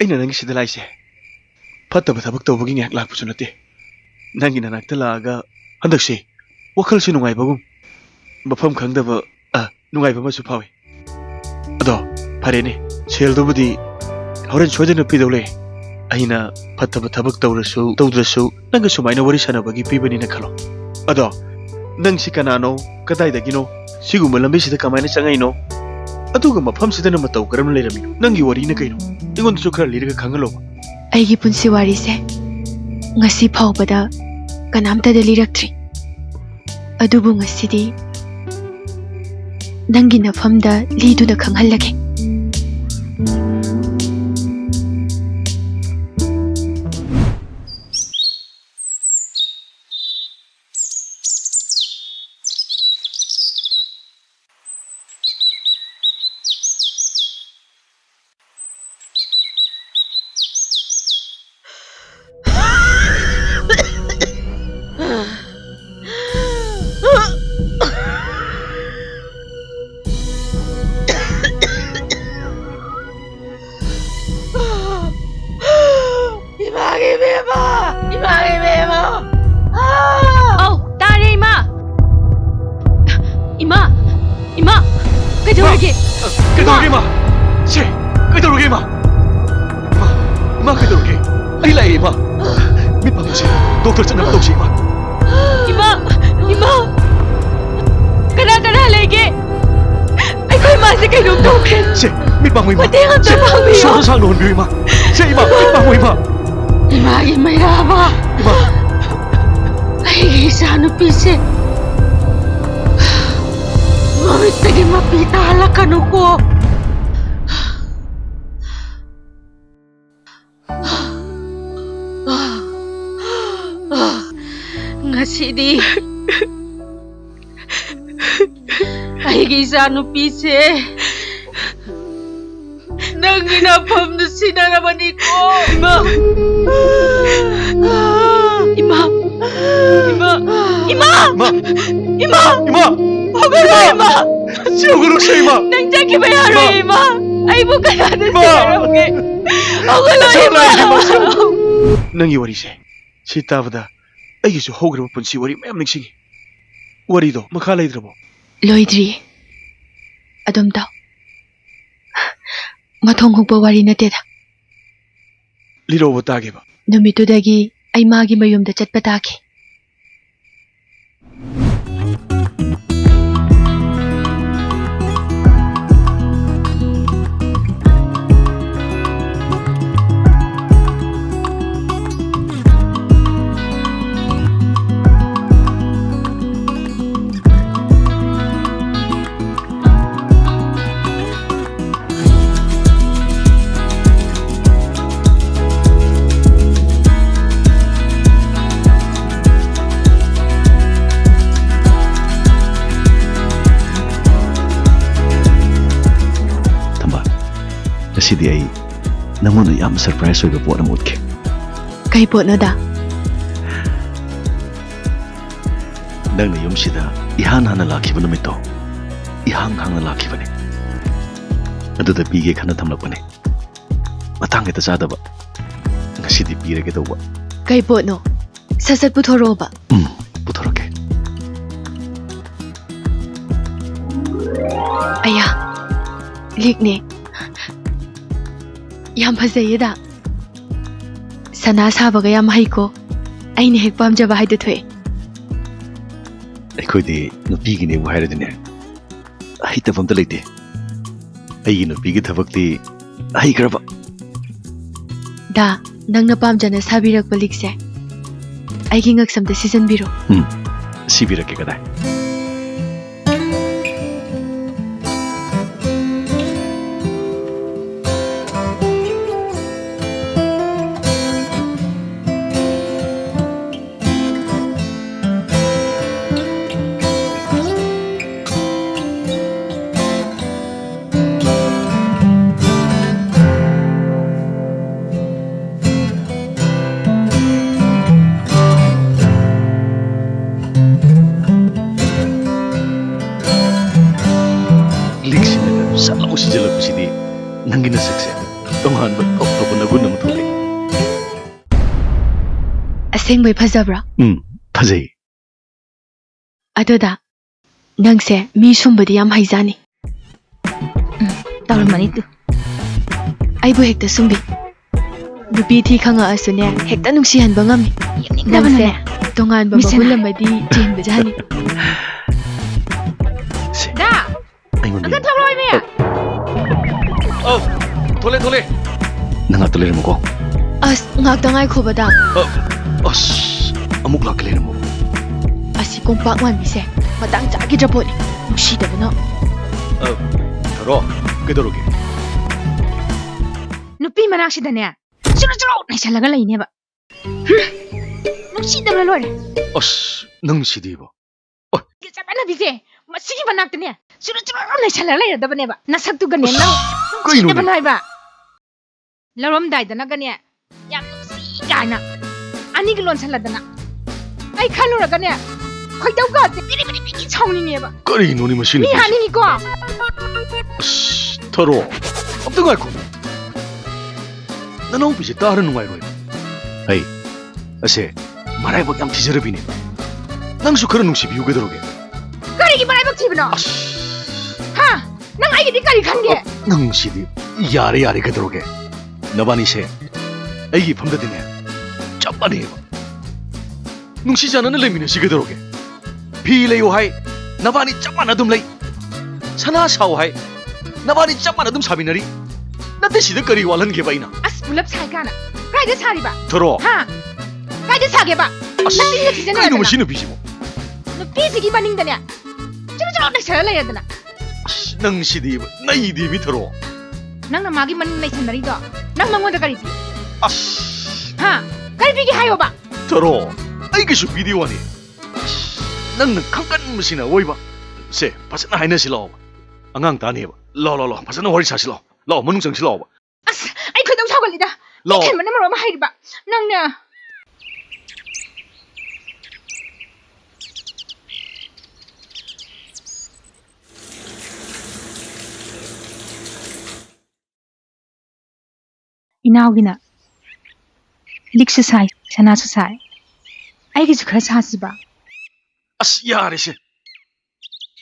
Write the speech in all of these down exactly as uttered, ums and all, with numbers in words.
ꯑꯩꯅ ꯅꯪꯒꯤ ꯁꯤꯗ ꯂꯥꯛꯏꯁꯦ ꯐꯠꯇꯕ ꯊꯕꯛ ꯇꯧꯕꯒꯤ ꯉꯥꯏꯍꯥꯛ ꯂꯥꯛꯄꯁꯨ ꯅꯠꯇꯦ꯫ ꯅꯪꯒꯤ ꯅꯅꯥꯛꯇ ꯂꯥꯛꯑꯒ ꯍꯟꯗꯛꯁꯦ ꯋꯥꯈꯜꯁꯦ ꯅꯨꯡꯉꯥꯏꯕꯒꯨꯝ, ꯃꯐꯝ ꯈꯪꯗꯕ, ꯑ, ꯅꯨꯡꯉꯥꯏꯕ ꯑꯃꯁꯨ ꯐꯥꯎꯏ꯫ ꯑꯗꯣ ꯐꯔꯦꯅꯦ, ꯁꯦꯜꯗꯨꯕꯨꯗꯤ ꯍꯣꯔꯦꯟ ꯁꯣꯏꯗꯅ ꯄꯤꯗꯧ ꯂꯩ꯫ ꯑꯩꯅ ꯐꯠꯇꯕ ꯊꯕꯛ ꯇꯧꯔꯁꯨ ꯇꯧꯗ꯭ꯔꯁꯨ ꯅꯪꯒ ꯁꯨꯃꯥꯏꯅ ꯋꯥꯔꯤ ꯁꯥꯟꯅꯕꯒꯤ ꯄꯤꯕꯅꯤꯅ ꯈꯜꯂꯣ꯫ ꯑꯗꯣ ꯅꯪꯁꯤ ꯀꯅꯥꯅꯣ? ꯀꯗꯥꯏꯗꯒꯤꯅꯣ? ꯁꯤꯒꯨꯝꯕ ꯂꯝꯕꯤꯁꯤꯗ ꯀꯃꯥꯏꯅ ꯆꯪꯉꯛꯏꯅꯣ? ꯑꯗꯨꯒ ꯃꯐꯝꯁꯤꯗꯅ ꯃꯇꯧ ꯀꯔꯝꯅ ꯂꯩꯔꯝꯃꯤꯅꯣ? ꯅꯪꯒꯤ ꯋꯥꯔꯤꯅ ꯀꯩꯅꯣ? ꯑꯩꯉꯣꯟꯗꯁꯨ ꯈꯔ ꯂꯤꯔꯒ ꯈꯪꯍꯜꯂꯣꯕ꯫ ꯑꯩꯒꯤ ꯄꯨꯟꯁꯤ ꯋꯥꯔꯤꯁꯦ ꯉꯁꯤ ꯐꯥꯎꯕꯗ ꯀꯅꯥꯝꯇꯗ ꯂꯤꯔꯛꯇ꯭ꯔꯤ꯫ ꯑꯗꯨꯕꯨ ꯉꯁꯤꯗꯤ ꯅꯪꯒꯤ ꯅꯐꯝꯗ ꯂꯤꯗꯨꯅ ꯈꯪꯍꯜꯂꯒꯦ꯫ ꯏꯃꯥꯒꯤ ꯏꯕꯦꯝꯃ! ꯏꯃꯥꯒꯤ ꯏꯕꯦꯝꯃ! ꯑꯥ! ꯑꯧ, ꯇꯥꯔꯦ, ꯏꯃꯥ! ꯏꯃꯥ! ꯏꯃꯥ! ꯀꯩꯗꯧꯔꯒꯦ? ꯏꯃꯥ! ꯀꯩꯗꯧꯔꯒꯦ, ꯏꯃꯥ? ꯁꯦ, ꯀꯩꯗꯧꯔꯒꯦ, ꯏꯃꯥ? ꯏꯃꯥ! ꯏꯃꯥ, ꯀꯩꯗꯧꯔꯒꯦ? ꯑꯩ ꯂꯥꯛꯑꯦ, ꯏꯃꯥ! ꯃꯤꯠ ꯄꯥꯡꯉꯨꯁꯦ, ꯗꯣꯛꯇꯔ ꯆꯠꯅꯕ ꯇꯧꯁꯦ, ꯏꯃꯥ! ꯏꯃꯥ! ꯏꯃꯥ! ꯀꯅꯥ ꯀꯅꯥ ꯂꯩꯒꯦ? ꯑꯩꯈꯣꯏ ꯃꯥꯁꯦ ꯀꯩꯅꯣꯝ ꯇꯧꯈ꯭ꯔꯦ꯫ ꯁꯦ, ꯃꯤꯠ ꯄꯥꯡꯉꯨ, ꯏꯃꯥ꯫ ꯃꯇꯦꯡ ꯑꯝꯇ ꯁꯦ, ꯄꯥꯡꯕꯤꯌꯨ꯫ ꯏꯁꯣꯔꯅ ꯁꯥꯡꯅ ꯍꯣꯟꯕꯤꯌꯨ, ꯏꯃꯥ꯫ ꯁꯦ, ꯏꯃꯥ, ꯃꯤꯠ ꯄꯥꯡꯉꯨ, ꯏꯃꯥ꯫ ꯏꯃꯥꯒꯤ ꯃꯩꯔꯥꯕ꯫ ꯏꯃꯥ꯫ ꯑꯩꯒꯤ ꯏꯆꯥꯅꯨꯄꯤꯁꯦ ꯃꯃꯤꯠꯇꯒꯤ ꯃꯄꯤ ꯇꯥꯍꯜꯂꯛꯀꯅꯨꯀꯣ꯫ ꯉꯁꯤꯗꯤ ꯑꯩꯒꯤ ꯏꯆꯥꯅꯨꯄꯤꯁꯦ ꯅꯪꯒꯤ ꯅꯐꯝꯗ ꯁꯤꯟꯅꯔꯕꯅꯤꯀꯣ, ꯏꯃꯥ꯫ ꯏꯃꯥ! ꯏꯃꯥ! ꯏꯃꯥ! ꯏꯃꯥ! ꯏꯃꯥ! ꯏꯃꯥ! ꯍꯧꯒꯠꯂꯣ, ꯏꯃꯥ! ꯁꯤ ꯍꯧꯒꯠꯂꯨꯁꯦ, ꯏꯃꯥ! ꯅꯪ ꯆꯠꯈꯤꯕ ꯌꯥꯔꯣꯏ, ꯏꯃꯥ! ꯏꯃꯥ! ꯑꯩ ꯀꯅꯥꯗ ꯏꯃꯥ! ꯁꯦꯟꯅꯔꯝꯒꯦ? ꯍꯧꯒꯠꯂꯣ, ꯏꯃꯥ! ꯅꯪꯒꯤ ꯋꯥꯔꯤꯁꯦ ꯁꯤ ꯇꯥꯕꯗ ꯑꯩꯒꯤꯁꯨ ꯍꯧꯈ꯭ꯔꯕ ꯄꯨꯟꯁꯤ ꯋꯥꯔꯤ ꯃꯌꯥꯝ ꯅꯤꯡꯁꯤꯡꯉꯤ꯫ ꯋꯥꯔꯤꯗꯣ ꯃꯈꯥ ꯂꯩꯇ꯭ꯔꯕꯣ? ꯂꯣꯏꯗ꯭ꯔꯤꯌꯦ꯫ ꯑꯗꯨꯝ ꯇꯥꯎ꯫ ꯃꯊꯣꯡ ꯍꯨꯛꯄ ꯋꯥꯔꯤ ꯅꯠꯇꯦꯗ꯫ ꯂꯤꯔꯛꯑꯣꯕ ꯇꯥꯒꯦꯕ꯫ ꯅꯨꯃꯤꯠꯇꯨꯗꯒꯤ ꯑꯩ ꯃꯥꯒꯤ ꯃꯌꯨꯝꯗ ꯆꯠꯄ ꯇꯥꯈꯤ꯫ ꯊꯝꯕꯥꯜ, ꯉꯁꯤꯗꯤ ꯑꯩ ꯅꯪꯉꯣꯟꯗ ꯌꯥꯝ surprise ꯑꯣꯏꯕ ꯄꯣꯠ ꯑꯃ ꯎꯠꯀꯦ꯫ ꯀꯩ ꯄꯣꯠꯅꯣꯗ? ꯅꯪꯅ ꯌꯨꯝꯁꯤꯗ ꯏꯍꯥꯟ ꯍꯥꯟꯅ ꯂꯥꯛꯈꯤꯕ ꯅꯨꯃꯤꯠꯇꯣ, ꯏꯍꯥꯡ ꯍꯥꯡꯅ ꯂꯥꯛꯈꯤꯕꯅꯤ꯫ ꯑꯗꯨꯗ ꯄꯤꯒꯦ ꯈꯟꯅ ꯊꯝꯂꯛꯄꯅꯤ꯫ ꯃꯇꯥꯡ ꯍꯦꯛꯇ ꯆꯥꯗꯕ꯫ ꯉꯁꯤꯗꯤ ꯄꯤꯔꯒꯦ ꯇꯧꯕ꯫ ꯀꯩ ꯄꯣꯠꯅꯣ? ꯁꯠ ꯁꯠ ꯄꯨꯊꯣꯔꯛꯑꯣꯕ꯫ ꯎꯝ, ꯄꯨꯊꯣꯔꯛꯀꯦ꯫ ꯑꯌꯥ, ꯂꯤꯛꯅꯦ꯫ ꯌꯥꯝ ꯐꯖꯩꯌꯦꯗ꯫ ꯁꯅꯥ ꯁꯥꯕꯒ ꯌꯥꯝ ꯍꯩꯀꯣ꯫ ꯑꯩꯅ ꯍꯦꯛ ꯄꯥꯝꯖꯕ ꯍꯥꯏꯗꯣ ꯊꯣꯛꯑꯦ꯫ ꯑꯩꯈꯣꯏꯗꯤ ꯅꯨꯄꯤꯒꯤꯅꯦꯕꯨ ꯍꯥꯏꯔꯗꯤꯅꯦ, ꯍꯩꯇꯕ ꯑꯝꯇ ꯂꯩꯇꯦ꯫ ꯑꯩꯒꯤ ꯅꯨꯄꯤꯒꯤ ꯊꯕꯛꯇꯤ ꯍꯩꯈ꯭ꯔꯕ꯫ ꯗꯥ, ꯅꯪꯅ ꯄꯥꯝꯖꯅ ꯁꯥꯕꯤꯔꯛꯄ ꯂꯤꯛꯁꯦ ꯑꯩꯒꯤ ꯉꯛꯁꯝꯗ ꯁꯤꯖꯟꯕꯤꯔꯣ꯫ ꯎꯝ, ꯁꯤꯕꯤꯔꯛꯀꯦ ꯀꯗꯥꯏ꯫ ꯂꯤꯛꯁꯤꯅꯒ ꯁꯠ ꯂꯥꯎ ꯁꯤꯖꯤꯜꯂꯛꯄꯁꯤꯗꯤ ꯅꯪꯒꯤ ꯅꯁꯛꯁꯦ ꯇꯣꯉꯥꯟꯕ ꯇꯣꯞ ꯇꯣꯞꯄ ꯅꯒꯨꯟ ꯑꯃ ꯊꯣꯛꯂꯛꯑꯦ꯫ ꯑꯁꯦꯡꯕꯩ ꯐꯖꯕ꯭ꯔꯣ? ꯎꯝ, ꯐꯖꯩ꯫ ꯑꯗꯨꯗ ꯅꯪꯁꯦ ꯃꯤ ꯁꯨꯝꯕꯗꯤ ꯌꯥꯝ ꯍꯩꯖꯥꯅꯤ꯫ ꯎꯝ, ꯇꯧꯔꯝꯃꯅꯤ ꯇꯨ꯫ ꯑꯩꯕꯨ ꯍꯦꯛꯇ ꯁꯨꯝꯕꯤ꯫ ꯅꯨꯄꯤ ꯊꯤ ꯈꯪꯉꯛꯑꯁꯨꯅꯦ, ꯍꯦꯛꯇ ꯅꯨꯡꯁꯤꯍꯟꯕ ꯉꯝꯃꯤ꯫ ꯅꯪꯁꯦ ꯇꯣꯉꯥꯟꯕ ꯃꯒꯨꯟ ꯑꯃꯗꯤ ꯆꯦꯟꯕꯖꯥꯅꯤ꯫ ꯁꯦ, ꯗꯥ! ꯑꯩꯉꯣꯟꯗ ꯑꯝꯇ ꯌꯦꯡꯉꯣ꯫ ꯊꯣꯛꯂꯛꯑꯣ ꯏꯃꯤ! ꯑꯧ, ꯊꯣꯛꯂꯦ, ꯊꯣꯛꯂꯦ꯫ ꯅꯪ ꯉꯥꯛꯇ ꯂꯩꯔꯝꯃꯨꯀꯣ꯫ ꯑꯁ, ꯉꯥꯛꯇ ꯉꯥꯏꯈꯣꯕꯗ꯫ ꯑꯁ, ꯑꯃꯨꯛ ꯂꯥꯛꯀꯦ ꯂꯩꯔꯝꯃꯨ꯫ ꯑꯁꯤ ꯀꯣꯝꯄꯥꯛ ꯃꯥꯟꯕꯤꯁꯦ ꯃꯇꯥꯡ ꯆꯥꯈꯤꯗ꯭ꯔ ꯄꯣꯠꯅꯤ꯫ ꯅꯨꯡꯁꯤꯗꯕꯅ꯫ ꯊꯔꯣ, ꯀꯩꯗꯧꯔꯒꯦ? ꯅꯨꯄꯤ ꯃꯅꯥꯛꯁꯤꯗꯅꯦ ꯆꯨꯔꯨ ꯆꯨꯔꯨ ꯅꯩꯁꯜꯂꯒ ꯂꯩꯅꯦꯕ꯫ ꯍꯨꯝ! ꯅꯨꯡꯁꯤꯗꯕꯅ ꯂꯣꯏꯔꯦ꯫ ꯑꯁ, ꯅꯪ ꯁꯤꯗꯤꯕ꯫ ꯆꯞ ꯃꯥꯟꯅꯕꯤꯁꯦ ꯃꯁꯤꯒꯤ ꯃꯅꯥꯛꯇꯅꯦ ꯆꯨꯔꯨ ꯆꯨꯔꯨ ꯅꯩꯁꯜꯂꯒ ꯂꯩꯔꯗꯕꯅꯦꯕ꯫ ꯅꯁꯛꯇꯨꯒꯅꯦ ꯑꯁ, ꯅꯪ ꯀꯩꯅꯣꯅꯦ? ꯅꯨꯡꯁꯤꯗꯕꯅ ꯍꯥꯏꯕ꯫ ꯂꯧꯔꯝꯗꯥꯏꯗꯅꯒꯅꯦ ꯌꯥꯝ ꯅꯨꯡꯁꯤ ꯀꯥꯏꯅ ꯑꯅꯤꯒ ꯂꯣꯟꯁꯜꯂꯗꯅ ꯑꯩ ꯈꯜꯂꯨꯔꯒꯅꯦ ꯈꯣꯏꯗꯧꯒꯁꯦ ꯄꯤꯔꯤ ꯄꯤꯔꯤ ꯄꯤꯔꯤ ꯁꯥꯎꯅꯤꯡꯉꯦꯕ꯫ ꯀꯔꯤꯅꯣꯅꯦ ꯃꯁꯤ ꯃꯤ ꯅꯨꯄꯤꯁꯦ? ꯍꯥꯠꯅꯤꯡꯉꯤꯀꯣ꯫ ꯑꯁ, ꯊꯔꯣ, ꯑꯝꯇ ꯉꯥꯏꯈꯣ꯫ ꯅꯅꯥꯎꯄꯤꯁꯦ ꯇꯥꯔ ꯅꯨꯡꯉꯥꯏꯔꯣꯏ꯫ ꯍꯩ, ꯑꯁꯦ, ꯃꯔꯥꯏꯕꯛ ꯌꯥꯝ ꯊꯤꯖꯔꯕꯤꯅꯦ꯫ ꯅꯪꯁꯨ ꯈꯔ ꯅꯨꯡꯁꯤꯕꯤꯌꯨ ꯀꯩꯗꯧꯔꯒꯦ? ꯀꯔꯤꯒꯤ ꯃꯔꯥꯏꯕꯛ ꯊꯤꯕꯅꯣ? ꯑꯁ, ꯍꯥ? ꯅꯪ ꯑꯩꯒꯤꯗꯤ ꯀꯔꯤ ꯈꯪꯒꯦ? ꯅꯪ ꯁꯤꯗꯤ ꯌꯥꯔꯦ, ꯌꯥꯔꯦ, ꯀꯩꯗꯧꯔꯒꯦ? ꯅꯕꯥꯅꯤꯁꯦ ꯑꯩꯒꯤ ꯏꯐꯝꯗꯗꯤꯅꯦ ꯆꯞ ꯃꯥꯟꯅꯩꯌꯦꯕ꯫ ꯅꯨꯡꯁꯤ ꯆꯥꯟꯅꯅ ꯂꯩꯃꯤꯟꯅꯁꯤ ꯀꯩꯗꯧꯔꯒꯦ? ꯐꯤ ꯂꯩꯌꯨ ꯍꯥꯏ, ꯅꯕꯥꯅꯤ ꯆꯞ ꯃꯥꯟꯅ ꯑꯗꯨꯝ ꯂꯩ꯫ ꯁꯅꯥ ꯁꯥꯎ ꯍꯥꯏ, ꯅꯕꯥꯅꯤ ꯆꯞ ꯃꯥꯟꯅ ꯑꯗꯨꯝ ꯁꯥꯃꯤꯟꯅꯔꯤ꯫ ꯅꯠꯇꯦ, ꯁꯤꯗ ꯀꯔꯤ ꯋꯥꯠꯍꯟꯒꯦꯕ ꯑꯩꯅ? ꯑꯁ, ꯄꯨꯂꯞ ꯁꯥꯏ ꯀꯥꯟꯅ ꯀꯥꯏꯗ ꯁꯥꯔꯤꯕ? ꯊꯔꯣ, ꯍꯥ? ꯀꯥꯏꯗ ꯁꯥꯒꯦꯕ? ꯑꯁ, ꯅꯆꯤꯟ ꯅꯊꯤꯖꯟꯅꯔꯗꯅ꯫ ꯀꯩꯅꯣ ꯃꯁꯤ ꯅꯨꯄꯤꯁꯤꯕꯣ? ꯅꯨꯄꯤꯁꯤꯒꯤ ꯃꯅꯤꯡꯗꯅꯦ ꯆꯨꯔꯨ ꯆꯨꯔꯨ ꯅꯩꯁꯜꯂ ꯂꯩꯔꯗꯅ꯫ ꯑꯁ, ꯅꯪ ꯁꯤꯗꯤ ꯅꯩꯗꯤ ꯃꯤ ꯊꯔꯣ꯫ ꯅꯪꯅ ꯃꯥꯒꯤ ꯃꯅꯤꯡ ꯂꯩꯁꯟꯅꯔꯤꯗꯣ ꯅꯪ ꯃꯉꯣꯟꯗ ꯀꯔꯤ ꯄꯤ? ꯑꯁ, ꯍꯥ? ꯀꯔꯤ ꯄꯤꯒꯦ ꯍꯥꯏꯌꯣꯕ? ꯊꯔꯣ, ꯑꯩ ꯀꯩꯁꯨ ꯄꯤꯗꯦ ꯋꯥꯅꯤ꯫ ꯑꯁ, ꯅꯪꯅ ꯈꯪꯀꯟꯕꯁꯤꯅ ꯑꯣꯏꯕ꯫ ꯁꯦ, ꯐꯖꯅ ꯍꯥꯏꯅꯁꯤ ꯂꯥꯛꯑꯣꯕ꯫ ꯑꯉꯥꯡ ꯇꯥꯅꯦꯕ꯫ ꯂꯥꯛꯑꯣ, ꯂꯥꯛꯑꯣ, ꯂꯥꯛꯑꯣ, ꯐꯖꯅ ꯋꯥꯔꯤ ꯁꯥꯁꯤ ꯂꯥꯛꯑꯣ꯫ ꯂꯥꯛꯑꯣ, ꯃꯅꯨꯡ ꯆꯪꯁꯤ ꯂꯥꯛꯑꯣꯕ꯫ ꯑꯁ, ꯑꯩ ꯈꯣꯏꯗꯧ ꯁꯥꯎꯒꯠꯂꯤꯗ꯫ ꯂꯥꯛꯑꯣ꯫ ꯏꯊꯟꯕꯅ ꯃꯔꯣꯟ ꯑꯃ ꯍꯩꯔꯤꯕ꯫ ꯅꯪꯅ ꯏꯅꯥꯎꯒꯤꯅ ꯂꯤꯛꯁꯨ ꯁꯥꯏ, ꯁꯅꯥꯁꯨ ꯁꯥꯏ꯫ ꯑꯩꯒꯤꯁꯨ ꯈꯔ ꯁꯥꯁꯤꯕ? ꯑꯁ, ꯌꯥꯔꯦꯁꯦ꯫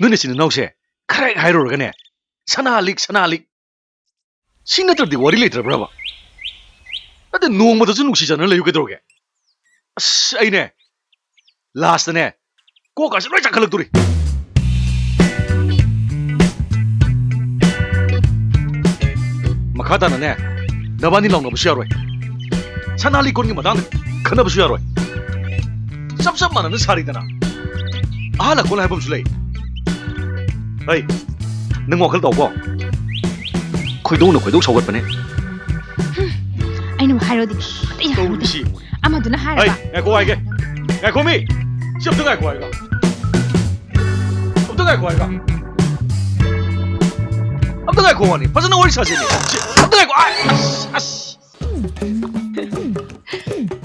ꯅꯣꯏ ꯅꯆꯤꯟ ꯅꯅꯥꯎꯁꯦ ꯈꯔ ꯍꯦꯛ ꯍꯥꯏꯔꯨꯔꯒꯅꯦ, ꯁꯅꯥ ꯂꯤꯛ, ꯁꯅꯥ ꯂꯤꯛ꯫ ꯁꯤ ꯅꯠꯇ꯭ꯔꯗꯤ ꯋꯥꯔꯤ ꯂꯩꯇ꯭ꯔꯕ꯭ꯔꯕ? ꯅꯠꯇꯦ, ꯅꯣꯡꯃꯗꯁꯨ ꯅꯨꯡꯁꯤ ꯆꯥꯟꯅꯅ ꯂꯩꯌꯨ ꯀꯩꯗꯧꯔꯒꯦ? ꯑꯁ, ꯑꯩꯅꯦ ꯂꯥꯁꯇꯅꯦ ꯀꯣꯛꯀꯥꯁꯦ ꯂꯣꯏ ꯆꯥꯛꯈꯠꯂꯛꯇꯣꯔꯤ꯫ ꯃꯈꯥ ꯇꯥꯅꯅꯦ ꯅꯕꯥꯅꯤ ꯂꯥꯎꯅꯕꯁꯨ ꯌꯥꯔꯣꯏ꯫ ꯁꯅꯥ ꯂꯤꯛꯀꯣꯟꯒꯤ ꯃꯇꯥꯡꯗ ꯈꯟꯅꯕꯁꯨ ꯌꯥꯔꯣꯏ꯫ ꯆꯞ ꯆꯞ ꯃꯥꯟꯅꯅ ꯁꯥꯔꯤꯗꯅ꯫ ꯑꯍꯜ ꯂꯀꯣꯟ ꯍꯥꯏꯕ ꯑꯃꯁꯨ ꯂꯩ꯫ ꯍꯩ, ꯅꯪ ꯋꯥꯈꯜ ꯇꯧꯀꯣ꯫ ꯈꯣꯏꯗꯧꯅ ꯈꯣꯏꯗꯧ ꯁꯧꯒꯠꯄꯅꯦ꯫ ꯑꯩꯅ ꯑꯃꯨꯛ ꯍꯥꯏꯔꯣꯗꯤ ꯑꯇꯩ ꯍꯥꯏꯔꯣꯗꯤ꯫ ꯇꯧꯔꯤꯁꯤ ꯌꯦꯡꯉꯨꯅꯦ꯫ ꯑꯃꯗꯨꯅ ꯍꯩ, ꯍꯥꯏꯔꯕ? ꯉꯥꯏꯈꯣ ꯍꯥꯏꯒꯦ꯫ ꯉꯥꯏꯈꯣ ꯃꯤ꯫ ꯁꯤ ꯑꯝꯇ ꯉꯥꯏꯈꯣ ꯍꯥꯏꯒ꯫ ꯑꯝꯇ ꯉꯥꯏꯈꯣ ꯍꯥꯏꯒ꯫ ꯑꯝꯇ ꯉꯥꯏꯈꯣ ꯋꯥꯅꯤ꯫ ꯐꯖꯅ ꯋꯥꯔꯤ ꯁꯥꯁꯤꯅꯦ꯫ ꯁꯤ ꯑꯝꯇ ꯉꯥꯏꯈꯣ꯫ ꯑꯥꯏ, ꯑꯁ, ꯑꯁ꯫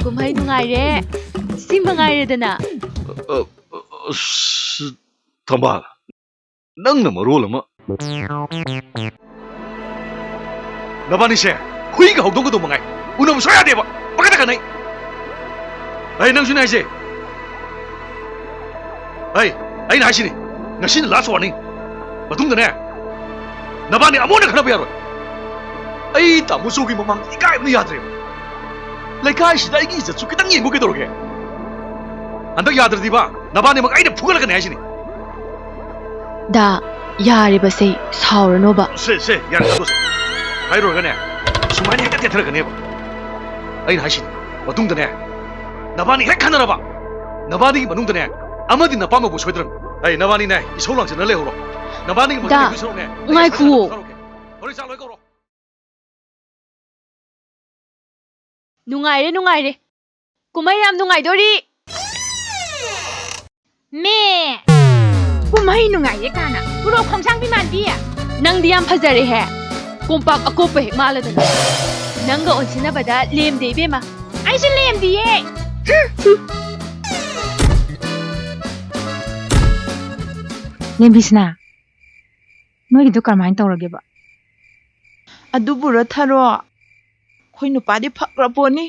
ꯀꯨꯝꯍꯩ ꯅꯨꯡꯉꯥꯏꯔꯦ꯫ ꯁꯤ ꯃꯉꯥꯏꯔꯦꯗꯅ꯫ ꯑ, ꯑ, ꯑꯁ, ꯊꯝꯕꯥꯜ꯫ ꯅꯪꯅ ꯃꯔꯣꯜ ꯑꯃ꯫ ꯅꯕꯥꯅꯤꯁꯦ ꯍꯨꯏꯒ ꯍꯧꯗꯣꯡꯒꯗꯧ ꯃꯉꯥꯏ꯫ ꯎꯅꯕ ꯁꯨꯡꯌꯥ ꯌꯥꯗꯦꯕ꯫ ꯄꯪꯀꯠꯇ ꯀꯠꯅꯩ꯫ ꯑꯩ ꯅꯪꯁꯨꯅꯦ ꯍꯥꯏꯁꯦ꯫ ꯑꯩ, ꯑꯩꯅ ꯍꯥꯏꯁꯤꯅꯤ꯫ ꯉꯁꯤꯅ last warning꯫ ꯃꯇꯨꯡꯗꯅꯦ, ꯅꯕꯥꯅꯤ ꯑꯃꯨꯛ ꯍꯟꯅ ꯈꯠꯅꯕ ꯌꯥꯔꯣꯏ꯫ ꯑꯩ ꯇꯥꯃꯣ ꯆꯧꯒꯤ ꯃꯃꯥꯡꯗ ꯏꯀꯥꯏꯕꯅ ꯌꯥꯗ꯭ꯔꯦꯕ꯫ ꯂꯩꯀꯥꯏꯁꯤꯗ ꯑꯩꯒꯤ ꯏꯖꯠꯁꯨ ꯈꯤꯇꯪ ꯌꯦꯡꯉꯨ ꯀꯩꯗꯧꯔꯒꯦ? ꯍꯟꯗꯛ ꯌꯥꯗ꯭ꯔꯗꯤꯕ, ꯅꯕꯥꯅꯤꯃꯛ ꯑꯩꯅ ꯐꯨꯒꯠꯂꯛꯀꯅꯤ ꯍꯥꯏꯁꯤꯅꯤ꯫ ꯗꯥ, ꯌꯥꯔꯤꯕꯁꯦ ꯁꯥꯎꯔꯅꯣꯕ꯫ ꯁꯦ, ꯁꯦ, ꯌꯥꯔꯦ, ꯆꯠꯂꯣꯁꯦ꯫ ꯍꯥꯏꯔꯨꯔꯒꯅꯦ, ꯁꯨꯃꯥꯏꯅ ꯍꯦꯛꯇ ꯇꯦꯊꯔꯛꯀꯅꯦꯕ꯫ ꯑꯩꯅ ꯍꯥꯏꯁꯤꯅꯤ, ꯃꯇꯨꯡꯗꯅꯦ, ꯅꯕꯥꯅꯤ ꯍꯦꯛ ꯈꯟꯅꯔꯕ, ꯅꯕꯥꯅꯤꯒꯤ ꯃꯅꯨꯡꯗꯅꯦ, ꯑꯃꯗꯤ ꯅꯄꯥꯝꯃꯛꯄ ꯁꯣꯏꯗ꯭ꯔꯕꯅꯤ꯫ ꯑꯩ ꯅꯕꯥꯅꯤꯅꯦ, ꯏꯁꯧ ꯂꯥꯡꯖꯟꯅ ꯂꯩꯍꯧꯔꯣ꯫ ꯅꯕꯥꯅꯤꯒꯤ ꯃꯇꯨꯡ ꯗꯥ, ꯏꯟꯗꯣꯏ ꯁꯔꯨꯛꯅꯦ, ꯉꯥꯏꯈꯨꯋꯣ꯫ ꯊꯥꯔꯛꯑꯣꯀꯦ꯫ ꯍꯣꯔꯦꯟ ꯆꯥꯛ ꯂꯣꯏ ꯀꯧꯔꯣ꯫ ꯅꯨꯡꯉꯥꯏꯔꯦ, ꯅꯨꯡꯉꯥꯏꯔꯦ꯫ ꯀꯨꯝꯍꯩ ꯌꯥꯝ ꯅꯨꯡꯉꯥꯏꯗꯣꯔꯤ꯫ ꯃꯦ! ꯀꯨꯝꯍꯩ ꯅꯨꯡꯉꯥꯏꯔꯦ ꯀꯥꯏꯅ꯫ ꯎꯔꯣꯛ ꯈꯣꯡꯁꯥꯡꯕꯤ ꯃꯥꯟꯕꯤ꯫ ꯅꯪꯗꯤ ꯌꯥꯝ ꯐꯖꯔꯦꯍꯦ꯫ ꯀꯣꯝꯄꯥꯛ ꯑꯀꯣꯞꯄ ꯍꯦꯛ ꯃꯥꯜꯂꯗꯅ꯫ ꯅꯪꯒ ꯑꯣꯟꯁꯤꯟꯅꯕꯗ ꯂꯦꯝꯗꯦ ꯏꯕꯦꯝꯃ꯫ ꯑꯩꯁꯨ ꯂꯦꯝꯗꯤꯌꯦ꯫ ꯂꯦꯝꯕꯤꯁꯅꯥ, ꯅꯣꯏꯒꯤꯗꯣ ꯀꯔꯝꯍꯥꯏꯅ ꯇꯧꯔꯒꯦꯕ? ꯑꯗꯨꯕꯨꯔꯣ ꯊꯔꯣ? ꯑꯩꯈꯣꯏ ꯅꯨꯄꯥꯗꯤ ꯐꯈ꯭ꯔ ꯄꯣꯠꯅꯤ꯫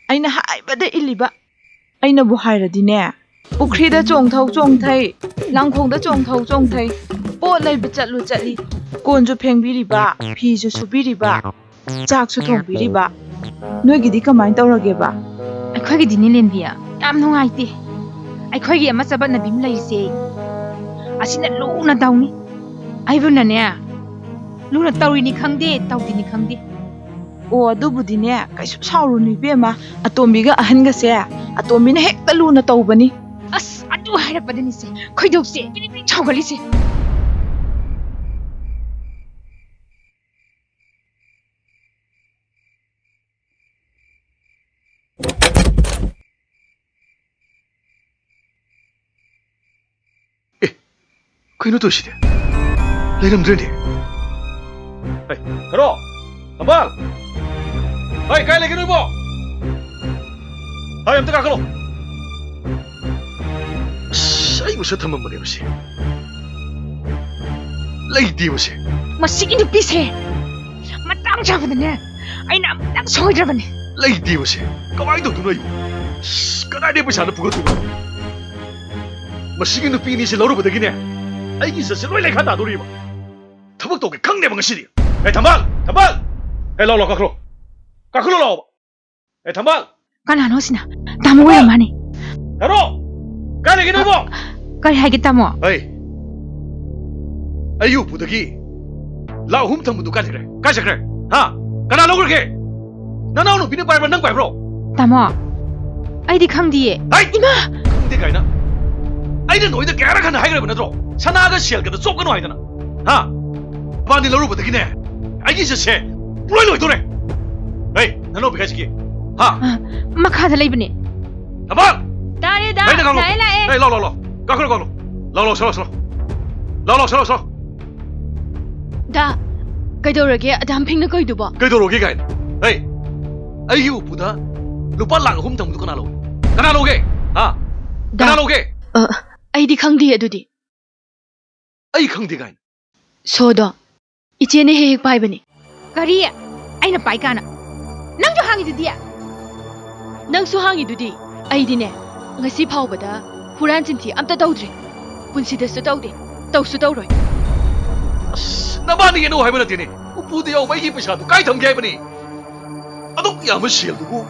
ꯑꯩꯅ ꯍꯥꯏꯕꯗ ꯏꯜꯂꯤꯕ꯫ ꯑꯩꯅꯕꯨ ꯍꯥꯏꯔꯗꯤꯅꯦ, ꯄꯨꯈ꯭ꯔꯤꯗ ꯆꯣꯡꯊꯧ ꯆꯣꯡꯊꯩ, ꯂꯪꯈꯣꯡꯗ ꯆꯣꯡꯊꯧ ꯆꯣꯡꯊꯩ, ꯄꯣꯠ ꯂꯩꯕ ꯆꯠꯂꯨ ꯆꯠꯂꯤ, ꯀꯣꯟꯁꯨ ꯐꯦꯡꯕꯤꯔꯤꯕ, ꯐꯤꯁꯨ ꯁꯨꯕꯤꯔꯤꯕ, ꯆꯥꯛꯁꯨ ꯊꯣꯡꯕꯤꯔꯤꯕ꯫ ꯅꯣꯏꯒꯤꯗꯤ ꯀꯃꯥꯏꯅ ꯇꯧꯔꯒꯦꯕ? ꯑꯩꯈꯣꯏꯒꯤꯗꯤꯅꯦ ꯂꯦꯟꯕꯤ, ꯌꯥꯝ ꯅꯨꯡꯉꯥꯏꯇꯦ꯫ ꯑꯩꯈꯣꯏꯒꯤ ꯑꯃ ꯆꯕꯠꯅꯕꯤ ꯑꯃ ꯂꯩꯔꯤꯁꯦ, ꯑꯁꯤꯅ ꯂꯨꯅ ꯇꯧꯅꯤ꯫ ꯑꯩꯕꯨꯅꯅꯦ, ꯂꯨꯅ ꯇꯧꯔꯤꯅꯤ ꯈꯪꯗꯦ, ꯇꯧꯗꯤꯅꯤ ꯈꯪꯗꯦ꯫ ꯑꯣ, ꯑꯗꯨꯕꯨꯗꯤꯅꯦ, ꯀꯩꯁꯨ ꯁꯥꯎꯔꯨꯅꯨ ꯏꯕꯦꯝꯃ꯫ ꯑꯇꯣꯝꯕꯤꯒ ꯑꯍꯟꯒꯁꯦ, ꯑꯇꯣꯝꯕꯤꯅ ꯍꯦꯛꯇ ꯂꯨꯅ ꯇꯧꯕꯅꯤ꯫ ꯑꯁ, ꯑꯗꯨ ꯍꯥꯏꯔꯛꯄꯗꯅꯤꯁꯦ ꯈꯣꯏꯗꯧꯁꯦ ꯕꯤꯔꯤ ꯕꯤꯔꯤ ꯁꯥꯎꯒꯠꯂꯤꯁꯦ꯫ ꯑꯦ, ꯀꯩꯅꯣ ꯇꯧꯔꯤꯁꯤꯗꯤ? ꯂꯩꯔꯝꯗ꯭ꯔꯦꯅꯦ꯫ ꯍꯩ, ꯍꯦꯔꯣ! ꯊꯝꯕꯥꯜ! ꯍꯩ, ꯀꯥꯏ ꯂꯩꯒꯦ ꯅꯣꯏꯕꯣ? ꯍꯩ, ꯑꯝꯇ ꯀꯥꯈꯠꯂꯣ꯫ ꯑꯁ, ꯑꯩꯕꯨ ꯁꯠ ꯊꯝꯃꯝꯕꯅꯦꯕ ꯁꯤ꯫ ꯂꯩꯇꯦꯕ ꯁꯤ꯫ ꯃꯁꯤꯒꯤ ꯅꯨꯄꯤꯁꯦ ꯃꯇꯥꯡ ꯆꯥꯕꯗꯅꯦ, ꯑꯩꯅ ꯑꯃꯨꯛꯇꯪ ꯁꯣꯏꯗ꯭ꯔꯕꯅꯦ꯫ ꯂꯩꯇꯦꯕ ꯁꯤ꯫ ꯀꯃꯥꯏꯅ ꯇꯧꯗꯣꯏꯅꯣ ꯑꯩꯕꯨ? ꯑꯁ, ꯀꯗꯥꯏꯗꯒꯤ ꯄꯩꯁꯥꯅ ꯄꯨꯒꯠꯇꯣꯏꯅꯣ? ꯃꯁꯤꯒꯤ ꯅꯨꯄꯤ ꯑꯅꯤꯁꯦ ꯂꯧꯔꯨꯕꯗꯒꯤꯅꯦ, ꯑꯩꯒꯤ ꯏꯖꯠꯁꯦ ꯂꯣꯏ ꯂꯩꯈꯥ ꯇꯥꯗꯣꯔꯤꯕ꯫ ꯊꯕꯛ ꯇꯧꯒꯦ ꯈꯪꯗꯦꯕ ꯉꯁꯤꯗꯤ꯫ ꯑꯦ, ꯊꯝꯕꯥꯜ! ꯊꯝꯕꯥꯜ! ꯑꯦ, ꯂꯥꯎ, ꯂꯥꯎ, ꯀꯥꯈꯠꯂꯣ꯫ ꯀꯥꯈꯠꯂꯣ ꯂꯥꯎꯕ꯫ ꯑꯦ, ꯊꯝꯕꯥꯜ! ꯀꯅꯥꯅꯣ ꯁꯤꯅ? ꯇꯥꯃꯣ ꯑꯣꯏꯔ ꯃꯥꯅꯦ꯫ ꯍꯦꯔꯣ! ꯀꯥꯏ ꯂꯩꯒꯦ ꯅꯣꯏꯕꯣ? ꯀꯔꯤ ꯍꯥꯏꯒꯦ, ꯇꯥꯃꯣ? ꯑꯩ, ꯑꯩꯒꯤ ꯎꯄꯨꯗꯒꯤ ꯂꯥꯛ ꯑꯍꯨꯝ ꯊꯝꯕꯗꯨ ꯀꯥꯏ ꯂꯩꯈ꯭ꯔꯦ? ꯀꯥꯏ ꯆꯠꯈ꯭ꯔꯦ? ꯍꯥ? ꯀꯅꯥ ꯂꯧꯈ꯭ꯔꯒꯦ? ꯅꯅꯥꯎ ꯅꯨꯄꯤꯅ ꯄꯥꯏꯕ꯭ꯔꯥ, ꯅꯪ ꯄꯥꯏꯕ꯭ꯔꯣ? ꯇꯥꯃꯣ, ꯑꯩꯗꯤ ꯈꯪꯗꯤꯌꯦ꯫ ꯍꯩ! ꯏꯃꯥ! ꯈꯪꯗꯦ ꯀꯥꯏꯅ꯫ ꯑꯩꯅ ꯅꯣꯏꯗ ꯀꯌꯥꯔꯛ ꯍꯟꯅ ꯍꯥꯏꯈ꯭ꯔꯕ ꯅꯠꯇ꯭ꯔꯣ? ꯁꯅꯥꯒ ꯁꯦꯜꯒꯗ ꯆꯣꯞꯀꯅꯨ ꯍꯥꯏꯗꯅ꯫ ꯍꯥ? ꯃꯕꯥꯅꯤ ꯂꯧꯔꯨꯕꯗꯒꯤꯅꯦ, ꯑꯩꯒꯤ ꯏꯖꯠꯁꯦ ꯄꯨꯡꯂꯣꯏ ꯂꯣꯏꯗꯣꯔꯦ꯫ ꯍꯩ, ꯅꯅꯥꯎ ꯄꯤꯈꯥꯏꯁꯤꯒꯤ꯫ ꯍꯥ? ꯑ, ꯃꯈꯥꯗ ꯂꯩꯕꯅꯦ꯫ ꯊꯝꯕꯥꯜ! ꯇꯥꯔꯦ, ꯗꯥ꯫ ꯂꯩꯅ ꯀꯥꯈꯠꯂꯣ꯫ ꯂꯥꯛꯑꯦ, ꯂꯥꯛꯑꯦ꯫ ꯍꯩ, ꯂꯥꯎ, ꯂꯥꯎ, ꯂꯥꯎ꯫ ꯀꯥꯈꯠꯂꯣ, ꯀꯥꯈꯠꯂꯣ꯫ ꯂꯥꯎ, ꯂꯥꯎ, ꯁꯠ ꯂꯥꯎ, ꯁꯠ ꯂꯥꯎ꯫ ꯂꯥꯎ, ꯂꯥꯎ, ꯁꯠ ꯂꯥꯎ, ꯁꯠ ꯂꯥꯎ꯫ ꯗꯥ, ꯀꯩꯗꯧꯔꯒꯦ? ꯑꯗꯥꯝ ꯐꯤꯡꯅ ꯀꯩꯗꯨꯕꯣ? ꯀꯩꯗꯧꯔꯒꯦ ꯀꯥꯏꯅ? ꯍꯩ, ꯑꯩꯒꯤ ꯎꯄꯨꯗ ꯂꯨꯄꯥ ꯂꯥꯛ ꯑꯍꯨꯝ ꯊꯝꯕꯗꯨ ꯀꯅꯥ ꯂꯧꯏ? ꯀꯅꯥ ꯂꯧꯒꯦ? ꯍꯥ? ꯗꯥ, ꯀꯅꯥ ꯂꯧꯒꯦ? ꯑ, ꯑꯩꯗꯤ ꯈꯪꯗꯦ ꯑꯗꯨꯗꯤ꯫ ꯑꯩ ꯈꯪꯗꯦ ꯀꯥꯏꯅ? ꯁꯣꯗꯣ, ꯏꯆꯦꯅ ꯍꯦꯛ ꯍꯦꯛ ꯄꯥꯏꯕꯅꯦ꯫ ꯀꯔꯤ? ꯑꯩꯅ ꯄꯥꯏ ꯀꯥꯏꯅ? ꯅꯪꯁꯨ ꯍꯥꯡꯉꯤꯗꯨꯗꯤ꯫ ꯅꯪꯁꯨ ꯍꯥꯡꯉꯤꯗꯨꯗꯤ꯫ ꯑꯩꯗꯤꯅꯦ, ꯉꯁꯤ ꯐꯥꯎꯕꯗ ꯍꯨꯔꯥꯟ ꯆꯤꯟꯊꯤ ꯑꯝꯇ ꯇꯧꯗ꯭ꯔꯤ꯫ ꯄꯨꯟꯁꯤꯗꯁꯨ ꯇꯧꯗꯦ, ꯇꯧꯁꯨ ꯇꯧꯔꯣꯏ꯫ ꯑꯁ, ꯅꯕꯥꯅꯤ ꯌꯦꯟꯅꯧ ꯍꯥꯏꯕ ꯅꯠꯇꯦꯅꯦ꯫ ꯎꯄꯨꯗ ꯌꯥꯎꯕ ꯑꯩꯒꯤ ꯄꯩꯁꯥꯗꯨ ꯀꯥꯏ ꯊꯝꯒꯦ ꯍꯥꯏꯕꯅꯤ? ꯑꯗꯨꯛ ꯌꯥꯝꯕ ꯁꯦꯜꯗꯨꯕꯨ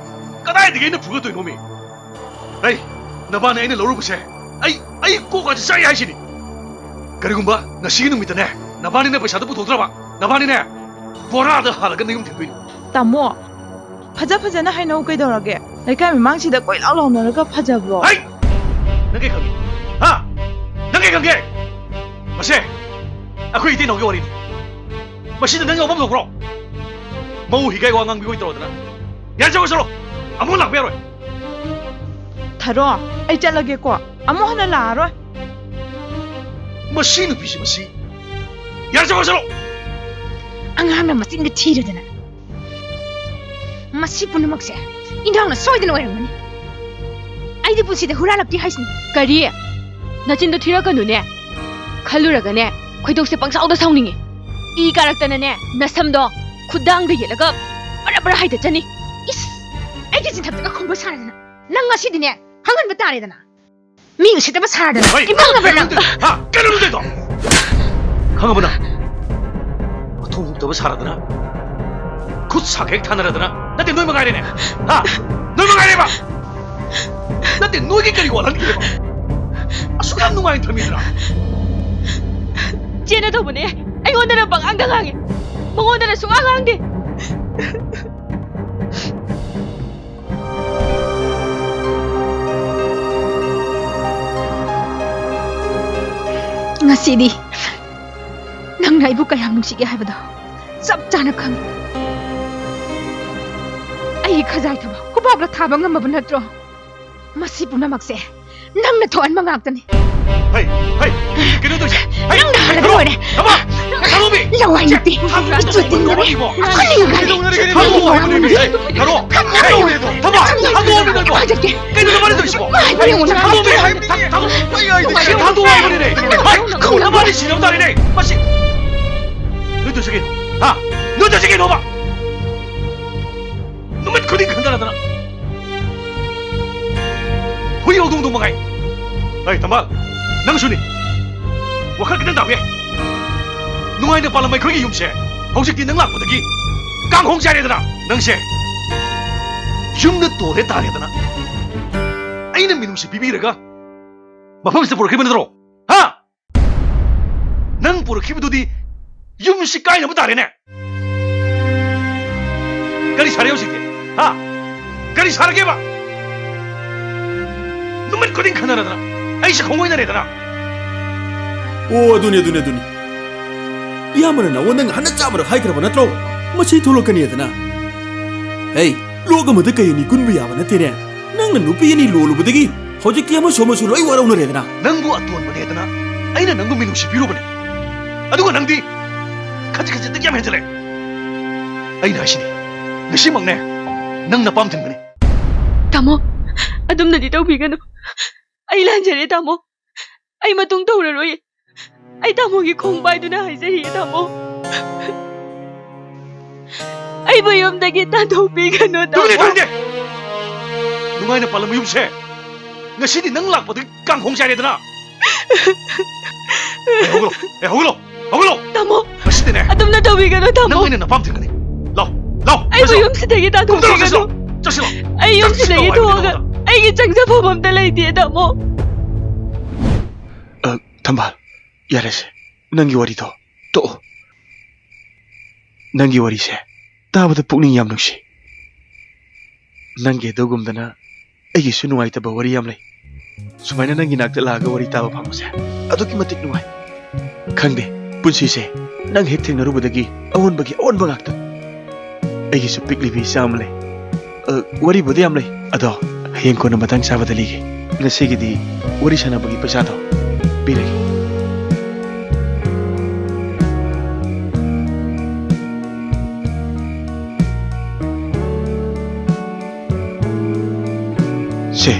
ꯀꯗꯥꯏꯗꯒꯤ ꯑꯩꯅ ꯐꯨꯒꯠꯇꯣꯏꯅꯣꯃꯤ? ꯑꯩ, ꯅꯕꯥꯅꯤ ꯑꯩꯅ ꯂꯧꯔꯨꯕꯁꯦ, ꯑꯩ, ꯑꯩ ꯀꯣꯛ ꯑꯁꯤ ꯆꯥꯛꯑꯦ ꯍꯥꯏꯁꯤꯅꯤ꯫ ꯀꯔꯤꯒꯨꯝꯕ ꯉꯁꯤꯒꯤ ꯅꯨꯃꯤꯠꯇꯅꯦ, ꯅꯕꯥꯅꯤꯅ ꯄꯩꯁꯥꯗꯨ ꯄꯨꯊꯣꯛꯇ꯭ꯔꯕ, ꯅꯕꯥꯅꯤꯅꯦ, ꯕꯣꯔꯥꯗ ꯍꯥꯜꯂꯒ ꯅꯌꯨꯝ ꯊꯤꯟꯗꯣꯏꯅꯤ꯫ ꯇꯥꯃꯣ, ꯐꯖ ꯐꯖꯅ ꯍꯥꯏꯅꯧ ꯀꯩꯗꯧꯔꯒꯦ? ꯂꯩꯀꯥꯏ ꯃꯃꯥꯡꯁꯤꯗ ꯀꯣꯏ ꯂꯥꯎ ꯂꯥꯎꯅꯔꯒ ꯐꯖꯕ꯭ꯔꯣ? ꯍꯩ! ꯅꯪ ꯀꯩ ꯈꯪꯒꯦ? ꯍꯥ? ꯅꯪ ꯀꯩ ꯈꯪꯒꯦ? ꯃꯁꯦ, ꯑꯩꯈꯣꯏ ꯏꯇꯩꯅꯥꯎꯒꯤ ꯋꯥꯔꯤꯅꯤ꯫ ꯃꯁꯤꯗ ꯅꯪ ꯌꯥꯎꯐꯝ ꯊꯣꯛꯄ꯭ꯔꯣ? ꯃꯧ ꯍꯤꯒꯥꯏ ꯋꯥ ꯉꯥꯡꯕꯤ ꯑꯣꯏ ꯇꯧꯔꯗꯅ꯫ ꯌꯥꯔꯦ, ꯆꯠꯂꯣ, ꯆꯠꯂꯣ꯫ ꯑꯃꯨꯛ ꯂꯥꯛꯄ ꯌꯥꯔꯣꯏ꯫ ꯊꯔꯣ, ꯑꯩ ꯆꯠꯂꯒꯦꯀꯣ꯫ ꯑꯃꯨꯛ ꯍꯟꯅ ꯂꯥꯛꯑꯔꯣꯏ꯫ ꯃꯁꯤ ꯅꯨꯄꯤꯁꯤ, ꯃꯁꯤ꯫ ꯌꯥꯔꯦ, ꯆꯠꯂꯣ, ꯆꯠꯂꯣ꯫ ꯑꯉꯥꯡꯅ ꯃꯆꯤꯟꯒ ꯊꯤꯔꯗꯅ꯫ ꯃꯁꯤ ꯄꯨꯝꯅꯃꯛꯁꯦ ꯏꯟꯗ꯭ꯔꯥꯎꯅ ꯁꯣꯏꯗꯅ ꯑꯣꯏꯔꯝꯒꯅꯤ꯫ ꯑꯩꯗꯤ ꯄꯨꯟꯁꯤꯗ ꯍꯨꯔꯥꯜꯂꯛꯇꯦ ꯍꯥꯏꯁꯤꯅꯤ꯫ ꯀꯔꯤ? ꯅꯆꯤꯟꯗꯣ ꯊꯤꯔꯛꯀꯅꯨꯅꯦ꯫ ꯈꯜꯂꯨꯔꯒꯅꯦ, ꯈꯣꯏꯗꯧꯁꯦ ꯄꯪꯁꯥꯎꯗ ꯁꯥꯎꯅꯤꯡꯉꯦ꯫ ꯏ ꯀꯥꯔꯛꯇꯅꯅꯦ, ꯅꯁꯝꯗꯣ ꯈꯨꯗꯥꯡꯗ ꯌꯦꯠꯂꯒ ꯕꯔ ꯕꯔ ꯍꯥꯏꯗꯠꯆꯅꯤ꯫ ꯏꯁ! ꯑꯩꯒꯤ ꯆꯤꯟꯊꯛꯇꯒ ꯈꯨꯝꯕ ꯁꯥꯔꯗꯅ꯫ ꯅꯪ ꯉꯁꯤꯗꯤꯅꯦ, ꯍꯪꯍꯟꯕ ꯇꯥꯔꯦꯗꯅ꯫ ꯃꯤ ꯎꯁꯤꯠꯇꯕ ꯁꯥꯔꯗꯅ꯫ ꯍꯩ! ꯏꯃꯥꯟꯅꯕ꯭ꯔꯥ ꯅꯪ? ꯀꯩꯅꯣ ꯅꯪ ꯇꯧꯔꯤꯗꯣ? ꯍꯥ? ꯀꯩꯅꯣ ꯅꯪ ꯇꯧꯔꯤꯗꯣ? ꯈꯪꯉꯕ ꯅꯪ? ꯃꯊꯣꯡ ꯍꯨꯛꯇꯕ ꯁꯥꯔꯗꯅ, ꯈꯨꯠ ꯁꯥ ꯍꯦꯛ ꯊꯥꯅꯔꯗꯅ꯫ ꯅꯠꯇꯦ, ꯅꯣꯏ ꯃꯉꯥꯏꯔꯦꯅꯦ꯫ ꯍꯥ? ꯅꯣꯏ ꯃꯉꯥꯏꯔꯦꯕ꯫ ꯅꯠꯇꯦ, ꯅꯣꯏꯒꯤ ꯀꯔꯤ ꯋꯥꯠꯍꯟꯒꯦꯕ? ꯑꯁꯨꯛ ꯌꯥꯝ ꯅꯨꯡꯉꯥꯏꯅ ꯊꯝꯃꯤꯗꯅ꯫ ꯆꯦꯅ ꯇꯧꯕꯅꯦ꯫ ꯑꯩꯉꯣꯟꯗꯅ ꯄꯉꯥꯡꯗ ꯉꯥꯡꯉꯦ꯫ ꯃꯉꯣꯟꯗꯅ ꯁꯨꯡꯉꯥꯡ ꯉꯥꯡꯗꯦ꯫ ꯉꯁꯤꯗꯤ ꯅꯪꯅ ꯑꯩꯕꯨ ꯀꯌꯥꯝ ꯅꯨꯡꯁꯤꯒꯦ ꯍꯥꯏꯕꯗꯣ ꯆꯞ ꯆꯥꯅ ꯈꯪꯉꯤ꯫ ꯑꯩꯒꯤ ꯈꯖꯥꯏ ꯊꯕ ꯈꯨꯕꯥꯛꯅ ꯊꯥꯕ ꯉꯝꯃꯕ ꯅꯠꯇ꯭ꯔꯣ? ꯃꯁꯤ ꯄꯨꯝꯅꯃꯛꯁꯦ ꯅꯪꯅ ꯊꯣꯛꯍꯟꯕ ꯉꯥꯛꯇꯅꯤ꯫ ꯍꯩ, ꯍꯩ, ꯀꯩꯅꯣ ꯇꯧꯁꯦ꯫ ꯍꯩ, ꯅꯪꯅ ꯍꯥꯜꯂꯒ ꯊꯝꯃꯣ, ꯂꯣꯏꯔꯦ꯫ ꯊꯝꯃꯣ, ꯊꯝꯃꯣꯃꯤ꯫ ꯂꯋꯥꯏ ꯅꯨꯄꯤ꯫ ꯊꯝꯃꯣ, ꯏꯆꯨ ꯊꯝꯃꯣ, ꯇꯤꯟꯅꯔꯦ꯫ ꯊꯝꯃꯣ, ꯊꯝꯃꯣ, ꯀꯩꯗꯧꯅꯔꯒꯦ? ꯊꯝꯃꯣ, ꯊꯝꯃꯣ, ꯊꯝꯃꯣ, ꯊꯝꯃꯣ꯫ ꯍꯩ, ꯊꯝꯃꯣ, ꯍꯩ, ꯊꯝꯃꯣ, ꯊꯝꯃꯣ, ꯊꯝꯃꯣ, ꯊꯝꯃꯣ꯫ ꯀꯩꯅꯣ ꯅꯕꯥꯅꯤ ꯇꯧꯔꯤꯁꯤꯕꯣ? ꯍꯩ, ꯊꯝꯃꯣꯃꯤ, ꯊꯝꯃꯣ, ꯊꯝꯃꯣ, ꯊꯝꯃꯣ ꯍꯥꯏꯕꯅꯤꯅꯦ꯫ ꯍꯩ, ꯅꯕꯥꯅꯤ ꯁꯤꯅꯕ ꯇꯥꯔꯦꯅꯦ꯫ ꯃꯁꯤ꯫ ꯅꯣꯏ ꯇꯧꯔꯤꯁꯤ ꯀꯩꯅꯣ? ꯍꯥ? ꯅꯣꯏ ꯇꯧꯔꯤꯁꯤ ꯀꯩꯅꯣꯕ? ꯈꯨꯗꯤꯡ ꯈꯟꯊꯔꯗꯅ ꯍꯨꯏ ꯍꯧꯗꯣꯡꯗꯣ ꯃꯉꯥꯏ꯫ ꯑꯩ ꯊꯝꯕꯥꯜ, ꯅꯪꯁꯨꯅꯤ꯫ ꯋꯥꯈꯜ ꯈꯤꯇꯪ ꯇꯥꯎꯍꯦ꯫ ꯅꯨꯡꯉꯥꯏꯅ ꯄꯥꯜꯂꯝꯕ ꯑꯩꯈꯣꯏꯒꯤ ꯌꯨꯝꯁꯦ ꯍꯧꯖꯤꯛꯇꯤ ꯅꯪ ꯂꯥꯛꯄꯗꯒꯤ ꯀꯥꯡꯈꯣꯡ ꯆꯥꯏꯔꯦꯗꯅ꯫ ꯅꯪꯁꯦ ꯌꯨꯝꯗ ꯇꯣꯔꯦ ꯇꯥꯔꯦꯗꯅ꯫ ꯑꯩꯅ ꯃꯤꯅꯨꯡꯁꯤ ꯄꯤꯕꯤꯔꯒ ꯃꯐꯝꯁꯤꯗ ꯄꯨꯔꯛꯈꯤꯕ ꯅꯠꯇ꯭ꯔꯣ? ꯍꯥ? ꯅꯪ ꯄꯨꯔꯛꯈꯤꯕꯗꯨꯗꯤ ꯌꯨꯝꯁꯤ ꯀꯥꯏꯅꯕ ꯇꯥꯔꯦꯅꯦ꯫ ꯀꯔꯤ ꯁꯥꯔꯦ ꯍꯧꯖꯤꯛꯇꯤ? ꯍꯥ? ꯀꯔꯤ ꯁꯥꯔꯒꯦꯕ? ꯅꯨꯃꯤꯠ ꯈꯨꯗꯤꯡ ꯈꯟꯅꯔꯗꯅ ꯑꯩꯁꯦ ꯈꯣꯡꯑꯣꯏꯅꯔꯦꯗꯅ꯫ ꯑꯣ, ꯑꯗꯨꯅꯤ, ꯑꯗꯨꯅꯤ, ꯑꯗꯨꯅꯤ꯫ ꯏꯌꯥꯝꯕꯅ ꯅꯉꯣꯟꯗ ꯍꯟꯅ ꯆꯥꯝꯃꯔꯛ ꯍꯥꯏꯈ꯭ꯔꯕ ꯅꯠꯇ꯭ꯔꯣ? ꯃꯁꯤ ꯊꯣꯛꯂꯛꯀꯅꯤꯗꯅ꯫ ꯍꯦ, ꯂꯣꯛ ꯑꯃꯗ ꯀꯩ ꯑꯅꯤ ꯀꯨꯟꯕ ꯌꯥꯕ ꯅꯠꯇꯦꯅꯦ꯫ ꯅꯪꯅ ꯅꯨꯄꯤ ꯑꯅꯤ ꯂꯣꯜꯂꯨꯕꯗꯒꯤ ꯍꯧꯖꯤꯛꯇꯤ ꯑꯃꯁꯨ ꯑꯃꯁꯨ ꯂꯣꯏ ꯋꯥꯔꯧꯅꯔꯦꯗꯅ꯫ ꯅꯪꯕꯨ ꯑꯇꯣꯟꯕꯅꯦꯗꯅ ꯑꯩꯅ ꯅꯪꯕꯨ ꯃꯤꯅꯨꯡꯁꯤ ꯄꯤꯔꯨꯕꯅꯦ꯫ ꯑꯗꯨꯒ ꯅꯪꯗꯤ ꯈꯖꯤꯛ ꯈꯖꯤꯛꯇꯒꯤ ꯌꯥꯝ ꯍꯦꯟꯖꯤꯜꯂꯦ꯫ ꯑꯩꯅ ꯍꯥꯏꯁꯤꯅꯤ, ꯉꯁꯤꯃꯛꯅꯦ ꯅꯪ ꯅꯄꯥꯝ ꯊꯤꯟꯒꯅꯤ꯫ ꯇꯥꯃꯣ, ꯑꯗꯨꯝꯅꯗꯤ ꯇꯧꯕꯤꯒꯅꯨ꯫ ꯑꯩ ꯂꯥꯟꯖꯔꯦ, ꯇꯥꯃꯣ꯫ ꯑꯩ ꯃꯇꯨꯡ ꯇꯧꯔꯔꯣꯏ꯫ ꯑꯩ ꯇꯥꯃꯣꯒꯤ ꯈꯣꯡ ꯄꯥꯏꯗꯨꯅ ꯍꯥꯏꯖꯔꯤꯌꯦ, ꯇꯥꯃꯣ꯫ ꯑꯩꯕꯨ ꯌꯨꯝꯗꯒꯤ ꯇꯥꯟꯊꯣꯛꯄꯤꯒꯅꯨ, ꯇꯨꯃꯤꯟ ꯂꯩꯌꯨ, ꯇꯥꯃꯣ꯫ ꯇꯥꯅꯤꯡꯗꯦ꯫ ꯅꯨꯡꯉꯥꯏꯅ ꯄꯥꯜꯂꯝꯕ ꯌꯨꯝꯁꯦ ꯉꯁꯤꯗꯤ ꯅꯪ ꯂꯥꯛꯄꯗꯒꯤ ꯀꯥꯡꯈꯣꯡ ꯆꯥꯏꯔꯦꯗꯅ꯫ ꯑꯦ, ꯍꯧꯒꯠꯂꯣ꯫ ꯑꯦ, ꯍꯧꯒꯠꯂꯣ꯫ ꯍꯧꯒꯠꯂꯣ꯫ ꯇꯥꯃꯣ, ꯉꯁꯤꯗꯤꯅꯦ ꯑꯗꯨꯝꯅ ꯇꯧꯕꯤꯒꯅꯨ, ꯇꯥꯃꯣ꯫ ꯅꯪ ꯑꯩꯅ ꯅꯄꯥꯝ ꯊꯤꯟꯒꯅꯤ꯫ ꯂꯥꯎ, ꯂꯥꯎ, ꯑꯩꯕꯨ ꯆꯠꯁꯤ ꯂꯥꯎ꯫ ꯌꯨꯝꯁꯤꯗꯒꯤ ꯀꯨꯝꯊꯔꯣ, ꯆꯠꯁꯤ ꯇꯥꯟꯊꯣꯛꯄꯤꯒꯅꯨ꯫ ꯂꯥꯎ꯫ ꯆꯠꯁꯤ ꯂꯥꯎ꯫ ꯑꯩ ꯆꯠꯁꯤ ꯌꯨꯝꯁꯤꯗꯒꯤ ꯂꯥꯎ ꯍꯥꯏꯕꯅꯤ ꯊꯣꯛꯑꯒ ꯅꯉꯣꯟꯗ꯫ ꯑꯩꯒꯤ ꯆꯪꯖꯐꯝ ꯑꯝꯇ ꯂꯩꯇꯦ, ꯇꯥꯃꯣ꯫ ꯑ, ꯊꯝꯕꯥꯜ, ꯌꯥꯔꯦꯁꯦ꯫ ꯅꯪꯒꯤ ꯋꯥꯔꯤꯗꯣ ꯇꯣꯛꯑꯣ꯫ ꯅꯪꯒꯤ ꯋꯥꯔꯤꯁꯦ ꯇꯥꯕꯗ ꯄꯨꯛꯅꯤꯡ ꯌꯥꯝ ꯅꯨꯡꯁꯤ꯫ ꯅꯪꯒꯤ ꯑꯗꯨꯒꯨꯝꯗꯅ ꯑꯩꯒꯤꯁꯨ ꯅꯨꯡꯉꯥꯏꯇꯕ ꯋꯥꯔꯤ ꯌꯥꯝ ꯂꯩ꯫ ꯁꯨꯃꯥꯏꯅ ꯅꯪꯒꯤ ꯅꯥꯛꯇ ꯂꯥꯛꯑꯒ ꯋꯥꯔꯤ ꯇꯥꯕ ꯐꯪꯕꯁꯦ ꯑꯗꯨꯛꯀꯤ ꯃꯇꯤꯛ ꯅꯨꯡꯉꯥꯏ꯫ ꯈꯪꯗꯦ, ꯄꯨꯟꯁꯤꯁꯦ ꯅꯪ ꯍꯦꯛ ꯊꯦꯡꯅꯔꯨꯕꯗꯒꯤ ꯑꯑꯣꯟꯕꯒꯤ ꯑꯑꯣꯟꯕ ꯉꯥꯛꯇ꯫ ꯑꯩꯒꯤꯁꯨ ꯄꯤꯛꯂꯤꯕꯤ ꯏꯆꯥ ꯑꯃ ꯂꯩ꯫ ꯑ, ꯋꯥꯔꯤꯕꯨꯗꯤ ꯌꯥꯝ ꯂꯩ, ꯑꯗꯣ ꯍꯌꯦꯡ ꯀꯣꯟꯅ ꯃꯇꯥꯡ ꯆꯥꯕꯗ ꯂꯤꯒꯦ꯫ ꯉꯁꯤꯒꯤꯗꯤ ꯋꯥꯔꯤ ꯁꯥꯟꯅꯕꯒꯤ ꯄꯩꯁꯥꯗꯣ ꯄꯤꯔꯒꯦ꯫ ꯁꯦ,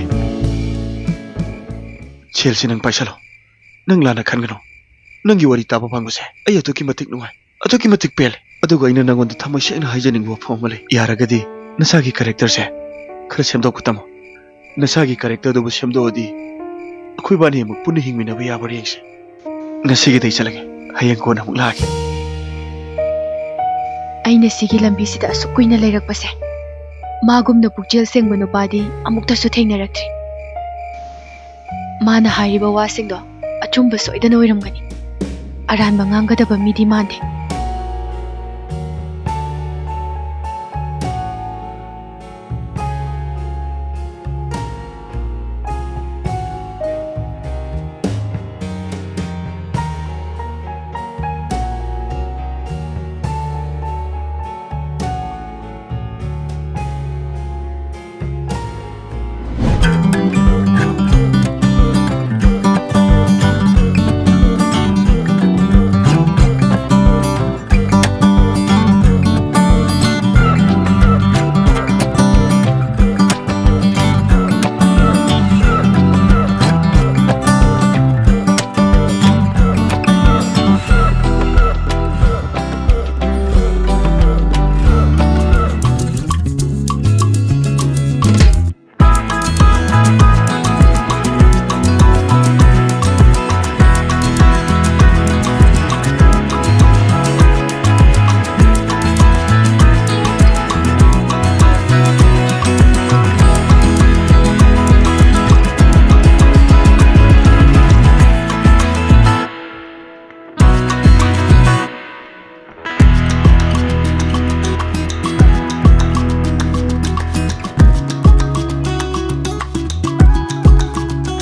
ꯁꯦꯜꯁꯤ ꯅꯪ ꯄꯥꯏꯁꯜꯂꯣ꯫ ꯅꯪ ꯂꯥꯟꯅ ꯈꯟꯒꯅꯨ꯫ ꯅꯪꯒꯤ ꯋꯥꯔꯤ ꯇꯥꯕ ꯐꯪꯕꯁꯦ ꯑꯩ ꯑꯗꯨꯛꯀꯤ ꯃꯇꯤꯛ ꯅꯨꯡꯉꯥꯏ, ꯑꯗꯨꯛꯀꯤ ꯃꯇꯤꯛ ꯄꯦꯜꯂꯦ꯫ ꯑꯗꯨꯒ ꯑꯩꯅ ꯅꯪꯉꯣꯟꯗ ꯊꯃꯣꯏ ꯁꯦꯡꯅ ꯍꯥꯏꯖꯅꯤꯡꯕ ꯋꯥꯐꯝ ꯑꯃ ꯂꯩ꯫ ꯌꯥꯔꯒꯗꯤ ꯅꯁꯥꯒꯤ ꯀꯦꯔꯦꯛꯇꯔꯁꯦ ꯈꯔ ꯁꯦꯝꯗꯣꯛꯄ ꯇꯝꯃꯣ꯫ ꯅꯁꯥꯒꯤ ꯀꯦꯔꯦꯛꯇꯔꯗꯨꯕꯨ ꯁꯦꯝꯗꯣꯛꯑꯗꯤ ꯑꯩꯈꯣꯏꯕꯥꯅꯤ ꯑꯃꯨꯛ ꯄꯨꯟꯅ ꯍꯤꯡꯃꯤꯟꯅꯕ ꯌꯥꯕ꯭ꯔꯥ ꯌꯦꯡꯁꯦ꯫ ꯉꯁꯤꯒꯤꯗꯤ ꯑꯩ ꯆꯠꯂꯒꯦ, ꯍꯌꯦꯡ ꯀꯣꯟꯅ ꯑꯃꯨꯛ ꯂꯥꯛꯀꯦ꯫ ꯑꯩꯅ ꯁꯤꯒꯤ ꯂꯝꯕꯤꯁꯤꯗ ꯑꯁꯨꯛ ꯀꯨꯏꯅ ꯂꯩꯔꯛꯄꯁꯦ, ꯃꯥꯒꯨꯝꯅ ꯄꯨꯛꯆꯦꯜ ꯁꯦꯡꯕ ꯅꯨꯄꯥꯗꯤ ꯑꯃꯨꯛꯇꯁꯨ ꯊꯦꯡꯅꯔꯛꯇ꯭ꯔꯤ꯫ ꯃꯥꯅ ꯍꯥꯏꯔꯤꯕ ꯋꯥꯁꯤꯡꯗꯣ ꯑꯆꯨꯝꯕ ꯁꯣꯏꯗꯅ ꯑꯣꯏꯔꯝꯒꯅꯤ꯫ ꯑꯔꯥꯟꯕ ꯉꯥꯡꯒꯗꯕ ꯃꯤꯗꯤ ꯃꯥꯟꯗꯦ꯫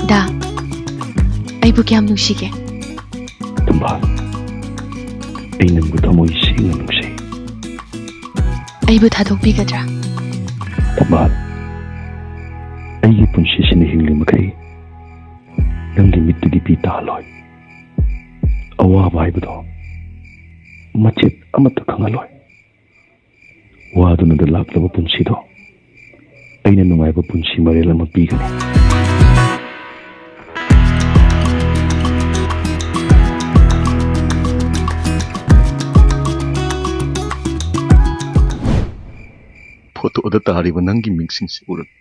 ꯗꯥ, ꯑꯩꯕꯨ ꯀꯌꯥꯝ ꯅꯨꯡꯁꯤꯒꯦ? ꯊꯝꯕꯥꯜ, ꯑꯩ ꯅꯪꯕꯨ ꯊꯃꯣꯏ ꯁꯦꯡꯅ ꯅꯨꯡꯁꯤ꯫ ꯑꯩꯕꯨ ꯊꯥꯗꯣꯛꯄꯤꯒꯗ꯭ꯔꯥ? ꯊꯝꯕꯥꯜ, ꯑꯩꯒꯤ ꯄꯨꯟꯁꯤꯁꯤꯅ ꯍꯤꯡꯂꯤ ꯃꯈꯩ ꯅꯪꯒꯤ ꯃꯤꯠꯇꯒꯤ ꯄꯤ ꯇꯥꯍꯜꯂꯣꯏ꯫ ꯑꯋꯥꯕ ꯍꯥꯏꯕꯗꯣ ꯃꯆꯦꯠ ꯑꯃꯠꯇ ꯈꯪꯍꯜꯂꯣꯏ꯫ ꯋꯥꯗꯨꯅꯗ ꯂꯥꯛꯂꯕ ꯄꯨꯟꯁꯤꯗꯣ ꯑꯩꯅ ꯅꯨꯡꯉꯥꯏꯕ ꯄꯨꯟꯁꯤ ꯃꯔꯦꯜ ꯑꯃ ꯄꯤꯒꯅꯤ꯫ ꯐꯣꯇꯣꯗ ꯇꯥꯔꯤꯕ ꯅꯪꯒꯤ ꯃꯤꯡꯁꯤꯡꯁꯤ ꯎꯔꯒ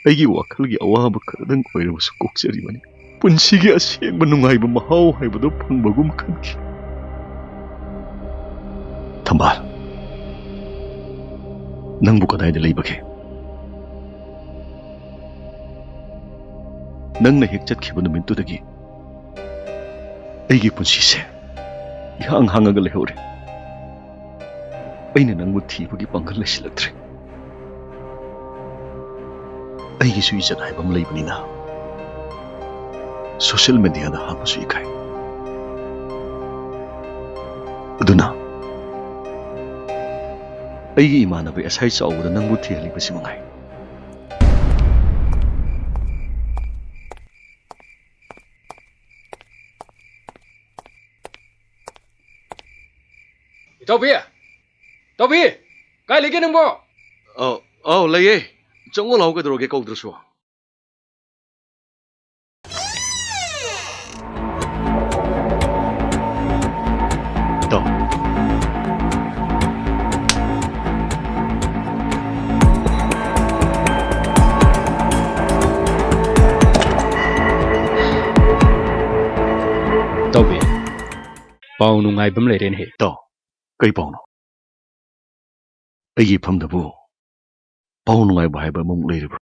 ꯑꯩꯒꯤ ꯋꯥꯈꯜꯒꯤ ꯑꯋꯥꯕ ꯈꯔꯗꯪ ꯑꯣꯏꯔꯕꯁꯨ ꯀꯣꯛꯆꯔꯤꯕꯅꯤ꯫ ꯄꯨꯟꯁꯤꯒꯤ ꯑꯁꯦꯡꯕ ꯅꯨꯡꯉꯥꯏꯕ ꯃꯍꯥꯎ ꯍꯥꯏꯕꯗꯨ ꯐꯪꯕꯒꯨꯝ ꯈꯟꯈꯤ꯫ ꯊꯝꯕꯥꯜ, ꯅꯪꯕꯨ ꯀꯗꯥꯏꯗ ꯂꯩꯕꯒꯦ? ꯅꯪꯅ ꯍꯦꯛ ꯆꯠꯈꯤꯕ ꯅꯨꯃꯤꯠꯇꯨꯗꯒꯤ ꯑꯩꯒꯤ ꯄꯨꯟꯁꯤꯁꯦ ꯏꯍꯥꯡ ꯍꯥꯡꯉꯒ ꯂꯩꯍꯧꯔꯦ꯫ ꯑꯩꯅ ꯅꯪꯕꯨ ꯊꯤꯕꯒꯤ ꯄꯥꯡꯒꯜ ꯂꯩꯁꯤꯜꯂꯛꯇ꯭ꯔꯦ꯫ ꯑꯩꯒꯤꯁꯨ ꯏꯖꯠ ꯍꯥꯏꯕ ꯑꯃ ꯂꯩꯕꯅꯤꯅ, ꯁꯣꯁꯤꯌꯦꯜ ꯃꯦꯗꯤꯌꯥꯗ ꯍꯥꯞꯄꯁꯨ ꯏꯀꯥꯏ꯫ ꯑꯗꯨꯅ ꯑꯩꯒꯤ ꯏꯃꯥꯟꯅꯕ ꯑꯦꯁ ꯑꯥꯏ ꯆꯥꯎꯕꯗ ꯅꯪꯕꯨ ꯊꯤꯍꯜꯂꯤꯕꯁꯤ ꯃꯉꯥꯏ꯫ ꯏꯇꯥꯎꯕꯤ! ꯏꯇꯥꯎꯕꯤ! ꯀꯥꯏ ꯂꯩꯒꯦ ꯅꯪꯕꯣ? ꯑꯧ, ꯑꯧ, ꯂꯩꯌꯦ꯫ ꯆꯪꯉꯣ ꯂꯥꯛꯑꯣ, ꯀꯩꯗꯧꯔꯒꯦ ꯀꯧꯗ꯭ꯔꯁꯨ? ꯏꯇꯥꯎ꯫ ꯏꯇꯥꯎꯕꯤ, ꯄꯥꯎ ꯅꯨꯡꯉꯥꯏꯕ ꯑꯃ ꯂꯩꯔꯦꯅꯦꯍꯦ꯫ ꯏꯇꯥꯎ, ꯀꯩ ꯄꯥꯎꯅꯣ? ꯑꯩꯒꯤ ꯏꯐꯝꯗꯕꯨ ꯄꯥꯎ ꯅꯨꯡꯉꯥꯏꯕ ꯍꯥꯏꯕ ꯑꯃꯃꯨꯛ ꯂꯩꯔꯤꯕ꯭ꯔꯥ?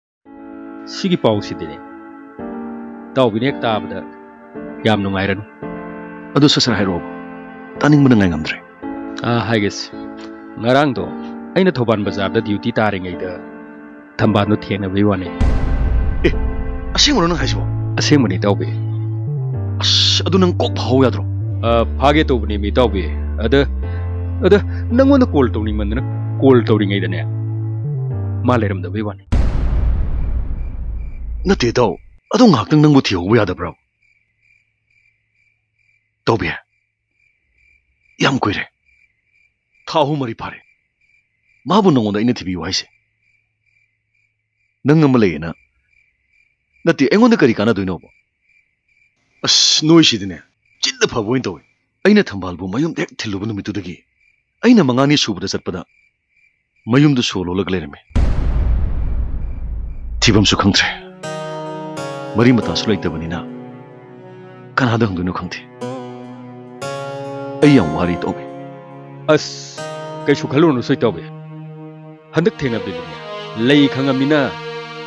ꯁꯤꯒꯤ ꯄꯥꯎꯁꯤꯗꯤꯅꯦ, ꯏꯇꯥꯎꯕꯤꯅ ꯍꯦꯛ ꯇꯥꯕꯗ ꯌꯥꯝ ꯅꯨꯡꯉꯥꯏꯔꯅꯤ꯫ ꯑꯗꯨ ꯁꯠ ꯁꯠ ꯍꯥꯏꯔꯛꯑꯣ, ꯇꯥꯅꯤꯡꯕꯅ ꯉꯥꯏ ꯉꯝꯗ꯭ꯔꯦ꯫ ꯑꯥ, ꯍꯥꯏꯒꯦꯁꯦ꯫ ꯉꯔꯥꯡꯗꯣ ꯑꯩꯅ ꯊꯧꯕꯥꯜ ꯕꯖꯥꯔꯗ ꯗ꯭ꯌꯨꯇꯤ ꯇꯥꯔꯤꯉꯩꯗ ꯊꯝꯕꯥꯜꯗꯣ ꯊꯦꯡꯅꯕꯩ ꯋꯥꯅꯤ꯫ ꯑꯦ, ꯑꯁꯦꯡꯕꯔꯣ ꯅꯪ ꯍꯥꯏꯁꯤꯕꯣ? ꯑꯁꯦꯡꯕꯅꯤ, ꯏꯇꯥꯎꯕꯤ꯫ ꯑꯁ, ꯑꯗꯨ ꯅꯪ ꯀꯣꯛ ꯐꯥꯍꯧ ꯌꯥꯗ꯭ꯔꯣ? ꯑ, ꯐꯥꯒꯦ ꯇꯧꯕꯅꯦ, ꯃꯤ ꯏꯇꯥꯎꯕꯤ꯫ ꯑꯗ, ꯑꯗ ꯅꯪꯉꯣꯟꯗ ꯀꯣꯜ ꯇꯧꯅꯤꯡꯃꯟꯗꯅ ꯀꯣꯜ ꯇꯧꯔꯤꯉꯩꯗꯅꯦ, ꯃꯥ ꯂꯩꯔꯝꯗꯕꯩ ꯋꯥꯅꯤ꯫ ꯅꯠꯇꯦ, ꯏꯇꯥꯎ꯫ ꯑꯗꯨ ꯉꯥꯏꯍꯥꯛꯇꯪ ꯅꯪꯕꯨ ꯊꯤꯍꯧꯕ ꯌꯥꯗꯕ꯭ꯔꯣ? ꯇꯧꯕꯤ, ꯌꯥꯝ ꯀꯨꯏꯔꯦ꯫ ꯊꯥ ꯑꯍꯨꯝ ꯃꯔꯤ ꯐꯥꯔꯦ꯫ ꯃꯥꯕꯨ ꯅꯉꯣꯟꯗ ꯑꯩꯅ ꯊꯤꯕꯤꯌꯨ ꯍꯥꯏꯁꯦ꯫ ꯅꯪ ꯑꯃ ꯂꯩꯌꯦꯅ꯫ ꯅꯠꯇꯦ, ꯑꯩꯉꯣꯟꯗ ꯀꯔꯤ ꯀꯥꯟꯅꯗꯣꯏꯅꯣꯕ? ꯑꯁ, ꯅꯣꯏꯁꯤꯗꯤꯅꯦ, ꯆꯤꯟꯗ ꯐꯕ ꯑꯣꯏꯅ ꯇꯧꯋꯦ꯫ ꯑꯩꯅ ꯊꯝꯕꯥꯜꯕꯨ ꯃꯌꯨꯝꯗ ꯍꯦꯛ ꯊꯤꯜꯂꯨꯕ ꯅꯨꯃꯤꯠꯇꯨꯗꯒꯤ ꯑꯩꯅ ꯃꯉꯥꯅꯤ ꯁꯨꯕꯗ ꯆꯠꯄꯗ ꯃꯌꯨꯝꯗ ꯁꯣ ꯂꯣꯜꯂꯒ ꯂꯩꯔꯝꯃꯤ꯫ ꯊꯤꯐꯝꯁꯨ ꯈꯪꯗ꯭ꯔꯦ꯫ ꯃꯔꯤ ꯃꯇꯥꯁꯨ ꯂꯩꯇꯕꯅꯤꯅ ꯀꯅꯥꯗ ꯍꯪꯗꯣꯏꯅꯣ ꯈꯪꯗꯦ꯫ ꯑꯩ ꯌꯥꯝ ꯋꯥꯔꯦ ꯏꯇꯥꯎꯕꯤ꯫ ꯑꯁ, ꯀꯩꯁꯨ ꯈꯜꯂꯨꯔꯅꯨ ꯏꯇꯥꯎꯕꯤ꯫ ꯍꯟꯗꯛ ꯊꯦꯡꯅꯕꯗꯗꯤꯅꯦ, ꯂꯩ ꯈꯪꯉꯕꯅꯤꯅ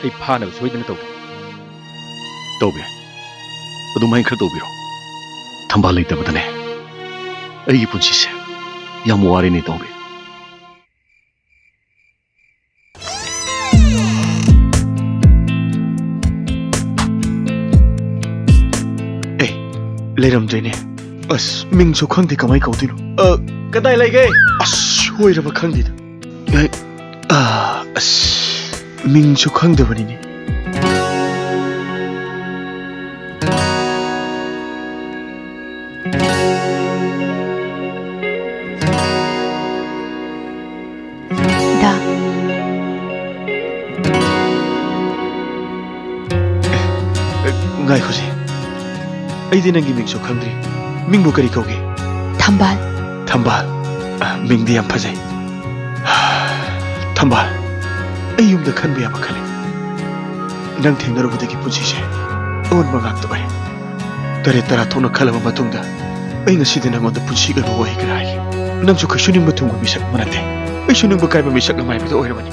ꯑꯩ ꯐꯥꯅꯕ ꯁꯣꯏꯗꯅ ꯇꯧꯒꯦ꯫ ꯇꯧꯒꯦ꯫ ꯑꯗꯨꯃꯥꯏꯅ ꯈꯔ ꯇꯧꯕꯤꯔꯣ꯫ ꯊꯝꯕꯥꯜ ꯂꯩꯇꯕꯗꯅꯦ ꯑꯩꯒꯤ ꯄꯨꯟꯁꯤꯁꯦ ꯌꯥꯝ ꯋꯥꯔꯦꯅꯦ ꯏꯇꯥꯎꯕꯤ꯫ ꯑꯦ, ꯂꯩꯔꯝꯗ꯭ꯔꯦꯅꯦ꯫ ꯑꯁ, ꯃꯤꯡꯁꯨ ꯈꯪꯗꯦ, ꯀꯃꯥꯏ ꯀꯧꯗꯣꯏꯅꯣ? ꯑ, ꯀꯗꯥꯏ ꯂꯩꯒꯦ? ꯑꯁ, ꯁꯣꯏꯔꯕ ꯈꯪꯗꯦꯗ꯫ ꯑꯦ, ꯑ, ꯑꯁ, ꯃꯤꯡꯁꯨ ꯈꯪꯗꯕꯅꯤꯅꯦ꯫ ꯗꯥ꯫ ꯑꯦ, ꯉꯥꯏꯈꯣꯁꯦ꯫ ꯑꯩꯗꯤ ꯅꯪꯒꯤ ꯃꯤꯡꯁꯨ ꯈꯪꯗ꯭ꯔꯤ꯫ ꯃꯤꯡꯕꯨ ꯀꯔꯤ ꯀꯧꯒꯦ? ꯊꯝꯕꯥꯜ꯫ ꯊꯝꯕꯥꯜ꯫ ꯑ, ꯃꯤꯡꯗꯤ ꯌꯥꯝ ꯐꯖꯩ꯫ ꯊꯝꯕꯥꯜ, ꯑꯩ ꯌꯨꯝꯗ ꯈꯟꯕ ꯌꯥꯕ ꯈꯜꯂꯦ꯫ ꯅꯪ ꯊꯦꯡꯅꯔꯨꯕꯗꯒꯤ ꯄꯨꯟꯁꯤꯁꯦ ꯑꯑꯣꯟꯕ ꯉꯥꯛꯇ ꯑꯣꯏꯔꯦ꯫ ꯇꯔꯦꯠ ꯇꯔꯥ ꯊꯣꯛꯅ ꯈꯜꯂꯕ ꯃꯇꯨꯡꯗ ꯑꯩ ꯉꯁꯤꯗꯤ ꯅꯪꯉꯣꯟꯗ ꯄꯨꯟꯁꯤꯒꯤ ꯑꯣꯏꯕ ꯋꯥꯍꯩ ꯈꯔ ꯍꯥꯏꯒꯦ꯫ ꯅꯪꯁꯨ ꯀꯩꯁꯨ ꯅꯤꯡꯕ ꯊꯨꯡꯕ ꯃꯤꯁꯛ ꯑꯃ ꯅꯠꯇꯦ꯫ ꯑꯩꯁꯨ ꯅꯤꯡꯕ ꯀꯥꯏꯕ ꯃꯤꯁꯛ ꯑꯃ ꯍꯥꯏꯕꯗꯣ ꯑꯣꯏꯔꯕꯅꯤ꯫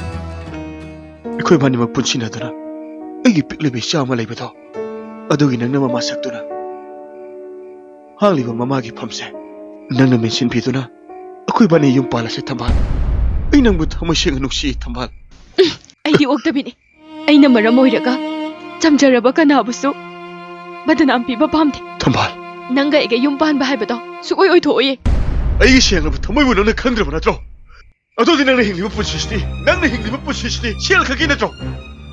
ꯑꯩꯈꯣꯏ ꯏꯕꯥꯅꯤꯃꯛ ꯄꯨꯟꯁꯤꯟꯅꯗꯨꯅ ꯑꯩꯒꯤ ꯄꯤꯛꯂꯤꯕ ꯏꯆꯥ ꯑꯃ ꯂꯩꯕꯗꯣ, ꯑꯗꯨꯒꯤ ꯅꯪꯅ ꯃꯃꯥ ꯁꯛꯇꯨꯅ ꯍꯥꯡꯂꯤꯕ ꯃꯃꯥꯒꯤ ꯐꯝꯁꯦ ꯅꯪꯅ ꯃꯦꯟꯁꯤꯟꯕꯤꯗꯨꯅ ꯑꯩꯈꯣꯏ ꯏꯕꯥꯅꯤ ꯌꯨꯝ ꯄꯥꯜꯂꯁꯦ, ꯊꯝꯕꯥꯜ꯫ ꯑꯩ ꯅꯪꯕꯨ ꯊꯃꯣꯏ ꯁꯦꯡꯅ ꯅꯨꯡꯁꯤꯌꯦ, ꯊꯝꯕꯥꯜ꯫ ꯑꯩꯗꯤ ꯑꯣꯛꯇꯕꯤꯅꯤ꯫ ꯑꯩꯅ ꯃꯔꯝ ꯑꯣꯏꯔꯒ ꯆꯝꯖꯔꯕ ꯀꯅꯥꯕꯨꯁꯨ ꯕꯗꯅꯥꯝ ꯄꯤꯕ ꯄꯥꯝꯗꯦ꯫ ꯊꯝꯕꯥꯜ꯫ ꯅꯪꯒ ꯑꯩꯒ ꯌꯨꯝ ꯄꯥꯟꯕ ꯍꯥꯏꯕꯗꯣ ꯁꯨꯛꯑꯣꯏ ꯑꯣꯏꯊꯣꯛꯑꯣꯏꯌꯦ꯫ ꯑꯩꯒꯤ ꯁꯦꯡꯂꯕ ꯊꯃꯣꯏꯕꯨ ꯅꯪꯅ ꯈꯪꯗ꯭ꯔꯕ ꯅꯠꯇ꯭ꯔꯣ? ꯑꯗꯨꯗꯤ ꯅꯪꯅ ꯍꯤꯡꯂꯤꯕ ꯄꯨꯟꯁꯤꯁꯤꯗꯤ, ꯅꯪꯅ ꯍꯤꯡꯂꯤꯕ ꯄꯨꯟꯁꯤꯁꯤꯗꯤ ꯁꯦꯜ ꯈꯛꯀꯤ ꯅꯠꯇ꯭ꯔꯣ?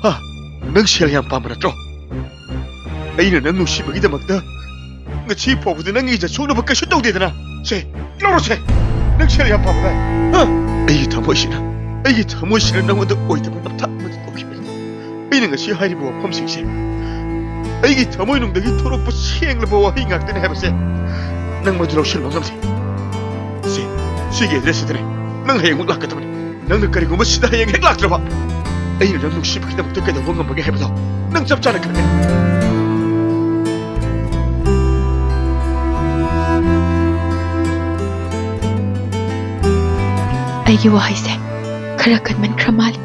ꯍꯥ? ꯅꯪ ꯁꯦꯜ ꯌꯥꯝ ꯄꯥꯝꯕ ꯅꯠꯇ꯭ꯔꯣ? ꯑꯩꯅ ꯅꯪ ꯅꯨꯡꯁꯤꯕꯒꯤꯗꯃꯛꯇ ꯉꯁꯤ ꯐꯥꯎꯕꯗ ꯅꯪꯒꯤ ꯏꯖꯠ ꯁꯣꯛꯅꯕ ꯀꯩꯁꯨ ꯇꯧꯗꯦꯗꯅ꯫ ꯁꯦ, ꯂꯧꯔꯣꯁꯦ꯫ ꯅꯪ ꯁꯦꯜ ꯌꯥꯝ ꯄꯥꯝꯕꯗꯥꯏ? ꯍꯥ? ꯑꯩꯒꯤ ꯊꯃꯣꯏꯁꯤꯅ, ꯑꯩꯒꯤ ꯊꯃꯣꯏꯁꯤꯅ ꯅꯪꯉꯣꯟꯗ ꯑꯣꯏꯗꯕ ꯅꯝꯊꯥꯛ ꯑꯃꯗꯤ ꯇꯧꯈꯤꯕꯅꯤ꯫ ꯑꯩꯅ ꯉꯁꯤ ꯍꯥꯏꯔꯤꯕ ꯋꯥꯐꯝꯁꯤꯡꯁꯦ ꯑꯩꯒꯤ ꯊꯃꯣꯏꯅꯨꯡꯗꯒꯤ ꯊꯣꯔꯛꯄ ꯁꯦꯡꯂꯕ ꯋꯥꯍꯩ ꯉꯥꯛꯇꯅꯤ ꯍꯥꯏꯕꯁꯦ ꯅꯪ ꯃꯗꯨ ꯂꯧꯁꯤꯟꯕ ꯉꯝꯂꯦ꯫ ꯁꯦ, ꯁꯤꯒꯤ ꯑꯦꯗ꯭ꯔꯦꯁꯁꯤꯗꯅꯦ ꯅꯪ ꯍꯌꯦꯡꯃꯨꯛ ꯂꯥꯛꯀꯗꯕꯅꯤ꯫ ꯅꯪꯅ ꯀꯔꯤꯒꯨꯝꯕ ꯁꯤꯗ ꯍꯌꯦꯡ ꯍꯦꯛ ꯂꯥꯛꯇ꯭ꯔꯕ, ꯑꯩꯅ ꯅꯪ ꯅꯨꯡꯁꯤꯕꯒꯤꯗꯃꯛꯇ ꯀꯩꯗꯧꯕ ꯉꯝꯕꯒꯦ ꯍꯥꯏꯕꯗꯣ ꯅꯪ ꯆꯞ ꯆꯥꯅ ꯈꯪꯒꯅꯤ꯫ ꯑꯩꯒꯤ ꯋꯥꯍꯩꯁꯦ ꯈꯔ ꯀꯟꯃꯟꯈ꯭ꯔ ꯃꯥꯜꯂꯤ꯫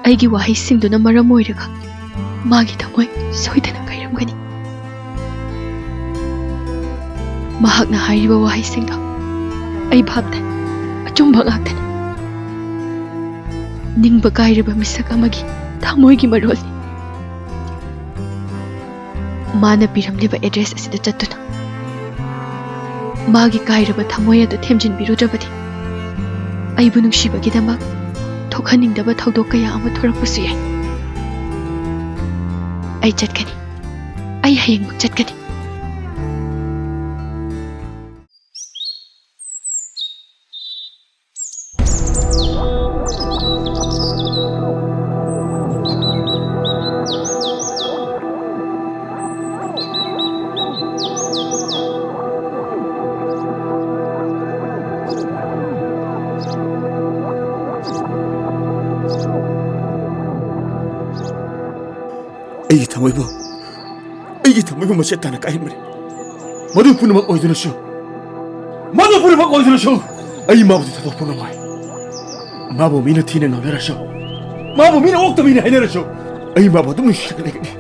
ꯑꯩꯒꯤ ꯋꯥꯍꯩꯁꯤꯡꯗꯨꯅ ꯃꯔꯝ ꯑꯣꯏꯔꯒ ꯃꯥꯒꯤ ꯊꯃꯣꯏ ꯁꯣꯏꯗꯅ ꯀꯥꯏꯔꯝꯒꯅꯤ꯫ ꯃꯍꯥꯛꯅ ꯍꯥꯏꯔꯤꯕ ꯋꯥꯍꯩꯁꯤꯡꯗꯣ ꯑꯩ ꯚꯥꯞ ꯇꯥꯏ꯫ ꯑꯆꯨꯝꯕ ꯉꯥꯛꯇꯅꯤ꯫ ꯅꯤꯡꯕ ꯀꯥꯏꯔꯕ ꯃꯤꯁꯛ ꯑꯃꯒꯤ ꯊꯃꯣꯏꯒꯤ ꯃꯔꯣꯜꯅꯤ꯫ ꯃꯥꯅ ꯄꯤꯔꯝꯂꯤꯕ ꯑꯦꯗ꯭ꯔꯦꯁ ꯑꯁꯤꯗ ꯆꯠꯇꯨꯅ ꯃꯥꯒꯤ ꯀꯥꯏꯔꯕ ꯊꯃꯣꯏ ꯑꯗꯨ ꯊꯦꯝꯖꯤꯟꯕꯤꯔꯨꯗ꯭ꯔꯕꯗꯤ, ꯑꯩꯕꯨ ꯅꯨꯡꯁꯤꯕꯒꯤꯗꯃꯛ ꯊꯣꯛꯍꯟꯅꯤꯡꯗꯕ ꯊꯧꯗꯣꯛ ꯀꯌꯥ ꯑꯃ ꯊꯣꯔꯛꯄꯁꯨ ꯌꯥꯏ꯫ ꯑꯩ ꯆꯠꯀꯅꯤ꯫ ꯑꯩ ꯍꯌꯦꯡꯃꯛ ꯆꯠꯀꯅꯤ꯫ ꯑꯩꯒꯤ ꯊꯃꯣꯏꯕꯨ, ꯑꯩꯒꯤ ꯊꯃꯣꯏꯕꯨ ꯃꯆꯦꯠ ꯇꯥꯅ ꯀꯥꯏꯍꯟꯕꯅꯤ꯫ ꯃꯗꯨ ꯄꯨꯝꯅꯃꯛ ꯑꯣꯏꯗꯨꯅꯁꯨ, ꯃꯗꯨ ꯄꯨꯝꯅꯃꯛ ꯑꯣꯏꯗꯨꯅꯁꯨ, ꯑꯩ ꯃꯥꯕꯨꯗꯤ ꯊꯥꯗꯣꯛꯄ ꯉꯝꯃꯣꯏ꯫ ꯃꯥꯕꯨ ꯃꯤꯅ ꯊꯤꯅ ꯉꯥꯡꯅꯔꯁꯨ, ꯃꯥꯕꯨ ꯃꯤꯅ ꯑꯣꯛꯇ ꯃꯤꯅ ꯍꯥꯏꯅꯔꯁꯨ, ꯑꯩ ꯃꯥꯕꯨ ꯑꯗꯨꯝ ꯅꯨꯡꯁꯤꯔꯒ ꯂꯩꯒꯅꯤ꯫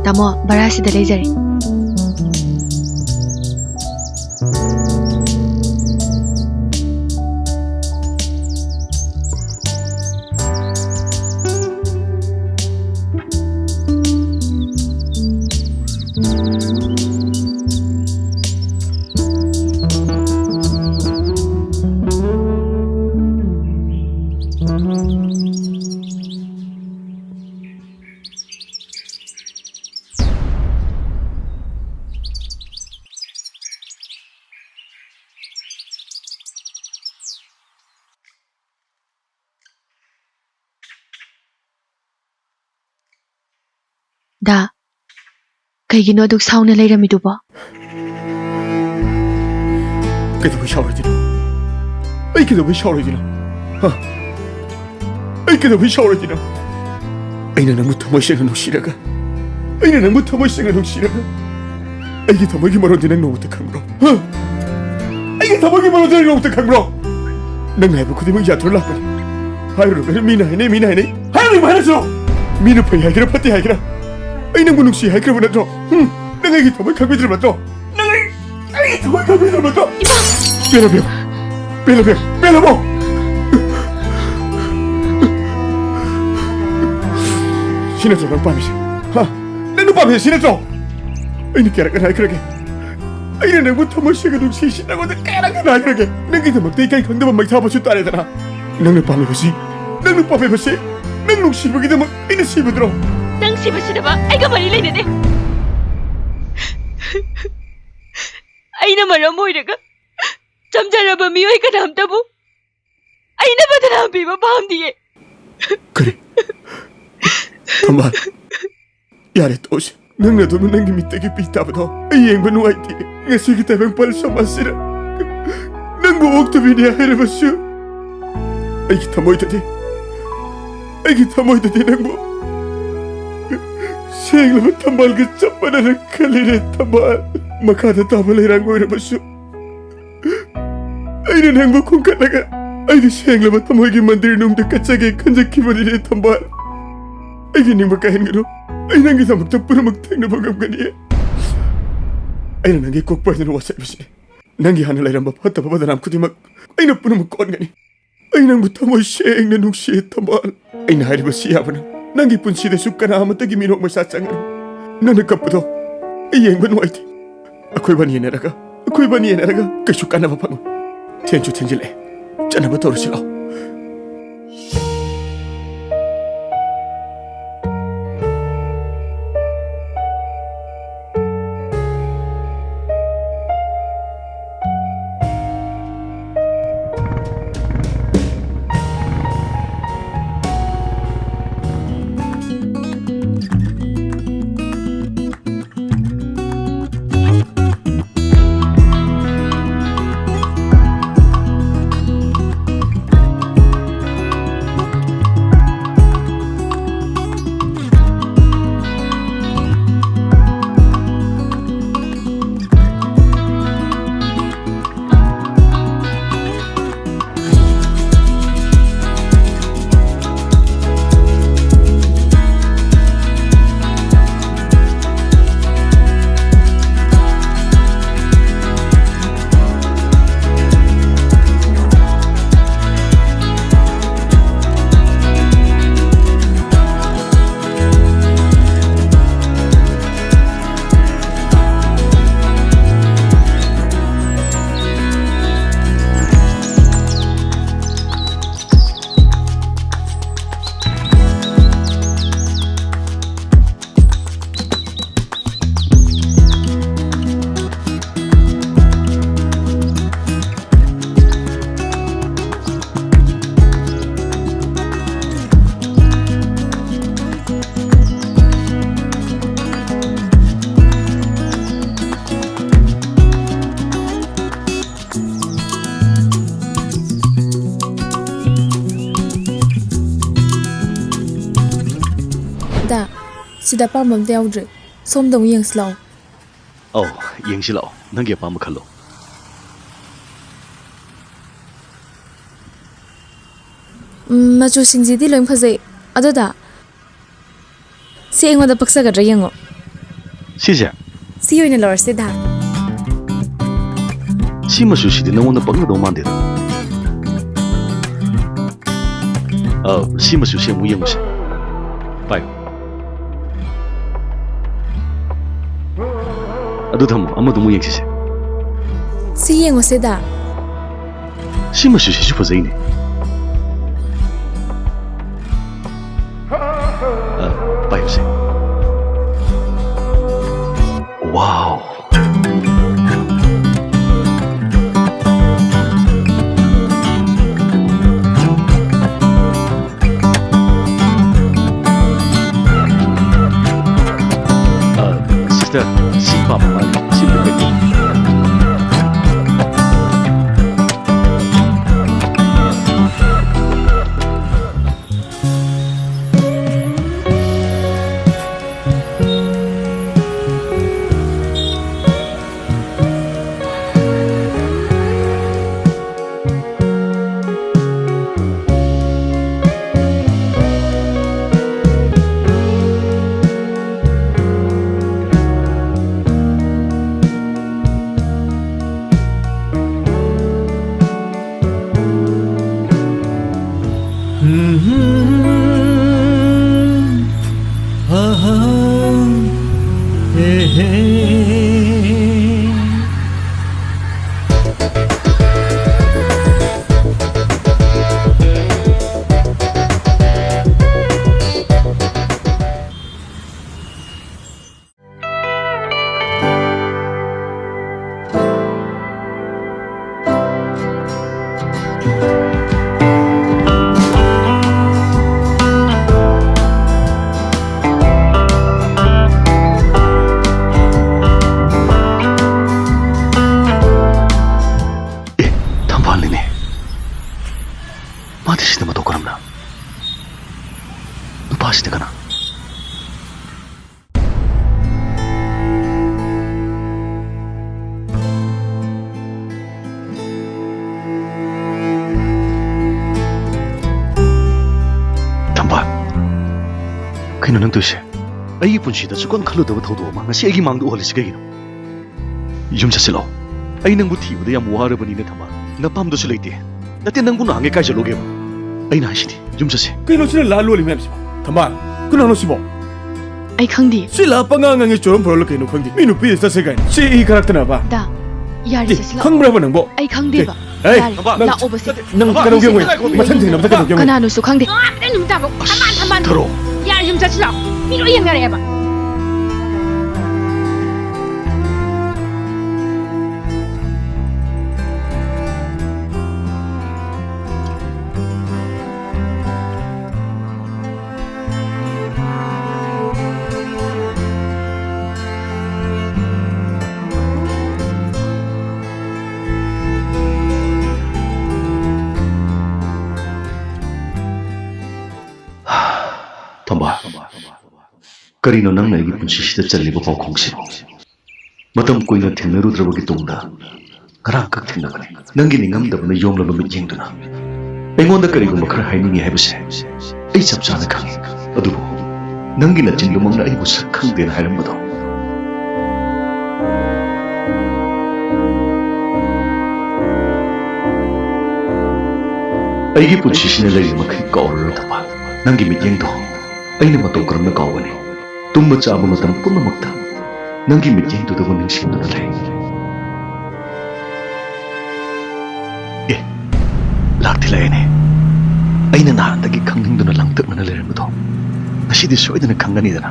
ꯇꯥꯃꯣ, ꯚꯔꯥꯁꯤꯗ ꯂꯩꯖꯔꯦ꯫ ꯀꯩꯒꯤꯅꯣ ꯑꯗꯨꯛ ꯁꯥꯎꯅ ꯂꯩꯔꯝꯃꯤꯗꯨꯕꯣ? ꯀꯩꯗꯧꯕꯩ ꯁꯥꯎꯔꯣꯏꯗꯣꯏꯅꯣ? ꯑꯩ ꯀꯩꯗꯧꯕꯩ ꯁꯥꯎꯔꯣꯏꯗꯣꯏꯅꯣ? ꯍꯥ? ꯑꯩ ꯀꯩꯗꯧꯕꯩ ꯁꯥꯎꯔꯣꯏꯗꯣꯏꯅꯣ? ꯑꯩꯅ ꯅꯪꯕꯨ ꯊꯃꯣꯏ ꯁꯦꯡꯅ ꯅꯨꯡꯁꯤꯔꯒ, ꯑꯩꯅ ꯅꯪꯕꯨ ꯊꯃꯣꯏ ꯁꯦꯡꯅ ꯅꯨꯡꯁꯤꯔꯒ, ꯑꯩꯒꯤ ꯊꯃꯣꯏꯒꯤ ꯃꯔꯣꯟꯗꯤ ꯅꯪ ꯅꯣꯡꯃꯇ ꯈꯪꯕ꯭ꯔꯣ? ꯍꯥ? ꯑꯩꯒꯤ ꯊꯃꯣꯏꯒꯤ ꯃꯔꯣꯟꯗꯤ ꯅꯪ ꯅꯣꯡꯃꯇ ꯈꯪꯕ꯭ꯔꯣ? ꯅꯪ ꯍꯥꯏꯕ ꯈꯨꯗꯤꯡꯃꯛ ꯌꯥꯊꯣꯛ ꯂꯥꯛꯄꯅꯤ꯫ ꯍꯥꯏꯔꯨꯔꯒꯅ ꯃꯤꯅ ꯍꯥꯏꯅꯩ, ꯃꯤꯅ ꯍꯥꯏꯅꯩ꯫ ꯍꯥꯏꯔꯨꯔꯤꯕ ꯍꯥꯏꯔꯁꯨ꯫ ꯃꯤꯅ ꯐꯩ ꯍꯥꯏꯒꯦꯔꯥ, ꯐꯠꯇꯦ ꯍꯥꯏꯒꯦꯔꯥ, ꯑꯩ ꯅꯪꯕꯨ ꯅꯨꯡꯁꯤ ꯍꯥꯏꯈ꯭ꯔꯕ ꯅꯠꯇ꯭ꯔꯣ? ꯎꯝ? ꯅꯪ ꯑꯩꯒꯤ ꯊꯃꯣꯏ ꯈꯪꯕꯤꯗ꯭ꯔꯕ ꯅꯠꯇ꯭ꯔꯣ? ꯅꯪ ꯑꯩ, ꯑꯩꯒꯤ ꯊꯃꯣꯏ ꯈꯪꯕꯤꯗ꯭ꯔꯕ ꯅꯠꯇ꯭ꯔꯣ? ꯏꯃꯥ! ꯄꯦꯜꯂꯕꯣ? ꯄꯦꯜꯂꯕꯣ? ꯄꯦꯜꯂꯕꯣ? ꯁꯤ ꯅꯠꯇ꯭ꯔꯣ ꯅꯪ ꯄꯥꯝꯃꯤꯁꯦ? ꯍꯥ? ꯅꯪꯅ ꯄꯥꯝꯃꯤꯁꯦ ꯁꯤ ꯅꯠꯇ꯭ꯔꯣ? ꯑꯩꯅ ꯀꯌꯥꯔꯛ ꯍꯟꯅ ꯍꯥꯏꯈ꯭ꯔꯒꯦ? ꯑꯩꯅ ꯅꯪꯕꯨ ꯊꯃꯣꯏ ꯁꯦꯡꯅ ꯅꯨꯡꯁꯤꯁꯤ ꯅꯪꯉꯣꯟꯗ ꯀꯌꯥꯔꯛ ꯍꯟꯅ ꯍꯥꯏꯈ꯭ꯔꯒꯦ? ꯅꯪꯒꯤꯗꯃꯛꯇ ꯏꯀꯥꯏ ꯈꯪꯗꯕ ꯃꯩꯊꯥꯕꯁꯨ ꯇꯥꯔꯦꯗꯅ꯫ ꯅꯪꯅ ꯄꯥꯝꯂꯤꯕꯁꯤ, ꯅꯪꯅ ꯄꯥꯝꯂꯤꯕꯁꯤ, ꯅꯪ ꯅꯨꯡꯁꯤꯕꯒꯤꯗꯃꯛ ꯑꯩꯅ ꯁꯤꯕꯗꯨꯔꯣ? ꯅꯪ ꯁꯤꯕ ꯁꯤꯗꯕ ꯑꯩꯒ ꯃꯔꯤ ꯂꯩꯅꯗꯦ꯫ ꯑꯩꯅ ꯃꯔꯝ ꯑꯣꯏꯔꯒ ꯆꯝꯖꯔꯕ ꯃꯤꯑꯣꯏ ꯀꯅꯥꯝꯇꯕꯨ ꯑꯩꯅ ꯕꯗꯅꯥꯝ ꯄꯤꯕ ꯄꯥꯝꯗꯤꯌꯦ꯫ ꯀꯔꯤ? ꯊꯝꯕꯥꯜ, ꯌꯥꯔꯦ, ꯇꯣꯛꯑꯁꯤ꯫ ꯅꯪꯅ ꯑꯗꯨꯝ ꯅꯪꯒꯤ ꯃꯤꯠꯇꯒꯤ ꯄꯤ ꯇꯥꯕꯗꯣ ꯑꯩ ꯌꯦꯡꯕ ꯅꯨꯡꯉꯥꯏꯇꯦ꯫ ꯉꯁꯤꯒꯤ ꯇꯥꯏꯕꯪꯄꯥꯜ ꯁꯃꯥꯖꯁꯤꯗ ꯅꯪꯕꯨ ꯑꯣꯛꯇꯕꯤꯅꯤ ꯍꯥꯏꯔꯕꯁꯨ, ꯑꯩꯒꯤ ꯊꯃꯣꯏꯗꯗꯤ, ꯑꯩꯒꯤ ꯊꯃꯣꯏꯗꯗꯤ ꯅꯪꯕꯨ ꯁꯦꯡꯂꯕ ꯊꯝꯕꯥꯜꯒ ꯆꯞ ꯃꯥꯟꯅꯅ ꯈꯜꯂꯤꯔꯦ, ꯊꯝꯕꯥꯜ꯫ ꯃꯈꯥꯗ ꯇꯥꯕ ꯂꯩꯔꯥꯡ ꯑꯣꯏꯔꯕꯁꯨ, ꯑꯩꯅ ꯅꯪꯕꯨ ꯈꯣꯡꯀꯠꯂꯒ ꯑꯩꯒꯤ ꯁꯦꯡꯂꯕ ꯊꯃꯣꯏꯒꯤ ꯃꯟꯗꯤꯔ ꯅꯨꯡꯗ ꯀꯠꯆꯒꯦ ꯈꯟꯖꯈꯤꯕꯅꯤꯅꯦ, ꯊꯝꯕꯥꯜ꯫ ꯑꯩꯒꯤ ꯅꯤꯡꯕ ꯀꯥꯏꯍꯟꯒꯅꯨ꯫ ꯑꯩ ꯅꯪꯒꯤꯗꯃꯛꯇ ꯄꯨꯝꯅꯃꯛ ꯊꯦꯡꯅꯕ ꯉꯝꯒꯅꯤ꯫ ꯑꯩꯅ ꯅꯪꯒꯤ ꯀꯣꯛꯄ ꯍꯥꯏꯗꯨꯅ ꯋꯥꯁꯛꯂꯤꯕꯁꯤꯅꯤ꯫ ꯅꯪꯒꯤ ꯍꯥꯟꯅ ꯂꯩꯔꯝꯕ ꯐꯠꯇꯕ ꯕꯗꯅꯥꯝ ꯈꯨꯗꯤꯡꯃꯛ ꯑꯩꯅ ꯄꯨꯝꯅꯃꯛ ꯀꯣꯟꯒꯅꯤ꯫ ꯑꯩ ꯅꯪꯕꯨ ꯊꯃꯣꯏ ꯁꯦꯡꯅ ꯅꯨꯡꯁꯤ, ꯊꯝꯕꯥꯜ꯫ ꯑꯩꯅ ꯍꯥꯏꯔꯤꯕꯁꯤ ꯌꯥꯕꯅ ꯅꯪꯒꯤ ꯄꯨꯟꯁꯤꯗꯁꯨ ꯀꯅꯥ ꯑꯃꯠꯇꯒꯤ ꯃꯤꯅꯣꯛ ꯃꯩꯁꯥ ꯆꯪꯒꯅꯨ꯫ ꯅꯪꯅ ꯀꯞꯄꯗꯣ ꯑꯩ ꯌꯦꯡꯕ ꯅꯨꯡꯉꯥꯏꯇꯦ꯫ ꯑꯩꯈꯣꯏꯕꯥꯅꯤ ꯌꯦꯟꯅꯔꯒ, ꯑꯩꯈꯣꯏꯕꯥꯅꯤ ꯌꯦꯟꯅꯔꯒ ꯀꯩꯁꯨ ꯀꯥꯟꯅꯕ ꯐꯪꯉꯣꯏ꯫ ꯊꯦꯡꯁꯨ ꯊꯦꯡꯖꯤꯜꯂꯛꯑꯦ꯫ ꯆꯠꯅꯕ ꯇꯧꯔꯁꯤ ꯂꯥꯛꯑꯣ꯫ ꯁꯤꯗ ꯑꯄꯥꯝꯕ ꯑꯝꯇ ꯌꯥꯎꯗ꯭ꯔꯦ꯫ ꯁꯣꯝꯗ ꯑꯃꯨꯛ ꯌꯦꯡꯁꯤ ꯂꯥꯛꯑꯣ꯫ ꯑꯧ, ꯌꯦꯡꯁꯤ ꯂꯥꯛꯑꯣ꯫ ꯅꯪꯒꯤ ꯑꯄꯥꯝꯕ ꯈꯜꯂꯣ꯫ ꯎꯝ, ꯃꯆꯨꯁꯤꯡꯁꯤꯗꯤ ꯂꯣꯏ ꯐꯖꯩ꯫ ꯑꯗꯨꯗ ꯁꯤ ꯑꯩꯉꯣꯟꯗ ꯄꯛꯆꯒꯗ꯭ꯔꯥ ꯌꯦꯡꯉꯣ꯫ ꯁꯤꯁꯦ? ꯁꯤ ꯑꯣꯏꯅ ꯂꯧꯔꯁꯤꯗ꯫ ꯁꯤ ꯃꯆꯨꯁꯤꯗꯤ ꯅꯉꯣꯟꯗ ꯄꯛꯅꯗꯧ ꯃꯥꯟꯗꯦꯗ꯫ ꯑ, ꯁꯤ ꯃꯆꯨꯁꯤ ꯑꯃꯨꯛ ꯌꯦꯡꯉꯨꯁꯦ꯫ ꯄꯥꯏꯌꯨ꯫ ꯑꯗꯨ ꯊꯝꯃꯣ, ꯑꯃꯗꯨ ꯑꯃꯨꯛ ꯌꯦꯡꯁꯤꯁꯦ꯫ ꯁꯤ ꯌꯦꯡꯉꯨꯁꯦꯗ꯫ ꯁꯤ ꯃꯆꯨꯁꯤꯁꯨ ꯐꯖꯩꯅꯦ꯫ ꯑ, ꯄꯥꯏꯌꯨꯁꯦ꯫ ꯋꯥꯎ꯫ ꯑ, ꯁꯤꯁꯇꯔ, ꯁꯤ ꯄꯥꯝꯕ ꯃꯥꯜꯂꯤ꯫ ꯁꯤ ꯑꯝꯇ ꯄꯤꯕꯤꯌꯨ꯫ ꯅꯪ ꯇꯧꯏꯁꯦ? ꯑꯩꯒꯤ ꯄꯨꯟꯁꯤꯗ ꯁꯨꯛꯈꯟ ꯈꯜꯂꯨꯗꯕ ꯊꯧꯗꯣꯛ ꯑꯃ ꯉꯁꯤ ꯑꯩꯒꯤ ꯃꯥꯡꯗ ꯎꯍꯜꯂꯤꯁꯤ ꯀꯩꯒꯤꯅꯣ? ꯌꯨꯝ ꯆꯠꯁꯤꯜꯂꯣ꯫ ꯑꯩ ꯅꯪꯕꯨ ꯊꯤꯕꯗ ꯌꯥꯝ ꯋꯥꯔꯕꯅꯤꯅꯦ, ꯊꯝꯕꯥꯜ꯫ ꯅꯄꯥꯝꯗꯁꯨ ꯂꯩꯇꯦ꯫ ꯅꯠꯇꯦ, ꯅꯪꯕꯨ ꯅꯍꯥꯟꯒꯩ ꯀꯥꯏ ꯆꯠꯂꯨꯒꯦꯕ? ꯑꯩꯅ ꯍꯥꯏꯁꯤꯗꯤ, ꯌꯨꯝ ꯆꯠꯁꯦ꯫ ꯀꯩꯅꯣ ꯁꯤꯅ ꯂꯥ ꯂꯣꯜꯂꯤ ꯃꯌꯥꯝꯁꯤꯕꯣ? ꯊꯝꯕꯥꯜ, ꯀꯅꯥꯅꯣ ꯁꯤꯕꯣ? ꯑꯩ ꯈꯪꯗꯦ꯫ ꯁꯤ ꯂꯥ ꯄꯉꯥꯡ ꯉꯥꯡꯉꯤ, ꯆꯣꯔꯝ ꯐꯣꯔꯝꯂ ꯀꯩꯅꯣ ꯈꯪꯗꯦ꯫ ꯃꯤ ꯅꯨꯄꯤꯗ ꯆꯠꯁꯦ ꯀꯥꯏꯅ꯫ ꯁꯤ ꯏ ꯀꯔꯛꯇꯅꯕ꯫ ꯗꯥ, ꯌꯥꯔꯦ, ꯑꯦ, ꯆꯠꯁꯤ ꯂꯥꯛꯑꯣ꯫ ꯈꯪꯕ꯭ꯔꯕ ꯅꯪꯕꯣ? ꯑꯩ ꯈꯪꯗꯦꯕ꯫ ꯑꯦ, ꯌꯥꯔꯦ, ꯊꯝꯕꯥꯜ, ꯂꯥꯛꯑꯣꯕꯁꯦ꯫ ꯅꯪ ꯀꯩꯗꯧꯒꯦ ꯃꯣꯏ? ꯃꯊꯪ ꯊꯦꯡꯅꯕꯗ ꯀꯩꯗꯧꯒꯦ ꯃꯣꯏ? ꯀꯅꯥꯅꯣꯁꯨ ꯈꯪꯗꯦ꯫ ꯊꯔꯣ꯫ ꯌꯥꯔꯦ, ꯌꯨꯝ ꯆꯠꯁꯤ ꯂꯥꯛꯑꯣ꯫ ꯃꯤ ꯂꯣꯏ ꯌꯦꯡꯅꯔꯛꯑꯦꯕ꯫ ꯊꯝꯕꯥꯜ, ꯀꯔꯤꯅꯣ ꯅꯪꯅ ꯑꯩꯒꯤ ꯄꯨꯟꯁꯤꯁꯤꯗ ꯆꯜꯂꯤꯕ ꯄꯥꯎꯈꯣꯡꯁꯤꯕꯨ? ꯃꯇꯝ ꯀꯨꯏꯅ ꯊꯦꯡꯅꯔꯨꯗ꯭ꯔꯕꯒꯤ ꯇꯨꯡꯗ ꯉꯔꯥꯡꯈꯛ ꯊꯦꯡꯅꯕꯅꯤ꯫ ꯅꯪꯒꯤ ꯅꯤꯡꯉꯝꯗꯕꯅ ꯌꯣꯝꯂꯕ ꯃꯤꯠꯌꯦꯡꯗꯨꯅ ꯑꯩꯉꯣꯟꯗ ꯀꯔꯤꯒꯨꯝꯕ ꯈꯔ ꯍꯥꯏꯅꯤꯡꯉꯤ ꯍꯥꯏꯕꯁꯦ ꯑꯩ ꯆꯞ ꯆꯥꯅ ꯈꯪꯏ꯫ ꯑꯗꯨꯕꯨ ꯅꯪꯒꯤ ꯅꯆꯤꯟꯗꯨꯃꯛꯅ ꯑꯩꯕꯨ ꯁꯛ ꯈꯪꯗꯦꯅ ꯍꯥꯏꯔꯝꯕꯗꯣ꯫ ꯑꯩꯒꯤ ꯄꯨꯟꯁꯤꯁꯤꯅ ꯂꯩꯔꯤ ꯃꯈꯩ ꯀꯥꯎꯔꯔꯣꯏꯗꯕ ꯅꯪꯒꯤ ꯃꯤꯠꯌꯦꯡꯗꯣ ꯑꯩꯅ ꯃꯇꯧ ꯀꯔꯝꯅ ꯀꯥꯎꯒꯅꯤ? ꯇꯨꯝꯕ ꯆꯥꯕ ꯃꯇꯝ ꯄꯨꯝꯅꯃꯛꯇ ꯅꯪꯒꯤ ꯃꯤꯠꯌꯦꯡꯗꯨꯗꯕꯨ ꯅꯤꯡꯁꯤꯡꯗꯨꯅ ꯂꯩ꯫ ꯑꯦ, ꯂꯥꯛꯇꯤ ꯂꯥꯛꯑꯦꯅꯦ꯫ ꯑꯩꯅ ꯅꯍꯥꯟꯗꯒꯤ ꯈꯪꯅꯤꯡꯗꯨꯅ ꯂꯥꯡꯇꯛꯅꯅ ꯂꯩꯔꯝꯕꯗꯣ ꯉꯁꯤꯗꯤ ꯁꯣꯏꯗꯅ ꯈꯪꯒꯅꯤꯗꯅ꯫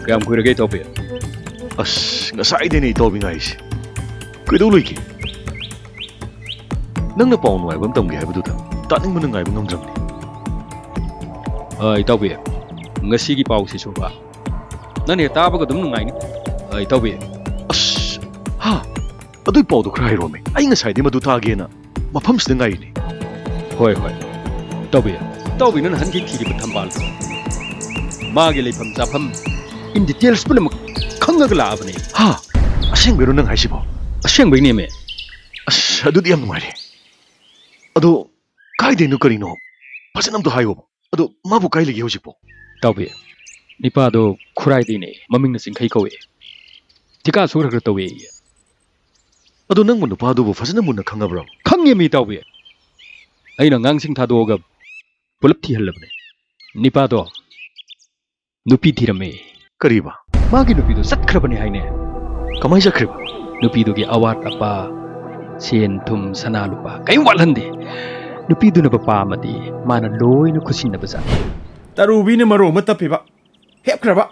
ꯀꯌꯥꯝ ꯀꯨꯏꯔꯒꯦ, ꯏꯇꯥꯎꯕꯤ? ꯑꯁ, ꯉꯁꯥꯏꯗꯩꯅꯦ ꯏꯇꯥꯎꯕꯤ ꯉꯥꯏꯔꯤꯁꯦ꯫ ꯀꯩꯗꯧ ꯂꯩꯒꯦ? ꯅꯪꯅ ꯄꯥꯎ ꯅꯨꯡꯉꯥꯏꯕ ꯑꯃ ꯇꯝꯒꯦ ꯍꯥꯏꯕꯗꯨꯗ ꯇꯥꯅꯤꯡꯕꯅ ꯉꯥꯏꯕ ꯉꯝꯗ꯭ꯔꯕꯅꯦ꯫ ꯑ, ꯏꯇꯥꯎꯕꯤ, ꯉꯁꯤꯒꯤ ꯄꯥꯎꯁꯤꯁꯨꯕ ꯅꯪꯅ ꯍꯦꯛ ꯇꯥꯕꯒ ꯑꯗꯨꯝ ꯅꯨꯡꯉꯥꯏꯅꯤ꯫ ꯑ, ꯏꯇꯥꯎꯕꯤ꯫ ꯑꯁ, ꯍꯥ? ꯑꯗꯨꯏ ꯄꯥꯎꯗꯣ ꯈꯔ ꯍꯥꯏꯔꯣꯝꯃꯦ꯫ ꯑꯩ ꯉꯁꯥꯏꯗꯩ ꯃꯗꯨ ꯇꯥꯒꯦꯅ ꯃꯐꯝꯁꯤꯗ ꯉꯥꯏꯔꯤꯅꯦ꯫ ꯍꯣꯏ, ꯍꯣꯏ꯫ ꯏꯇꯥꯎꯕꯤ, ꯏꯇꯥꯎꯕꯤꯅ ꯅꯍꯥꯟꯒꯤ ꯊꯤꯔꯤꯕ ꯊꯝꯕꯥꯜꯗꯣ, ꯃꯥꯒꯤ ꯂꯩꯐꯝ ꯆꯥꯐꯝ, in details ꯄꯨꯝꯅꯃꯛ ꯈꯪꯉꯒ ꯂꯥꯛꯑꯕꯅꯦ꯫ ꯍꯥ? ꯑꯁꯦꯡꯕꯩꯔꯣ ꯅꯪ ꯍꯥꯏꯁꯤꯕꯣ? ꯑꯁꯦꯡꯕꯩꯅꯦꯃꯦ꯫ ꯑꯁ, ꯑꯗꯨꯗꯤ ꯌꯥꯝ ꯅꯨꯡꯉꯥꯏꯔꯦ꯫ ꯑꯗꯣ ꯀꯥꯏꯗꯩꯅꯣ ꯀꯔꯤꯅꯣ? ꯐꯖꯅ ꯑꯝꯇ ꯍꯥꯏꯌꯣꯕ꯫ ꯑꯗꯣ ꯃꯥꯕꯨ ꯀꯥꯏ ꯂꯩꯒꯦ ꯍꯧꯖꯤꯛꯄꯣ? ꯏꯇꯥꯎꯕꯤ, ꯅꯤꯄꯥꯗꯣ ꯈꯨꯔꯥꯏꯗꯩꯅꯦ, ꯃꯃꯤꯡꯅ ꯆꯤꯡꯈꯩ ꯀꯧꯋꯦ꯫ ꯊꯤꯀꯥꯁꯨ ꯈꯔ ꯈꯔ ꯇꯧꯋꯦ꯫ ꯑꯗꯣ ꯅꯪꯕꯨ ꯅꯨꯄꯥꯗꯨꯕꯨ ꯐꯖꯅ ꯃꯨꯟꯅ ꯈꯪꯉꯕ꯭ꯔꯣ? ꯈꯪꯉꯦꯃꯤ ꯏꯇꯥꯎꯕꯤ꯫ ꯑꯩꯅ ꯑꯉꯥꯡꯁꯤꯡ ꯊꯥꯗꯣꯛꯑꯒ ꯄꯨꯂꯞ ꯊꯤꯍꯜꯂꯕꯅꯦ꯫ ꯅꯤꯄꯥꯗꯣ ꯅꯨꯄꯤ ꯊꯤꯔꯝꯃꯦ꯫ ꯀꯔꯤꯕ? ꯃꯥꯒꯤ ꯅꯨꯄꯤꯗꯣ ꯆꯠꯈ꯭ꯔꯕꯅꯦ ꯍꯥꯏꯅꯦ꯫ ꯀꯃꯥꯏ ꯆꯠꯈ꯭ꯔꯤꯕ? ꯅꯨꯄꯤꯗꯨꯒꯤ ꯑꯋꯥꯠ ꯑꯄꯥ, ꯁꯦꯟ ꯊꯨꯝ, ꯁꯅꯥ ꯂꯨꯄꯥ ꯀꯔꯤꯝ ꯋꯥꯠꯍꯟꯗꯦ꯫ ꯅꯨꯄꯤꯗꯨꯅꯕꯨ ꯄꯥꯝꯃꯗꯤ ꯃꯥꯅ ꯂꯣꯏꯅ ꯈꯨꯠꯁꯤꯟꯅꯕꯖꯥꯠꯅꯤ꯫ ꯇꯔꯨꯕꯤꯅ ꯃꯔꯣꯟ ꯑꯃ ꯇꯞꯄꯤꯕ, ꯍꯦꯞꯈ꯭ꯔꯕ꯫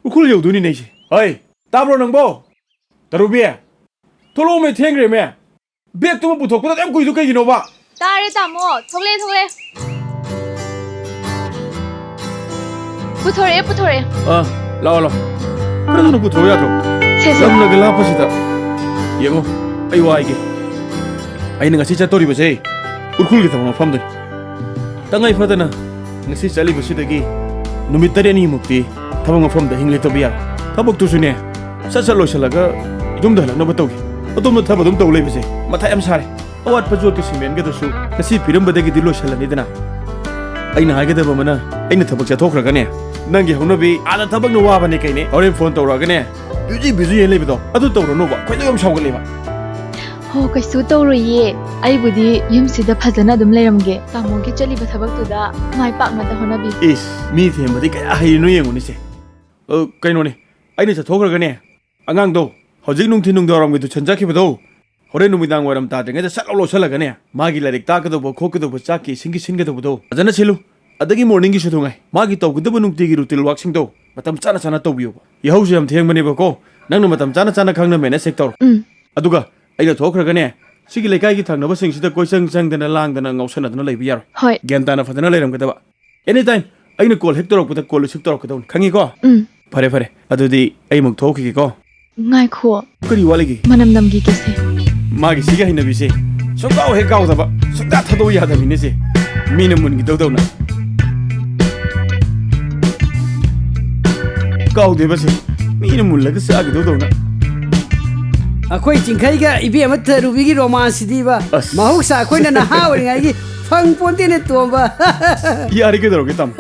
ꯎꯈ꯭ꯔꯨꯜ ꯌꯧꯗꯣꯏꯅꯤꯅꯦ ꯑꯩꯁꯦ꯫ ꯍꯩ, ꯇꯥꯕ꯭ꯔꯣ ꯅꯪꯕꯣ? ꯇꯔꯨꯕꯤ, ꯊꯣꯛꯂꯛꯑꯣꯃꯦ, ꯊꯦꯡꯈ꯭ꯔꯦꯃꯦ꯫ ꯕꯦꯒꯇꯨꯃ ꯄꯨꯊꯣꯛꯄꯗ ꯑꯗꯨꯛ ꯌꯥꯝ ꯀꯨꯏꯗꯣ ꯀꯩꯒꯤꯅꯣꯕ? ꯇꯥꯔꯦ ꯇꯥꯃꯣ, ꯊꯣꯛꯂꯛꯑꯦ, ꯊꯣꯛꯂꯛꯑꯦ꯫ ꯄꯨꯊꯣꯔꯛꯑꯦ, ꯄꯨꯊꯣꯔꯛꯑꯦ꯫ ꯑꯥ, ꯂꯥꯛꯑꯣ, ꯂꯥꯛꯑꯣ꯫ ꯈꯔ ꯊꯨꯅ ꯄꯨꯊꯣꯔꯛꯑꯣ ꯌꯥꯗ꯭ꯔꯣ? ꯁꯦ, ꯁꯦ꯫ ꯂꯝꯅꯒ ꯂꯥꯞꯄꯁꯤꯗ꯫ ꯌꯦꯡꯉꯣ, ꯑꯩ ꯋꯥ ꯍꯥꯏꯒꯦ꯫ ꯑꯩꯅ ꯉꯁꯤ ꯆꯠꯇꯧꯔꯤꯕꯁꯦ ꯎꯈ꯭ꯔꯨꯜꯒꯤ ꯊꯕꯛ ꯃꯐꯝꯗꯅꯤ꯫ ꯇꯉꯥꯏ ꯐꯗꯅ ꯉꯁꯤ ꯆꯠꯂꯤꯕꯁꯤꯗꯒꯤ ꯅꯨꯃꯤꯠ ꯇꯔꯦꯠꯅꯤꯃꯨꯛꯇꯤ ꯊꯕꯛ ꯃꯐꯝꯗ ꯑꯍꯤꯡ ꯂꯦꯛꯇꯕ ꯌꯥꯔꯣꯏ꯫ ꯊꯕꯛꯇꯨꯁꯨꯅꯦ, ꯁꯠ ꯁꯠ ꯂꯣꯏꯁꯤꯜꯂꯒ ꯌꯨꯝꯗ ꯍꯜꯂꯛꯅꯕ ꯇꯧꯒꯦ꯫ ꯑꯗꯣꯝꯗ ꯊꯕꯛ ꯑꯗꯨꯝ ꯇꯧ ꯂꯩꯕꯁꯦ ꯃꯊꯥ ꯌꯥꯝ ꯁꯥꯔꯦ꯫ ꯑꯋꯥꯠꯄ ꯖꯣꯠꯀꯤ ꯁꯤꯃꯦꯟꯒꯗꯨꯁꯨ ꯉꯁꯤ ꯄꯤꯔꯝꯕꯗꯒꯤꯗꯤ ꯂꯣꯏꯁꯤꯜꯂꯅꯤꯗꯅ꯫ ꯑꯩꯅ ꯍꯥꯏꯒꯗꯕ ꯑꯃꯅ, ꯑꯩꯅ ꯊꯕꯛ ꯆꯠꯊꯣꯛꯈ꯭ꯔꯒꯅꯦ, ꯅꯪꯒꯤ ꯍꯧꯅꯕꯤ ꯑꯥꯗ ꯊꯕꯛꯅ ꯋꯥꯕꯅꯦ ꯀꯩꯅꯦ, ꯍꯣꯔꯦꯟ ꯐꯣꯟ ꯇꯧꯔꯛꯑꯒꯅꯦ, ꯕꯤꯖꯤ ꯕꯤꯖꯤ ꯍꯦꯟ ꯂꯩꯕꯗꯣ ꯑꯗꯨ ꯇꯧꯔꯅꯣꯕ, ꯈꯣꯏꯗꯧ ꯌꯥꯝ ꯁꯥꯎꯒꯠꯂꯦꯕ꯫ ꯍꯣ, ꯀꯩꯁꯨ ꯇꯧꯔꯣꯏꯌꯦ꯫ ꯑꯩꯕꯨꯗꯤ ꯌꯨꯝꯁꯤꯗ ꯐꯖꯅ ꯑꯗꯨꯝ ꯂꯩꯔꯝꯒꯦ꯫ ꯇꯥꯃꯣꯒꯤ ꯆꯠꯂꯤꯕ ꯊꯕꯛꯇꯨꯗ ꯃꯥꯏ ꯄꯥꯛꯅꯕ ꯍꯣꯠꯅꯕꯤꯌꯨ꯫ ꯏꯁ, ꯃꯤ ꯊꯦꯝꯕꯗꯤ ꯀꯌꯥ ꯍꯩꯔꯤꯅꯣ ꯌꯦꯡꯉꯨꯅꯦꯁꯦ꯫ ꯑ, ꯀꯩꯅꯣꯅꯦ, ꯑꯩꯅ ꯆꯠꯊꯣꯛꯈ꯭ꯔꯒꯅꯦ, ꯑꯉꯥꯡꯗꯣ ꯍꯧꯖꯤꯛ ꯅꯨꯡꯊꯤꯟ ꯅꯨꯡꯗꯥꯡꯋꯥꯏꯔꯝꯒꯤ ꯇꯨꯏꯁꯟ ꯆꯠꯈꯤꯕꯗꯣ, ꯍꯣꯔꯦꯟ ꯅꯨꯃꯤꯗꯥꯡ ꯋꯥꯏꯔꯝ ꯇꯥꯗ꯭ꯔꯤꯉꯩꯗ ꯁꯠ ꯂꯥꯎ ꯂꯧꯁꯜꯂꯒꯅꯦ, ꯃꯥꯒꯤ ꯂꯥꯏꯔꯤꯛ ꯇꯥꯛꯀꯗꯧꯕ ꯈꯣꯠꯀꯗꯧꯕ, ꯆꯥꯛꯀꯤ ꯏꯁꯤꯡꯒꯤ ꯁꯤꯟꯒꯗꯧꯕꯗꯣ ꯐꯖꯅ ꯁꯤꯜꯂꯨ꯫ ꯑꯗꯒꯤ ꯃꯣꯔꯅꯤꯡꯒꯤꯁꯨ ꯇꯨꯉꯥꯏ, ꯃꯥꯒꯤ ꯇꯧꯒꯗꯕ ꯅꯨꯡꯇꯤꯒꯤ ꯔꯨꯇꯤꯟ ꯋꯥꯛꯁꯤꯡꯗꯣ ꯃꯇꯝ ꯆꯥꯅ ꯆꯥꯅ ꯇꯧꯕꯤꯌꯣꯕ꯫ ꯌꯥꯍꯧꯁꯨ ꯌꯥꯝ ꯊꯦꯡꯕꯅꯦꯕꯀꯣ, ꯅꯪꯅ ꯃꯇꯝ ꯆꯥꯅ ꯆꯥꯅ ꯈꯪꯅ ꯃꯦꯅꯦꯖ ꯍꯦꯛ ꯇꯧꯔꯣ꯫ ꯎꯝ꯫ ꯑꯗꯨꯒ ꯑꯩꯅ ꯊꯣꯛꯈ꯭ꯔꯒꯅꯦ, ꯁꯤꯒꯤ ꯂꯩꯀꯥꯏꯒꯤ ꯊꯪꯅꯕꯁꯤꯡꯁꯤꯗ ꯀꯣꯏꯆꯪ ꯆꯪꯗꯅ ꯂꯥꯡꯗꯅ ꯉꯥꯎꯁꯟꯅꯗꯅ ꯂꯩꯕ ꯌꯥꯔꯣꯏ꯫ ꯍꯣꯏ꯫ ꯒ꯭ꯌꯥꯟ ꯇꯥꯅ ꯐꯖꯅ ꯂꯩꯔꯝꯒꯗꯕ꯫ ꯑꯦꯅꯤ ꯇꯥꯏꯝ ꯑꯩꯅ ꯀꯣꯜ ꯍꯦꯛ ꯇꯧꯔꯛꯄꯗ ꯀꯣꯜ ꯔꯤꯁꯤꯞ ꯇꯧꯔꯛꯀꯗꯧꯅꯤ, ꯈꯪꯉꯤꯀꯣ? ꯎꯝ꯫ ꯐꯔꯦ, ꯐꯔꯦ, ꯑꯗꯨꯗꯤ ꯑꯩ ꯑꯃꯨꯛ ꯊꯣꯛꯈꯤꯒꯦꯀꯣ꯫ ꯉꯥꯏꯈꯣ꯫ ꯀꯔꯤ ꯋꯥꯠꯂꯤꯒꯦ? ꯃꯅꯝ ꯅꯝꯈꯤꯒꯦꯁꯦ꯫ ꯃꯥꯒꯤ ꯁꯤꯒꯤ ꯍꯩꯅꯕꯤꯁꯦ ꯁꯨꯡꯀꯥꯎ ꯍꯦꯛ ꯀꯥꯎꯗꯕ, ꯁꯨꯡꯊꯥ ꯊꯥꯗꯣꯛꯎ ꯌꯥꯗꯕꯤꯅꯦꯁꯦ꯫ ꯃꯤꯅ ꯃꯨꯟꯈꯤꯗꯧꯗꯧꯅ꯫ ꯀꯥꯎꯗꯦꯕꯁꯦ꯫ ꯃꯤꯅ ꯃꯨꯜꯂꯒ ꯆꯥꯈꯤꯗꯧꯗꯧꯅ꯫ ꯑꯩꯈꯣꯏ ꯆꯤꯡꯈꯩꯒ ꯏꯕꯦꯝꯃ ꯊꯔꯨꯕꯤꯒꯤ ꯔꯣꯃꯥꯟꯁꯤꯗꯤꯕ꯫ ꯑꯁ꯫ ꯃꯍꯧꯁꯥ ꯑꯩꯈꯣꯏꯅ ꯅꯍꯥ ꯑꯣꯏꯔꯤꯉꯩꯒꯤ ꯐꯪ ꯄꯣꯟꯇꯦꯅꯦ, ꯇꯣꯝꯕ꯫ ꯌꯥꯔꯦ, ꯀꯩꯗꯧꯔꯒꯦ, ꯇꯥꯃꯣ?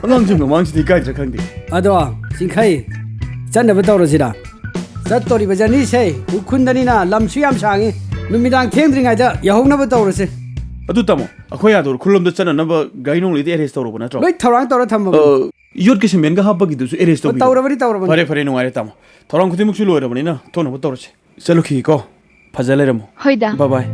ꯑꯉꯥꯡꯁꯤꯡ ꯃꯃꯥꯡꯁꯤꯗꯤ ꯏꯀꯥꯏꯗ꯭ꯔꯥ ꯈꯪꯗꯦ꯫ ꯑꯗꯣ, ꯆꯤꯡꯈꯩ, ꯆꯠꯅꯕ ꯇꯧꯔꯁꯤꯔꯥ? ꯆꯠꯇꯣꯔꯤꯕ ꯖꯔꯅꯤꯁꯦ ꯎꯈ꯭ꯔꯨꯜꯗꯅꯤꯅ ꯂꯝꯁꯨ ꯌꯥꯝ ꯁꯥꯡꯉꯤ꯫ ꯅꯨꯃꯤꯗꯥꯡ ꯊꯦꯡꯗ꯭ꯔꯤꯉꯩꯗ ꯌꯧꯍꯧꯅꯕ ꯇꯧꯔꯁꯦ꯫ ꯑꯗꯨ ꯇꯥꯃꯣ, ꯑꯩꯈꯣꯏ ꯑꯥꯗ ꯎꯈ꯭ꯔꯨꯜꯂꯣꯝꯗ ꯆꯠꯅꯅꯕ ꯒꯥꯔꯤ ꯅꯨꯡꯂꯤꯗꯤ ꯑꯦꯔꯦꯟꯖ ꯇꯧꯔꯕ ꯅꯠꯇ꯭ꯔꯣ? ꯂꯣꯏ ꯊꯧꯔꯥꯡ ꯇꯧꯔ ꯊꯝꯃꯕꯅꯤ꯫ ꯑ, ꯌꯣꯠꯀꯤ ꯁꯤꯃꯦꯟꯒ ꯍꯥꯞꯄꯒꯤꯗꯨꯁꯨ ꯑꯦꯔꯦꯟꯖ ꯑꯣ, ꯇꯧꯕꯤꯔꯣ꯫ ꯇꯧꯔꯕꯅꯤ, ꯇꯧꯔꯕꯅꯤ꯫ ꯐꯔꯦ, ꯐꯔꯦ, ꯅꯨꯡꯉꯥꯏꯔꯦ ꯇꯥꯃꯣ꯫ ꯊꯧꯔꯥꯡ ꯈꯨꯗꯤꯡꯃꯛꯁꯨ ꯂꯣꯏꯔꯕꯅꯤꯅ ꯊꯣꯛꯅꯕ ꯇꯧꯔꯁꯦ꯫ ꯆꯠꯂꯨꯈꯤꯒꯦꯀꯣ꯫ ꯐꯖ ꯂꯩꯔꯝꯃꯣ꯫ ꯍꯣꯏꯗ꯫ ꯕꯥꯏ ꯕꯥꯏ꯫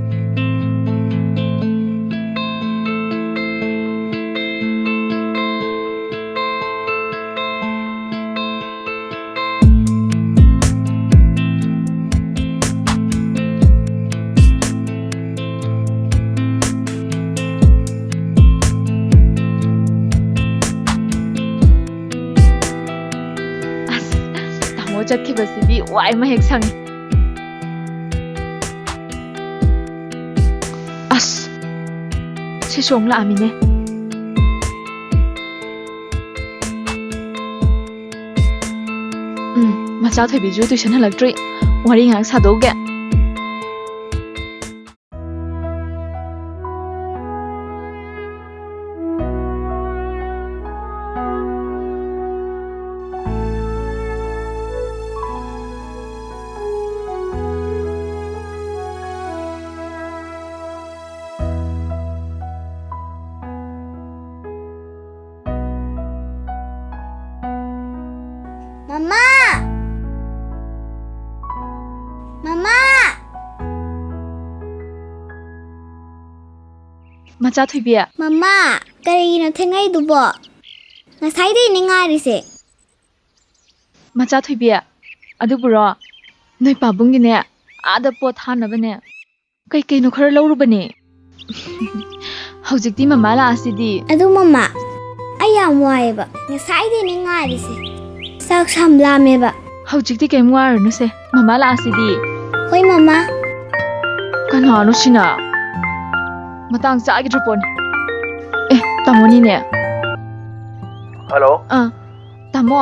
ꯑꯁ, ꯇꯥꯃꯣ ꯆꯠꯈꯤꯕꯁꯤꯗꯤ ꯋꯥꯏ ꯑꯃ ꯍꯦꯛ ꯁꯪꯉꯦ꯫ ꯑꯁ, ꯁꯤꯁꯨ ꯑꯃꯨꯛ ꯂꯥꯛꯑꯝꯃꯤꯅꯦ꯫ ꯎꯝ, ꯃꯆꯥ ꯊꯣꯏꯕꯤꯁꯨ ꯇꯨꯏꯁꯟ ꯍꯜꯂꯛꯇ꯭ꯔꯤ꯫ ꯋꯥꯔꯤ ꯉꯥꯏꯍꯥꯛ ꯁꯥꯗꯣꯛꯎꯒꯦ꯫ ꯃꯃꯥ! ꯃꯃꯥ! ꯃꯆꯥ ꯊꯣꯏꯕꯤ꯫ ꯃꯃꯥ, ꯀꯔꯤꯒꯤꯅꯣ ꯊꯦꯡꯉꯛꯏꯗꯨꯕꯣ? ꯉꯁꯥꯏꯗꯩꯅꯦ ꯉꯥꯏꯔꯤꯁꯦ꯫ ꯃꯆꯥ ꯊꯣꯏꯕꯤ, ꯑꯗꯨꯕꯨꯔꯣ, ꯅꯣꯏ ꯄꯥꯕꯨꯡꯒꯤꯅꯦ, ꯑꯥꯗ ꯄꯣꯠ ꯊꯥꯅꯕꯅꯦ, ꯀꯩ ꯀꯩꯅꯣ ꯈꯔ ꯂꯧꯔꯨꯕꯅꯦ꯫ ꯍꯧꯖꯤꯛꯇꯤ ꯃꯃꯥ ꯂꯥꯛꯑꯁꯤꯗꯤ꯫ ꯑꯗꯨ ꯃꯃꯥ, ꯑꯩ ꯌꯥꯝ ꯋꯥꯏꯑꯦꯕ꯫ ꯉꯁꯥꯏꯗꯩꯅꯦ ꯉꯥꯏꯔꯤꯁꯦ꯫ ꯆꯥꯛꯁꯨ ꯌꯥꯝ ꯂꯥꯝꯃꯦꯕ꯫ ꯍꯧꯖꯤꯛꯇꯤ ꯀꯩꯝ ꯋꯥꯔꯨꯅꯨꯁꯦ꯫ ꯃꯃꯥ ꯂꯥꯛꯑꯁꯤꯗꯤ꯫ ꯍꯣꯏ ꯃꯃꯥ꯫ ꯀꯅꯥꯅꯣ ꯁꯤꯅ? ꯃꯇꯥꯡ ꯆꯥꯈꯤꯗ꯭ꯔ ꯄꯣꯠꯅꯤ꯫ ꯇꯥꯃꯣꯅꯤꯅꯦ꯫ ꯍꯜꯂꯣ꯫ ꯑꯥ, ꯇꯥꯃꯣ,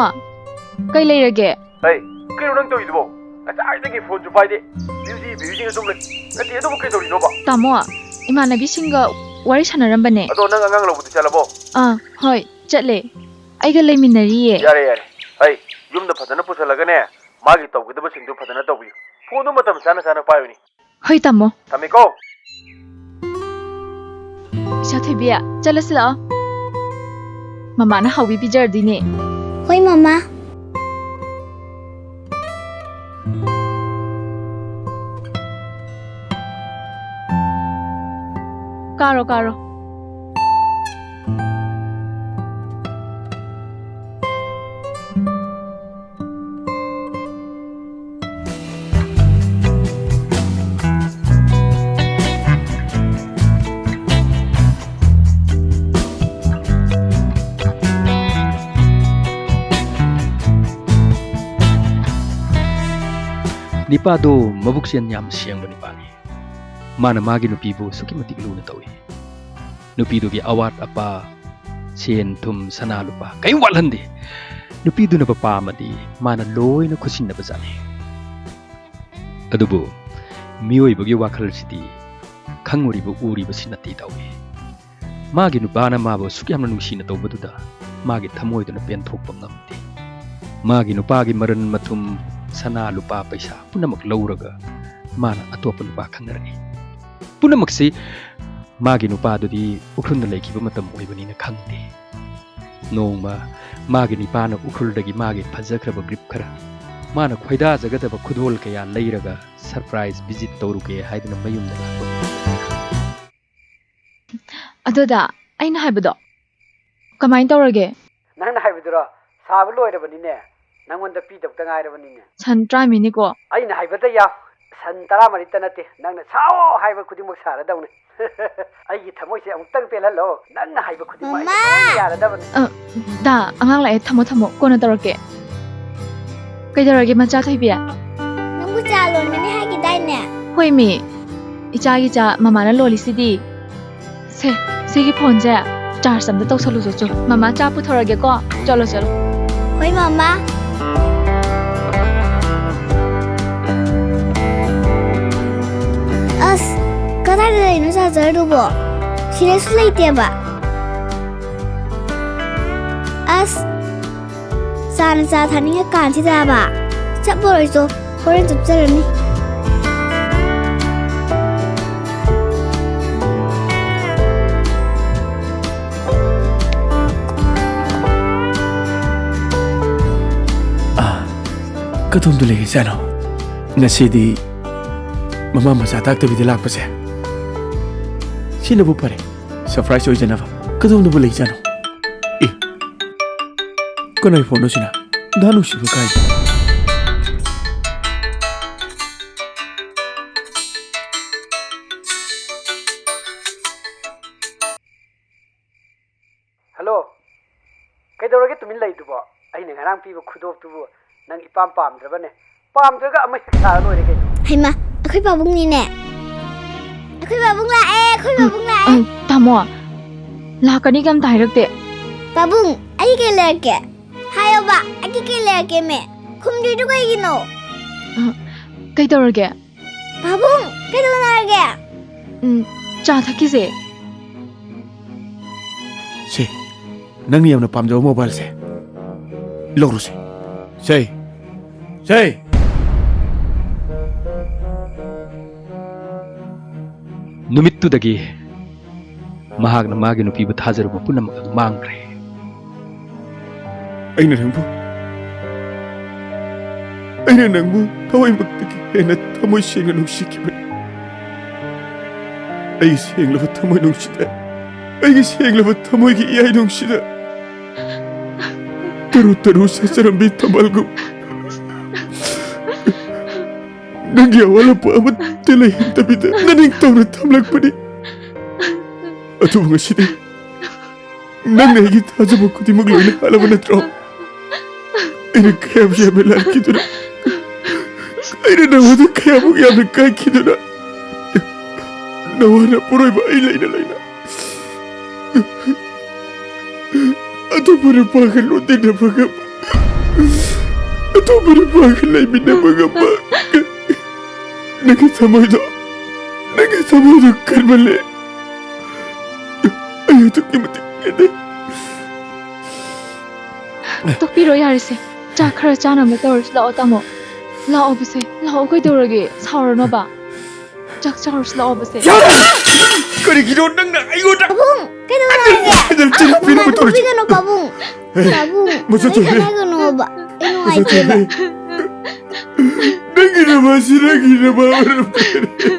ꯀꯩ ꯂꯩꯔꯒꯦ? ꯑꯩ, ꯀꯩꯅꯣ ꯅꯪ ꯇꯧꯔꯤꯗꯨꯕꯣ? ꯉꯁꯥꯏꯗꯒꯤ ꯐꯣꯟꯁꯨ ꯄꯥꯏꯗꯦ꯫ ꯕꯤꯖꯤ, ꯕꯤꯖꯤ ꯑꯗꯨꯝ ꯂꯩ꯫ ꯅꯠꯇꯦ, ꯑꯗꯨꯕꯨ ꯀꯩꯗꯧꯔꯤꯅꯣꯕ? ꯇꯥꯃꯣ, ꯏꯃꯥꯟꯅꯕꯤꯁꯤꯡꯒ ꯋꯥꯔꯤ ꯁꯥꯟꯅꯔꯝꯕꯅꯦ꯫ ꯑꯗꯣ ꯅꯪ ꯑꯉꯥꯡ ꯂꯧꯕꯗꯤ ꯆꯠꯂꯕꯣ? ꯑꯥ, ꯍꯣꯏ, ꯆꯠꯂꯦ꯫ ꯑꯩꯒ ꯂꯩꯃꯤꯟꯅꯔꯤꯌꯦ꯫ ꯌꯥꯔꯦ, ꯌꯥꯔꯦ꯫ ꯑꯩ, ꯌꯨꯝꯗ ꯐꯖꯅ ꯄꯨꯁꯜꯂꯒꯅꯦ, ꯃꯥꯒꯤ ꯇꯧꯒꯗꯕꯁꯤꯡꯗꯨ ꯐꯖꯅ ꯇꯧꯕꯤꯌꯨ꯫ ꯐꯣꯟꯗꯨ ꯃꯇꯝ ꯆꯥꯅ ꯆꯥꯅ ꯄꯥꯏꯌꯨꯅꯦ꯫ ꯍꯣꯏ, ꯇꯥꯃꯣ꯫ ꯊꯝꯃꯦꯀꯣ꯫ ꯏꯆꯥ ꯊꯣꯏꯕꯤ, ꯆꯠꯂꯁꯤ ꯂꯥꯛꯑꯣ꯫ ꯃꯃꯥꯅ ꯍꯥꯎꯕꯤ ꯄꯤꯖꯔꯗꯣꯏꯅꯦ꯫ ꯍꯣꯏ, ꯃꯃꯥ꯫ ꯀꯥꯔꯣ, ꯀꯥꯔꯣ꯫ ꯅꯤꯄꯥꯗꯣ ꯃꯕꯨꯛꯆꯦꯜ ꯌꯥꯝ ꯁꯦꯡꯕ ꯅꯤꯄꯥꯅꯤ꯫ ꯃꯥꯅ ꯃꯥꯒꯤ ꯅꯨꯄꯤꯕꯨ ꯑꯁꯨꯛꯀꯤ ꯃꯇꯤꯛ ꯂꯨꯅ ꯇꯧꯏ꯫ ꯅꯨꯄꯤꯗꯨꯒꯤ ꯑꯋꯥꯠ ꯑꯄꯥ, ꯁꯦꯟ ꯊꯨꯝ, ꯁꯅꯥ ꯂꯨꯄꯥ ꯀꯔꯤꯝ ꯋꯥꯠꯍꯟꯗꯦ꯫ ꯅꯨꯄꯤꯗꯨꯅꯕꯨ ꯄꯥꯝꯃꯗꯤ ꯃꯥꯅ ꯂꯣꯏꯅ ꯈꯨꯠꯁꯤꯟꯅꯕꯖꯥꯠꯅꯤ꯫ ꯑꯗꯨꯕꯨ ꯃꯤꯑꯣꯏꯕꯒꯤ ꯋꯥꯈꯜꯁꯤꯗꯤ ꯈꯪꯉꯨꯔꯤꯕ ꯎꯔꯤꯕꯁꯤ ꯅꯠꯇꯦ ꯇꯧꯏ꯫ ꯃꯥꯒꯤ ꯅꯨꯄꯥꯅ ꯃꯥꯕꯨ ꯑꯁꯨꯛ ꯌꯥꯝꯅ ꯅꯨꯡꯁꯤꯅ ꯇꯧꯕꯗꯨꯗ ꯃꯥꯒꯤ ꯊꯃꯣꯏꯗꯨꯅ ꯄꯦꯟꯊꯣꯛꯄ ꯉꯝꯗꯦ꯫ ꯃꯥꯒꯤ ꯅꯨꯄꯥꯒꯤ ꯃꯔꯟ ꯃꯊꯨꯝ, ꯁꯅꯥ ꯂꯨꯄꯥ ꯄꯩꯁꯥ ꯄꯨꯝꯅꯃꯛ ꯂꯧꯔꯒ ꯃꯥꯅ ꯑꯇꯣꯞꯄ ꯅꯨꯄꯥ ꯈꯪꯅꯔꯛꯏ꯫ ꯄꯨꯝꯅꯃꯛꯁꯤ ꯃꯥꯒꯤ ꯅꯨꯄꯥꯗꯨꯗꯤ ꯎꯈ꯭ꯔꯨꯜꯗ ꯂꯩꯈꯤꯕ ꯃꯇꯝ ꯑꯣꯏꯕꯅꯤꯅ ꯈꯪꯗꯦ꯫ ꯅꯣꯡꯃ ꯃꯥꯒꯤ ꯅꯨꯄꯥꯅ ꯎꯈ꯭ꯔꯨꯜꯗꯒꯤ ꯃꯥꯒꯤ ꯐꯖꯈ꯭ꯔꯕ ꯒꯤꯐ ꯈꯔ, ꯃꯥꯅ ꯈꯣꯏꯗꯥꯖꯒꯗꯕ ꯈꯨꯗꯣꯜ ꯀꯌꯥ ꯂꯩꯔꯒ ꯁꯔꯄ꯭ꯔꯥꯏꯖ ꯚꯤꯖꯤꯠ ꯇꯧꯔꯨꯒꯦ ꯍꯥꯏꯗꯨꯅ ꯃꯌꯨꯝꯗ ꯂꯥꯛꯄꯅꯤ꯫ ꯑꯗꯨꯗ ꯑꯩꯅ ꯍꯥꯏꯕꯗꯣ ꯀꯃꯥꯏꯅ ꯇꯧꯔꯒꯦ? ꯅꯪꯅ ꯍꯥꯏꯕꯗꯨꯔꯣ? ꯁꯥꯕ ꯂꯣꯏꯔꯕꯅꯤꯅꯦ꯫ ꯅꯪꯉꯣꯟꯗ ꯄꯤꯗꯕꯇ ꯉꯥꯏꯔꯕꯅꯤꯅꯦ꯫ ꯁꯟ ꯇꯔꯥꯃꯔꯤꯅꯤꯀꯣ꯫ ꯑꯩꯅ ꯍꯥꯏꯕꯗ ꯌꯥꯎ꯫ ꯁꯟ ꯇꯔꯥꯃꯔꯤꯇ ꯅꯠꯇꯦ, ꯅꯪꯅ ꯁꯥꯎ ꯍꯥꯏꯕ ꯈꯨꯗꯤꯡꯃꯛ ꯁꯥꯔꯗꯧꯅꯤ꯫ ꯑꯩꯒꯤ ꯊꯃꯣꯏꯁꯦ ꯑꯃꯨꯛꯇꯪ ꯄꯦꯜꯍꯜꯂꯣ꯫ ꯅꯪꯅ ꯍꯥꯏꯕ ꯈꯨꯗꯤꯡꯃꯛ ꯑꯩꯅ ꯃꯃꯥ! ꯂꯣꯏꯅ ꯌꯥꯔꯗꯕꯅꯤ꯫ ꯑ, ꯗꯥ, ꯑꯉꯥꯡ ꯂꯥꯛꯑꯦ꯫ ꯊꯝꯃꯣ, ꯊꯝꯃꯣ꯫ ꯀꯣꯟꯅ ꯇꯧꯔꯛꯀꯦ꯫ ꯀꯩꯗꯧꯔꯒꯦ, ꯃꯆꯥ ꯊꯣꯏꯕꯤ? ꯅꯪꯕꯨ ꯆꯥ ꯂꯣꯟꯒꯅꯤ ꯍꯥꯏꯈꯤꯗꯥꯏꯅꯦ? ꯍꯣꯏꯃꯤ꯫ ꯏꯆꯥꯒꯤ ꯆꯥ ꯃꯃꯥꯅ ꯂꯣꯜꯂꯤꯁꯤꯗꯤ꯫ ꯁꯦ, ꯁꯤꯒꯤ ꯐꯣꯟꯁꯦ ꯆꯥꯔꯖ ꯑꯝꯇ ꯇꯧꯁꯜꯂꯨꯁꯦ꯫ ꯆꯣ, ꯃꯃꯥ, ꯆꯥ ꯄꯨꯊꯣꯔꯒꯦꯀꯣ꯫ ꯆꯠꯂꯣ, ꯆꯠꯂꯣ꯫ ꯍꯣꯏ, ꯃꯃꯥ꯫ ꯑꯁ, ꯀꯗꯥꯏꯗ ꯂꯩꯅꯣ ꯆꯥꯔꯖꯔꯗꯨꯕꯣ? ꯁꯤꯗꯁꯨ ꯂꯩꯇꯦꯕ꯫ ꯑꯁ, ꯆꯥꯅ ꯆꯥ ꯊꯛꯅꯤꯡꯉ ꯀꯥꯟꯁꯤꯗꯕ꯫ ꯆꯠꯂꯔꯣꯏ, ꯆꯣ꯫ ꯍꯣꯔꯦꯟ ꯆꯞꯆꯔꯅꯤ꯫ ꯑꯥ, ꯀꯗꯣꯝꯗ ꯂꯩꯔꯤꯖꯥꯠꯅꯣ? ꯉꯁꯤꯗꯤ ꯃꯃꯥ ꯃꯆꯥ ꯇꯥꯛꯇꯕꯤꯗ ꯂꯥꯛꯄꯁꯦ ꯁꯤꯅꯕꯨ ꯐꯔꯦ꯫ ꯁꯔꯄ꯭ꯔꯥꯏꯖ ꯑꯣꯏꯖꯅꯕ꯫ ꯀꯗꯣꯝꯗꯕꯨ ꯂꯩꯖꯥꯠꯅꯣ? ꯑꯦ, ꯀꯅꯥꯏ ꯐꯣꯟꯅꯣ ꯁꯤꯅ? ꯗꯥ ꯅꯨꯡꯁꯤꯕ ꯀꯥꯏ? ꯍꯜꯂꯣ, ꯀꯩꯗꯧꯔꯒꯦ ꯇꯨꯃꯤꯟ ꯂꯩꯗꯨꯕꯣ? ꯑꯩꯅ ꯉꯔꯥꯡ ꯄꯤꯕ ꯈꯨꯗꯣꯞꯇꯨꯕꯨ ꯅꯪ ꯏꯄꯥꯝ ꯄꯥꯝꯗ꯭ꯔꯕꯅꯦ? ꯄꯥꯝꯗ꯭ꯔꯒ ꯑꯃ ꯍꯦꯛ ꯁꯥꯔ ꯂꯣꯏꯔꯦ ꯀꯩꯅꯣ꯫ ꯍꯩꯃꯥ, ꯑꯩꯈꯣꯏ ꯄꯥꯕꯨꯡꯅꯤꯅꯦ꯫ ꯑꯩꯈꯣꯏ ꯄꯥꯕꯨꯡ ꯂꯥꯛꯑꯦ, ꯑꯩꯈꯣꯏ ꯄꯥꯕꯨꯡ ꯂꯥꯛꯑꯦ꯫ ꯎꯝ, ꯇꯥꯃꯣ, ꯂꯥꯛꯀꯅꯤꯒ ꯑꯝꯇ ꯍꯥꯏꯔꯛꯇꯦ꯫ ꯄꯥꯕꯨꯡ, ꯑꯩ ꯀꯩ ꯂꯩꯔꯛꯀꯦ? ꯍꯥꯏꯌꯣꯕ, ꯑꯩꯒꯤ ꯀꯩ ꯂꯩꯔꯛꯀꯦꯃꯦ? ꯈꯨꯝꯗ꯭ꯔꯤꯗꯨ ꯀꯩꯒꯤꯅꯣ? ꯑ, ꯀꯩꯗꯧꯔꯒꯦ? ꯄꯥꯕꯨꯡ, ꯀꯩꯗꯧꯅꯔꯒꯦ? ꯎꯝ, ꯆꯥ ꯊꯛꯈꯤꯁꯦ꯫ ꯁꯦ, ꯅꯪꯅ ꯌꯥꯝꯅ ꯄꯥꯝꯖꯕ ꯃꯣꯕꯥꯏꯜꯁꯦ ꯂꯧꯔꯨꯁꯦ꯫ ꯁꯦ, ꯁꯦ꯫ ꯅꯨꯃꯤꯠꯇꯨꯗꯒꯤ ꯃꯍꯥꯛꯅ ꯃꯥꯒꯤ ꯅꯨꯄꯤꯕꯨ ꯊꯥꯖꯔꯨꯕ ꯄꯨꯝꯅꯃꯛ ꯑꯗꯨ ꯃꯥꯡꯈ꯭ꯔꯦ꯫ ꯑꯩꯅ ꯅꯪꯕꯨ, ꯑꯩꯅ ꯅꯪꯕꯨ ꯊꯃꯣꯏꯃꯛꯇꯒꯤ ꯍꯦꯟꯅ ꯊꯃꯣꯏ ꯁꯦꯡꯅ ꯅꯨꯡꯁꯤꯈꯤꯕꯅꯤ꯫ ꯑꯩꯒꯤ ꯁꯦꯡꯂꯕ ꯊꯃꯣꯏ ꯅꯨꯡꯁꯤꯗ, ꯑꯩꯒꯤ ꯁꯦꯡꯂꯕ ꯊꯃꯣꯏꯒꯤ ꯏꯌꯥꯏ ꯅꯨꯡꯁꯤꯗ, ꯇꯔꯨ ꯇꯔꯨ ꯁꯥꯆꯔꯝꯕꯤ ꯊꯝꯕꯥꯜꯒꯨꯝ ꯅꯪꯒꯤ ꯑꯋꯥꯠ ꯑꯄꯥ ꯑꯃꯠꯇ ꯂꯩꯍꯟꯗꯕꯤꯗ ꯅꯅꯤꯡꯇꯝꯅ ꯊꯝꯂꯛꯄꯅꯤ꯫ ꯑꯗꯨꯕꯨ ꯉꯁꯤꯗꯤ ꯅꯪꯅ ꯑꯩꯒꯤ ꯊꯥꯖꯕ ꯈꯨꯗꯤꯡꯃꯛ ꯂꯣꯏꯅ ꯍꯥꯠꯂꯕ ꯅꯠꯇ꯭ꯔꯣ? ꯑꯩꯅ ꯀꯌꯥꯝ ꯌꯥꯝꯅ ꯂꯥꯟꯈꯤꯗꯨꯅ, ꯑꯩꯅ ꯅꯉꯣꯟꯗ ꯀꯌꯥꯃꯨꯛ ꯌꯥꯝꯅ ꯀꯥꯏꯈꯤꯗꯨꯅ, ꯅꯋꯥꯅ ꯄꯣꯔꯣꯏꯕ ꯑꯩ ꯂꯩꯅ ꯂꯩꯅ ꯑꯇꯣꯞꯄ ꯅꯨꯄꯥꯒ ꯂꯣꯟꯗꯤꯟꯅꯕ ꯉꯝꯕ, ꯑꯇꯣꯞꯄ ꯅꯨꯄꯥꯒ ꯂꯩꯃꯤꯟꯅꯕ ꯉꯝꯕ ꯅꯪꯒꯤ ꯊꯃꯣꯏꯗꯣ, ꯅꯪꯒꯤ ꯊꯃꯣꯏꯗꯣ ꯀꯟꯃꯜꯂꯦ꯫ ꯑꯩ ꯑꯗꯨꯛꯀꯤ ꯃꯇꯤꯛ ꯄꯦꯟꯗꯦ꯫ ꯇꯣꯛꯄꯤꯔꯣ ꯌꯥꯔꯦꯁꯦ꯫ ꯆꯥꯛ ꯈꯔ ꯆꯥꯅꯕ ꯇꯧꯔꯁꯤ ꯂꯥꯛꯑꯣ ꯇꯥꯃꯣ꯫ ꯂꯥꯛꯑꯣꯕꯁꯦ, ꯂꯥꯛꯑꯣ ꯀꯩꯗꯧꯔꯒꯦ? ꯁꯥꯎꯔꯅꯣꯕ꯫ ꯆꯥꯛ ꯆꯥꯔꯨꯁꯤ ꯂꯥꯛꯑꯣꯕꯁꯦ꯫ ꯌꯥꯔꯦ! ꯀꯔꯤꯒꯤꯅꯣ ꯅꯪꯅ ꯑꯩꯉꯣꯟꯗ ꯄꯥꯕꯨꯡ, ꯀꯩꯗꯧꯔꯒꯦ? ꯑꯩꯉꯣꯟꯗ ꯆꯤꯟ ꯐꯤꯅꯕ ꯇꯧꯔꯤꯁꯦ? ꯇꯧꯕꯤꯒꯅꯨ ꯄꯥꯕꯨꯡ꯫ ꯄꯥꯕꯨꯡ, ꯃꯆꯥ ꯑꯩ ꯊꯣꯏꯕꯤ꯫ ꯀꯅꯥꯒꯅꯣꯕ? ꯑꯩ ꯃꯆꯥ ꯅꯨꯡꯉꯥꯏꯇꯦꯕ꯫ ꯊꯣꯏꯕꯤ꯫ ꯅꯪꯒꯤ ꯅꯃꯥꯁꯤ ꯅꯪꯒꯤ ꯅꯃꯥ ꯑꯣꯏꯔꯝꯗ꯭ꯔꯦ,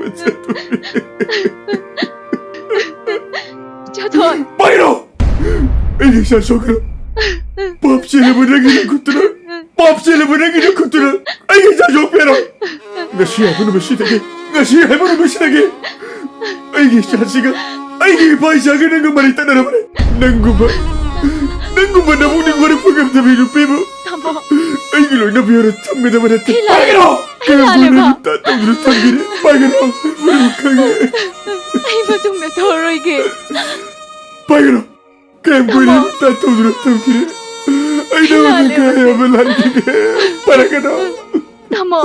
ꯃꯆꯥ ꯊꯣꯏꯕꯤ꯫ ꯆꯥꯊꯣꯏ꯫ ꯄꯥꯏꯔꯣ! ꯑꯩꯒꯤ ꯏꯆꯥ ꯁꯣꯛꯈ꯭ꯔꯣ꯫ ꯄꯥꯞ ꯆꯦꯜꯂꯕ ꯅꯪꯒꯤ ꯅꯈꯨꯠꯇꯨꯅ, ꯄꯥꯞ ꯆꯦꯜꯂꯕ ꯅꯪꯒꯤ ꯅꯈꯨꯠꯇꯨꯅ ꯑꯩꯒꯤ ꯏꯆꯥ ꯌꯣꯛꯄꯤꯔꯣ꯫ ꯉꯁꯤ ꯍꯥꯏꯕ ꯅꯨꯃꯤꯠꯁꯤꯗꯒꯤ, ꯉꯁꯤ ꯍꯥꯏꯕ ꯅꯨꯃꯤꯠꯁꯤꯗꯒꯤ ꯑꯩꯒꯤ ꯏꯆꯥꯁꯤꯒ, ꯑꯩꯒꯤ ꯏꯄꯥ ꯏꯆꯥꯒ ꯅꯪꯒ ꯃꯔꯤ ꯇꯠꯅꯔꯕꯅꯤ꯫ ꯅꯪꯒꯨꯝꯕ, ꯅꯪꯒꯨꯝꯕ ꯅꯕꯨꯛꯅꯤꯡ ꯋꯥꯔꯛꯄ ꯉꯝꯗꯕꯤ ꯅꯨꯄꯤꯕꯨ ꯇꯥꯃꯣ꯫ ꯑꯩꯒꯤ ꯂꯣꯏꯅꯕꯤ ꯑꯣꯏꯅ ꯊꯝꯒꯗꯕ ꯅꯠꯇꯦ꯫ ꯑꯩ ꯂꯥꯜꯂꯦ꯫ ꯄꯥꯏꯈ꯭ꯔꯣ! ꯑꯩ ꯀꯔꯝꯕ ꯂꯥꯜꯂꯦꯕ꯫ ꯅꯨꯃꯤꯠꯇ ꯇꯧꯗꯨꯅ ꯊꯝꯈꯤꯅꯤ? ꯄꯥꯏꯈ꯭ꯔꯣ! ꯃꯔꯨ ꯈꯪꯉꯦ꯫ ꯑꯩ ꯃꯇꯨꯡꯗ ꯇꯧꯔꯔꯣꯏꯒꯦ꯫ ꯄꯥꯏꯈ꯭ꯔꯣ! ꯀꯌꯥꯝ ꯀꯨꯏꯅ ꯇꯥꯃꯣ꯫ ꯇꯥ ꯇꯧꯗꯨꯅ ꯊꯝꯈꯤꯅꯤ? ꯑꯩ ꯅꯉꯣꯟꯗ ꯂꯥꯜꯂꯦ ꯀꯌꯥ ꯃꯁꯦ꯫ ꯌꯥꯝꯅ ꯂꯥꯟꯈꯤꯒꯦ? ꯄꯥꯏꯔꯛꯀꯅꯣ꯫ ꯇꯥꯃꯣ꯫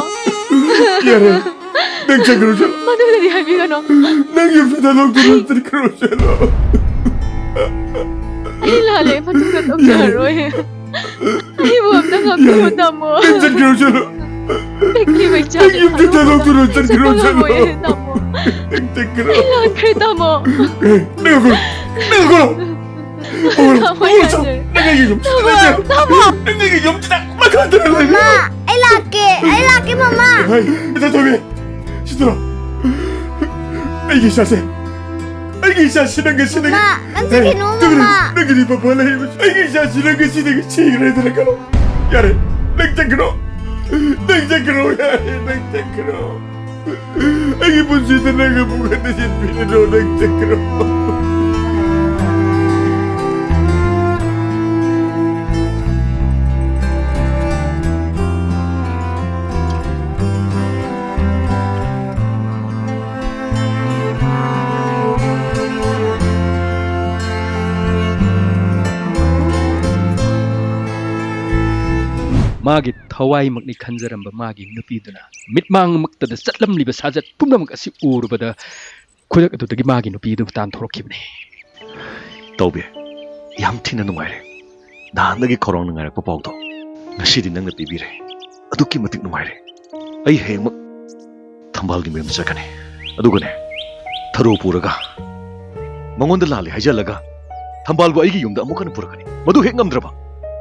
ꯌꯥꯔꯦ꯫ ꯅꯪ ꯆꯠꯈ꯭ꯔꯣ, ꯆꯠꯂꯣ꯫ ꯃꯗꯨꯗꯗꯤ ꯍꯥꯏꯕꯤꯒꯅꯣ꯫ ꯅꯪ ꯌꯨꯝꯁꯤꯗ ꯂꯧꯗꯨꯅ ꯆꯠꯈ꯭ꯔꯣ, ꯆꯠꯂꯣ꯫ ꯑꯩ ꯂꯥꯜꯂꯦ, ꯃꯇꯨꯡꯗ ꯇꯧꯖꯔꯔꯣꯏ꯫ ꯑꯩꯕꯨ ꯑꯝꯇ ꯉꯥꯛꯄꯤꯌꯨ, ꯌꯥꯔꯦ꯫ ꯇꯥꯃꯣ꯫ ꯅꯪ ꯆꯠꯈ꯭ꯔꯣ, ꯆꯠꯂꯣ꯫ ꯄꯤꯛꯂꯤꯕ ꯏꯆꯥꯗꯣ ꯅꯪ ꯌꯨꯝꯗ ꯊꯥꯗꯣꯛꯇꯨꯅ ꯆꯠꯈ꯭ꯔꯣ, ꯆꯠꯄ ꯆꯠꯂꯣ꯫ ꯉꯝꯃꯣꯏꯌꯦ, ꯇꯥꯃꯣ꯫ ꯅꯪ ꯆꯠꯈ꯭ꯔꯣ꯫ ꯑꯩ ꯂꯥꯟꯈ꯭ꯔꯦ, ꯇꯥꯃꯣ꯫ ꯑꯦ, ꯅꯪ ꯉꯥꯏꯈꯣ, ꯅꯪ ꯉꯥꯏꯈꯣ꯫ ꯍꯧꯒꯠꯂꯣ, ꯇꯥꯃꯣ, ꯍꯧꯒꯠꯂꯣ, ꯆꯠꯂꯣ꯫ ꯌꯥꯗ꯭ꯔꯦ꯫ ꯅꯪ ꯑꯩꯒꯤ ꯌꯨꯝꯁꯤꯗ ꯇꯥꯃꯣ, ꯂꯩꯇꯦ꯫ ꯇꯥꯃꯣ꯫ ꯅꯪ ꯑꯩꯒꯤ ꯌꯨꯝꯁꯤꯗ ꯃꯈꯥꯗ ꯂꯩꯔꯣ꯫ ꯃꯃꯥ, ꯑꯩ ꯂꯥꯛꯀꯦ, ꯑꯩ ꯂꯥꯛꯀꯦ, ꯃꯃꯥ꯫ ꯍꯩ, ꯏꯆꯥ ꯊꯣꯏꯕꯤ, ꯁꯤꯗꯔꯣ꯫ ꯑꯩꯒꯤ ꯏꯆꯥꯁꯦ, ꯑꯩꯒꯤ ꯏꯆꯥꯁꯤ ꯅꯪ ꯉꯁꯤꯗꯒꯤ ꯃꯃꯥ, ꯅꯪ ꯆꯠꯈꯤꯅꯨ, ꯇꯨꯃꯤꯟꯅ ꯃꯃꯥ꯫ ꯅꯪꯒꯤꯗꯤ ꯄꯄꯥ ꯂꯩꯔꯤꯕꯁꯤ꯫ ꯑꯩꯒꯤ ꯏꯆꯥꯁꯤ ꯅꯪ ꯉꯁꯤꯗꯒꯤ ꯁꯤꯈ꯭ꯔꯦꯗꯅ ꯈꯜꯂꯣ꯫ ꯌꯥꯔꯦ, ꯅꯪ ꯆꯠꯈ꯭ꯔꯣ꯫ ꯅꯪ ꯆꯠꯈ꯭ꯔꯣ, ꯌꯥꯔꯦ, ꯅꯪ ꯆꯠꯈ꯭ꯔꯣ꯫ ꯑꯩꯒꯤ ꯄꯨꯟꯁꯤꯗ ꯅꯪ ꯑꯃꯨꯛ ꯍꯟꯅ ꯌꯦꯡꯕꯤꯔꯅꯨ, ꯅꯪ ꯆꯠꯈ꯭ꯔꯣ꯫ ꯃꯥꯒꯤ ꯊꯋꯥꯏꯃꯛꯅꯤ ꯈꯟꯖꯔꯝꯕ ꯃꯥꯒꯤ ꯅꯨꯄꯤꯗꯨꯅ ꯃꯤꯠꯃꯥꯡꯃꯛꯇꯗ ꯆꯠꯂꯝꯂꯤꯕ ꯁꯥꯖꯠ ꯄꯨꯝꯅꯃꯛ ꯑꯁꯤ ꯎꯔꯨꯕꯗ ꯈꯨꯗꯛ ꯑꯗꯨꯗꯒꯤ ꯃꯥꯒꯤ ꯅꯨꯄꯤꯗꯨ ꯇꯥꯟꯊꯣꯔꯛꯈꯤꯕꯅꯤ꯫ ꯇꯧꯕꯤ, ꯌꯥꯝ ꯊꯤꯅ ꯅꯨꯡꯉꯥꯏꯔꯦ꯫ ꯅꯍꯥꯟꯗꯒꯤ ꯈꯧꯔꯥꯡꯅ ꯉꯥꯏꯔꯛꯄ ꯄꯥꯎꯗꯣ ꯉꯁꯤꯗꯤ ꯅꯪꯅ ꯄꯤꯕꯤꯔꯦ꯫ ꯑꯗꯨꯛꯀꯤ ꯃꯇꯤꯛ ꯅꯨꯡꯉꯥꯏꯔꯦ꯫ ꯑꯩ ꯍꯌꯦꯡꯃꯛ ꯊꯝꯕꯥꯜꯒꯤ ꯃꯌꯨꯝꯗ ꯆꯠꯀꯅꯤ꯫ ꯑꯗꯨꯒꯅꯦ, ꯊꯔꯣ ꯄꯨꯔꯒ, ꯃꯉꯣꯟꯗ ꯂꯥꯜꯂꯦ ꯍꯥꯏꯖꯜꯂꯒ, ꯊꯝꯕꯥꯜꯕꯨ ꯑꯩꯒꯤ ꯌꯨꯝꯗ ꯑꯃꯨꯛ ꯍꯟꯅ ꯄꯨꯔꯛꯀꯅꯤ꯫ ꯃꯗꯨ ꯍꯦꯛ ꯉꯝꯗ꯭ꯔꯕ,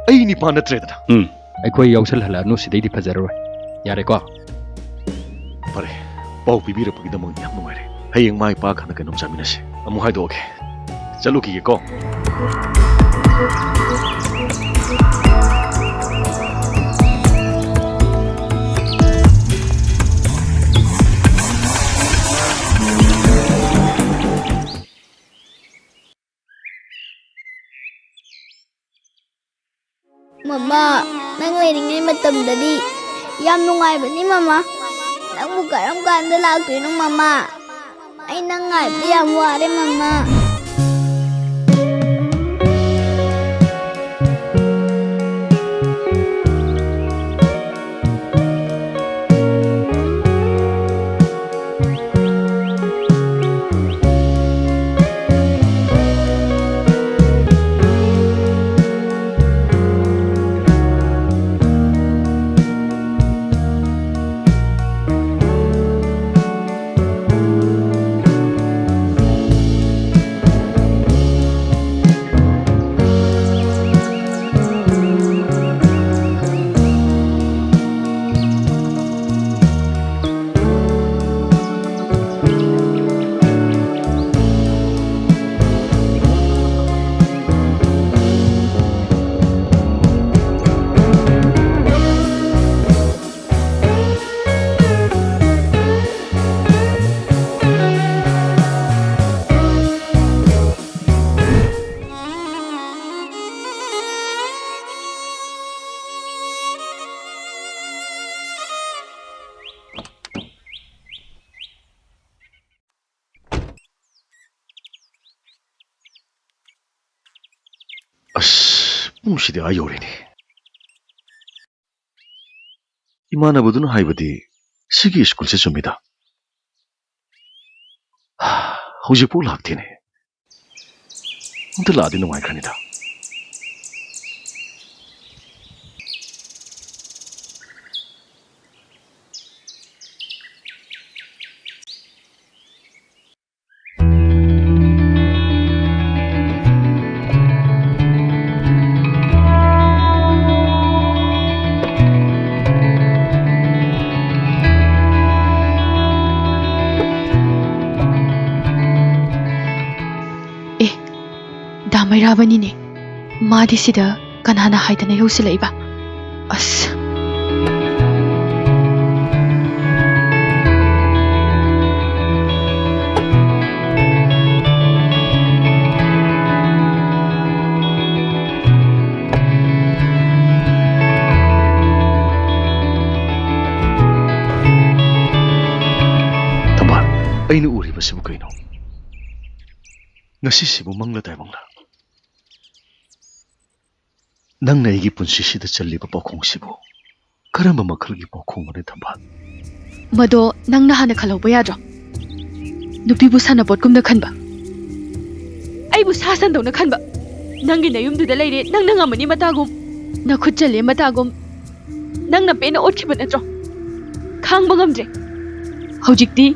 ꯑꯩ ꯅꯤꯄꯥ ꯅꯠꯇ꯭ꯔꯦꯗꯅ꯫ ꯎꯝ, ꯑꯩꯈꯣꯏ ꯌꯥꯎꯁꯜꯍꯜꯂꯛꯑꯅꯨ, ꯁꯤꯗꯩꯗꯤ ꯐꯖꯔꯔꯣꯏ꯫ ꯌꯥꯔꯦꯀꯣ? ꯐꯔꯦ, ꯄꯥꯎ ꯄꯤꯕꯤꯔꯛꯄꯒꯤꯗꯃꯛ ꯌꯥꯝ ꯅꯨꯡꯉꯥꯏꯔꯦ꯫ ꯍꯌꯦꯡ ꯃꯥꯏ ꯄꯥꯛꯀꯥꯟꯗ ꯀꯩꯅꯣꯝ ꯆꯥꯃꯤꯟꯅꯁꯦ꯫ ꯑꯃꯨꯛ ꯍꯥꯏꯗꯣꯛꯑꯒꯦ꯫ ꯆꯠꯂꯨꯈꯤꯒꯦꯀꯣ꯫ ꯃꯃꯥ, ꯅꯪ ꯂꯩꯔꯤꯉꯩ ꯃꯇꯝꯗꯗꯤ ꯌꯥꯝ ꯅꯨꯡꯉꯥꯏꯕꯅꯤ ꯃꯃꯥ꯫ ꯅꯪꯕꯨ ꯀꯔꯝ ꯀꯥꯟꯗ ꯂꯥꯛꯇꯣꯏꯅꯣ ꯃꯃꯥ? ꯑꯩ ꯅꯪ ꯉꯥꯏꯕ ꯌꯥꯝ ꯋꯥꯔꯦ ꯃꯃꯥ꯫ ꯑꯁ, ꯄꯨꯡꯁꯤꯗꯤ ꯑꯥ ꯌꯧꯔꯦꯅꯦ꯫ ꯏꯃꯥꯟꯅꯕꯗꯨꯅ ꯍꯥꯏꯕꯗꯤ ꯁꯤꯒꯤ ꯁ꯭ꯀꯨꯜꯁꯦ ꯆꯨꯝꯃꯤꯗ꯫ ꯍꯧꯖꯤꯛꯐꯥꯎ ꯂꯥꯛꯇꯦꯅꯦ꯫ ꯑꯝꯇ ꯂꯥꯛꯑꯗꯤ ꯅꯨꯡꯉꯥꯏꯈ꯭ꯔꯅꯤꯗ꯫ ꯑꯦ, ꯗꯥ ꯃꯩꯔꯥꯕꯅꯤꯅꯦ꯫ ꯃꯥꯗꯤ ꯁꯤꯗ ꯀꯅꯥꯅ ꯍꯥꯏꯗꯅ ꯌꯧꯁꯤꯜꯂꯛꯏꯕ? ꯑꯁ꯫ ꯊꯝꯕꯥꯜ, ꯑꯩꯅ ꯎꯔꯤꯕꯁꯤꯕꯨ ꯀꯩꯅꯣ? ꯉꯁꯤꯁꯤꯕꯨ ꯃꯪꯂ ꯇꯥꯏꯕꯪꯂ? ꯅꯪꯅ ꯑꯩꯒꯤ ꯄꯨꯟꯁꯤꯁꯤꯗ ꯆꯜꯂꯤꯕ ꯄꯥꯎꯈꯣꯡꯁꯤꯕꯨ ꯀꯔꯝꯕ ꯃꯈꯜꯒꯤ ꯄꯥꯎꯈꯣꯡꯅꯣꯅꯦ, ꯊꯝꯕꯥꯜ? ꯃꯗꯣ ꯅꯪꯅ ꯍꯥꯟꯅ ꯈꯜꯍꯧꯕ ꯌꯥꯗ꯭ꯔꯣ? ꯅꯨꯄꯤꯕꯨ ꯁꯥꯟꯅꯄꯣꯠꯀꯨꯝꯅ ꯈꯟꯕ, ꯑꯩꯕꯨ ꯁꯥ ꯁꯟꯗꯧꯅ ꯈꯟꯕ꯫ ꯅꯪꯒꯤ ꯅꯌꯨꯝꯗꯨꯗ ꯂꯩꯔꯦ, ꯅꯪꯅ ꯉꯝꯃꯅꯤ ꯃꯇꯥꯒꯨꯝ, ꯅꯈꯨꯠ ꯆꯜꯂꯦ ꯃꯇꯥꯒꯨꯝ꯫ ꯅꯪꯅ ꯄꯦꯟꯅ ꯑꯣꯠꯈꯤꯕ ꯅꯠꯇ꯭ꯔꯣ? ꯈꯥꯡꯕ ꯉꯝꯗ꯭ꯔꯦ꯫ ꯍꯧꯖꯤꯛꯇꯤ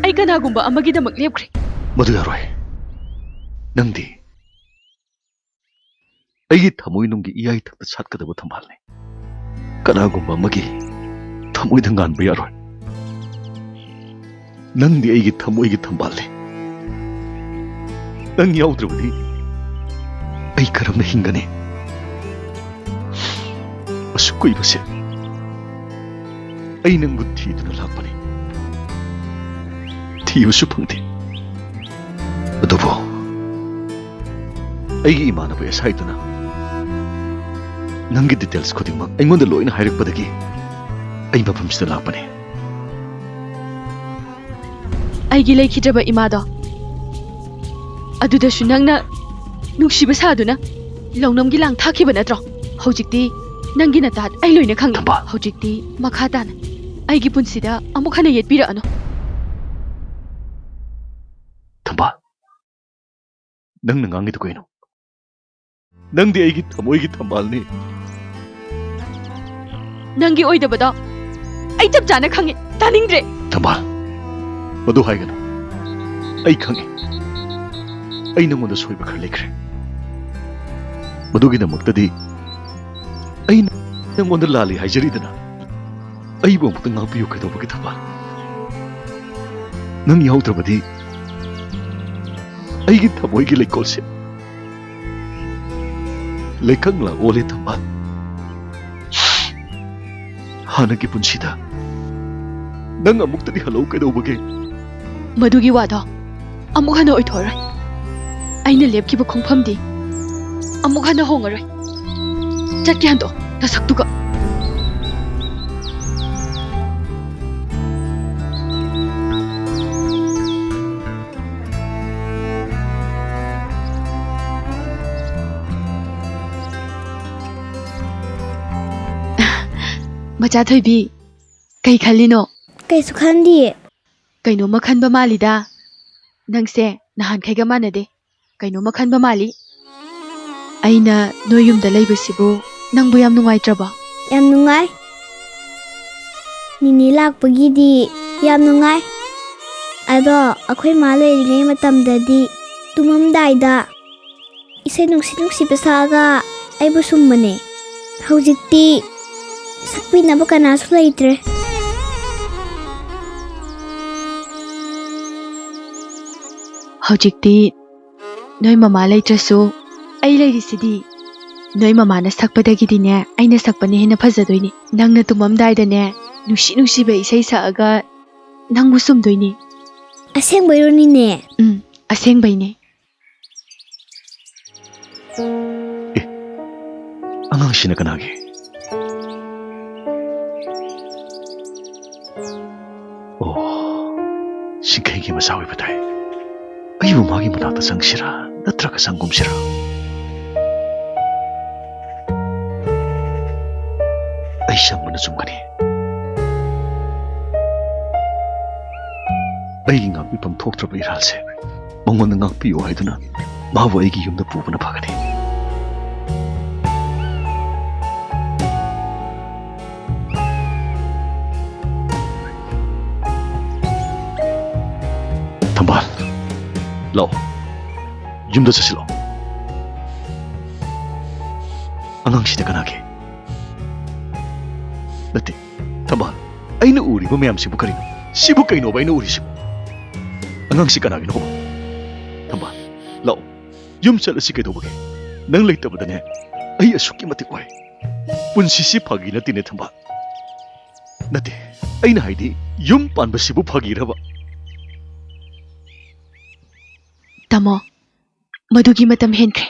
ꯑꯩ ꯀꯅꯥꯒꯨꯝꯕ ꯑꯃꯒꯤꯗꯃꯛ ꯂꯦꯞꯈ꯭ꯔꯦ꯫ ꯃꯗꯨ ꯌꯥꯔꯣꯏ꯫ ꯅꯪꯗꯤ ꯑꯩꯒꯤ ꯊꯃꯣꯏꯅꯨꯡꯒꯤ ꯏꯌꯥꯏ ꯊꯛꯇ ꯁꯥꯠꯀꯗꯕ ꯊꯝꯕꯥꯜꯅꯤ꯫ ꯀꯅꯥꯒꯨꯝꯕ ꯑꯃꯒꯤ ꯊꯃꯣꯏꯗ ꯉꯥꯟꯕ ꯌꯥꯔꯣꯏ꯫ ꯅꯪꯗꯤ ꯑꯩꯒꯤ ꯊꯃꯣꯏꯒꯤ ꯊꯝꯕꯥꯜꯅꯤ꯫ ꯅꯪ ꯌꯥꯎꯗ꯭ꯔꯕꯗꯤ ꯑꯩ ꯀꯔꯝꯅ ꯍꯤꯡꯒꯅꯤ? ꯑꯁꯨꯛ ꯀꯨꯏꯕꯁꯦ ꯑꯩ ꯅꯪꯕꯨ ꯊꯤꯗꯨꯅ ꯂꯥꯛꯄꯅꯤ꯫ ꯊꯤꯕꯁꯨ ꯐꯪꯗꯦ꯫ ꯑꯗꯨꯕꯨ ꯑꯩꯒꯤ ꯏꯃꯥꯟꯅꯕ ꯑꯦꯁ ꯑꯥꯏꯗꯨꯅ ꯅꯪꯒꯤ details ꯈꯨꯗꯤꯡꯃꯛ ꯑꯩꯉꯣꯟꯗ ꯂꯣꯏꯅ ꯍꯥꯏꯔꯛꯄꯗꯒꯤ ꯑꯩ ꯃꯐꯝꯁꯤꯗ ꯂꯥꯛꯄꯅꯦ꯫ ꯑꯩꯒꯤ ꯂꯩꯈꯤꯗ꯭ꯔꯕ ꯏꯃꯥꯗꯣ, ꯑꯗꯨꯗꯁꯨ ꯅꯪꯅ ꯅꯨꯡꯁꯤꯕ ꯁꯥꯗꯨꯅ ꯂꯧꯅꯝꯒꯤ ꯂꯥꯡ ꯊꯥꯈꯤꯕ ꯅꯠꯇ꯭ꯔꯣ? ꯍꯧꯖꯤꯛꯇꯤ ꯅꯪꯒꯤ ꯅꯇꯥꯠ ꯑꯩ ꯂꯣꯏꯅ ꯈꯪꯉꯦ꯫ ꯊꯝꯕꯥꯜ꯫ ꯍꯧꯖꯤꯛꯇꯤ ꯃꯈꯥ ꯇꯥꯅ ꯑꯩꯒꯤ ꯄꯨꯟꯁꯤꯗ ꯑꯃꯨꯛ ꯍꯟꯅ ꯌꯦꯠꯄꯤꯔꯛꯑꯅꯨ꯫ ꯊꯝꯕꯥꯜ, ꯅꯪꯅ ꯉꯥꯡꯉꯤꯗꯨ ꯀꯩꯅꯣ? ꯅꯪꯗꯤ ꯑꯩꯒꯤ ꯊꯃꯣꯏꯒꯤ ꯊꯝꯕꯥꯜꯅꯤ꯫ ꯅꯪꯒꯤ ꯑꯣꯏꯗꯕꯗꯣ ꯑꯩ ꯆꯞ ꯆꯥꯅ ꯈꯪꯉꯦ꯫ ꯇꯥꯅꯤꯡꯗ꯭ꯔꯦ꯫ ꯊꯝꯕꯥꯜ, ꯃꯗꯨ ꯍꯥꯏꯒꯅꯨ꯫ ꯑꯩ ꯈꯪꯉꯦ꯫ ꯑꯩ ꯅꯪꯉꯣꯟꯗ ꯁꯣꯏꯕ ꯈꯔ ꯂꯩꯈ꯭ꯔꯦ꯫ ꯃꯗꯨꯒꯤꯗꯃꯛꯇꯗꯤ ꯑꯩ ꯅꯪꯉꯣꯟꯗ ꯂꯥꯜꯂꯤ ꯍꯥꯏꯖꯔꯤꯗꯅ꯫ ꯑꯩꯕꯨ ꯑꯃꯨꯛꯇ ꯉꯥꯛꯄꯤꯌꯨ ꯀꯩꯗꯧꯕꯒꯤ ꯊꯝꯕꯥꯜ? ꯅꯪ ꯌꯥꯎꯗ꯭ꯔꯕꯗꯤ ꯑꯩꯒꯤ ꯊꯃꯣꯏꯒꯤ ꯂꯩꯀꯣꯜꯁꯦ ꯂꯩꯀꯪꯂꯥ ꯑꯣꯜꯂꯦ ꯊꯝꯕꯥꯜ꯫ ꯍꯥꯟꯅꯒꯤ ꯄꯨꯟꯁꯤꯗ ꯅꯪ ꯑꯃꯨꯛꯇꯗꯤ ꯍꯜꯂꯧ ꯀꯩꯗꯧꯕꯒꯦ? ꯃꯗꯨꯒꯤ ꯋꯥꯗꯣ ꯑꯃꯨꯛ ꯍꯟꯅ ꯑꯣꯏꯊꯣꯛꯑꯔꯣꯏ꯫ ꯑꯩꯅ ꯂꯦꯞꯈꯤꯕ ꯈꯣꯡꯐꯝꯗꯤ ꯑꯃꯨꯛ ꯍꯟꯅ ꯍꯣꯡꯉꯔꯣꯏ꯫ ꯆꯠꯀꯦ ꯍꯟꯗꯣꯛ, ꯅꯁꯛꯇꯨꯒ꯫ ꯃꯆꯥ ꯊꯣꯏꯕꯤ, ꯀꯩ ꯈꯜꯂꯤꯅꯣ? ꯀꯩꯁꯨ ꯈꯟꯗꯤꯌꯦ꯫ ꯀꯩꯅꯣꯝꯃ ꯈꯟꯕ ꯃꯥꯜꯂꯤꯗ꯫ ꯅꯪꯁꯦ ꯅꯍꯥꯟꯈꯩꯒ ꯃꯥꯟꯅꯗꯦ꯫ ꯀꯩꯅꯣꯝꯃ ꯈꯟꯕ ꯃꯥꯜꯂꯤ꯫ ꯑꯩꯅ ꯅꯣꯏ ꯌꯨꯝꯗ ꯂꯩꯕꯁꯤꯕꯨ ꯅꯪꯕꯨ ꯌꯥꯝ ꯅꯨꯡꯉꯥꯏꯇ꯭ꯔꯕꯣ? ꯌꯥꯝ ꯅꯨꯡꯉꯥꯏ꯫ ꯅꯤꯅꯦ ꯂꯥꯛꯄꯒꯤꯗꯤ ꯌꯥꯝ ꯅꯨꯡꯉꯥꯏ꯫ ꯑꯗꯣ ꯑꯩꯈꯣꯏ ꯃꯥ ꯂꯩꯔꯤꯉꯩ ꯃꯇꯝꯗꯗꯤ ꯇꯨꯝꯃꯝꯗꯥꯏꯗ ꯏꯁꯩ ꯅꯨꯡꯁꯤ ꯅꯨꯡꯁꯤꯕ ꯁꯛꯑꯒ ꯑꯩꯕꯨ ꯁꯨꯝꯕꯅꯦ꯫ ꯍꯧꯖꯤꯛꯇꯤ ꯁꯛꯄꯤꯅꯕ ꯀꯅꯥꯁꯨ ꯂꯩꯇ꯭ꯔꯦ꯫ ꯍꯧꯖꯤꯛꯇꯤ ꯅꯣꯏ ꯃꯃꯥ ꯂꯩꯇ꯭ꯔꯁꯨ ꯑꯩ ꯂꯩꯔꯤꯁꯤꯗꯤ꯫ ꯅꯣꯏ ꯃꯃꯥꯅ ꯁꯛꯄꯗꯒꯤꯗꯤꯅꯦ ꯑꯩꯅ ꯁꯛꯄꯅ ꯍꯦꯟꯅ ꯐꯖꯗꯣꯏꯅꯤ꯫ ꯅꯪꯅ ꯇꯨꯝꯃꯝꯗꯥꯏꯗꯅꯦ ꯅꯨꯡꯁꯤ ꯅꯨꯡꯁꯤꯕ ꯏꯁꯩ ꯁꯛꯑꯒ ꯅꯪꯕꯨ ꯁꯨꯝꯗꯣꯏꯅꯤ꯫ ꯑꯁꯦꯡꯕꯩꯔꯣ ꯅꯤꯅꯦ? ꯎꯝ, ꯑꯁꯦꯡꯕꯩꯅꯦ꯫ ꯑꯦ, ꯑꯉꯥꯡꯁꯤꯅ ꯀꯅꯥꯒꯤ? ꯑꯣ, ꯁꯤꯡꯈꯩꯒꯤ ꯃꯆꯥ ꯑꯣꯏꯕ ꯇꯥꯏ꯫ ꯑꯩꯕꯨ ꯃꯥꯒꯤ ꯃꯅꯥꯛꯇ ꯆꯪꯁꯤꯔꯥ, ꯅꯠꯇ꯭ꯔꯒ ꯆꯪꯒꯨꯝꯁꯤꯔꯥ? ꯏꯁꯪꯕꯅ ꯆꯨꯝꯒꯅꯤ꯫ ꯑꯩꯒꯤ ꯉꯥꯛꯄꯤꯐꯝ ꯊꯣꯛꯇ꯭ꯔꯕ ꯏꯔꯥꯜꯁꯦ ꯃꯉꯣꯟꯗ ꯉꯥꯛꯄꯤꯌꯨ ꯍꯥꯏꯗꯨꯅ ꯃꯥꯕꯨ ꯑꯩꯒꯤ ꯌꯨꯝꯗ ꯄꯨꯕꯅ ꯐꯒꯅꯤ꯫ ꯊꯝꯕꯥꯜ, ꯂꯥꯛꯑꯣ, ꯌꯨꯝꯗ ꯆꯠꯁꯤꯜꯂꯣ꯫ ꯑꯉꯥꯡꯁꯤꯗ ꯀꯅꯥꯒꯤ? ꯅꯠꯇꯦ, ꯊꯝꯕꯥꯜ, ꯑꯩꯅ ꯎꯔꯤꯕ ꯃꯌꯥꯝꯁꯤꯕꯨ ꯀꯔꯤꯅꯣ? ꯁꯤꯕꯨ ꯀꯩꯅꯣꯕ ꯑꯩꯅ ꯎꯔꯤꯁꯤꯕꯨ? ꯑꯉꯥꯡꯁꯤ ꯀꯅꯥꯒꯤꯅꯣꯕ? ꯊꯝꯕꯥꯜ, ꯂꯥꯛꯑꯣ, ꯌꯨꯝ ꯆꯠꯂꯁꯤ꯫ ꯀꯩꯗꯧꯕꯒꯦ? ꯅꯪ ꯂꯩꯇꯕꯗꯅꯦ ꯑꯩ ꯑꯁꯨꯛꯀꯤ ꯃꯇꯤꯛ ꯋꯥꯏ꯫ ꯄꯨꯟꯁꯤꯁꯤ ꯐꯥꯒꯤ ꯅꯠꯇꯦꯅꯦ, ꯊꯝꯕꯥꯜ꯫ ꯅꯠꯇꯦ, ꯑꯩꯅ ꯍꯥꯏꯗꯤ ꯌꯨꯝ ꯄꯥꯟꯕꯁꯤꯕꯨ ꯐꯥꯒꯤꯔꯕ? ꯇꯥꯃꯣ, ꯃꯗꯨꯒꯤ ꯃꯇꯝ ꯍꯦꯟꯈ꯭ꯔꯦ꯫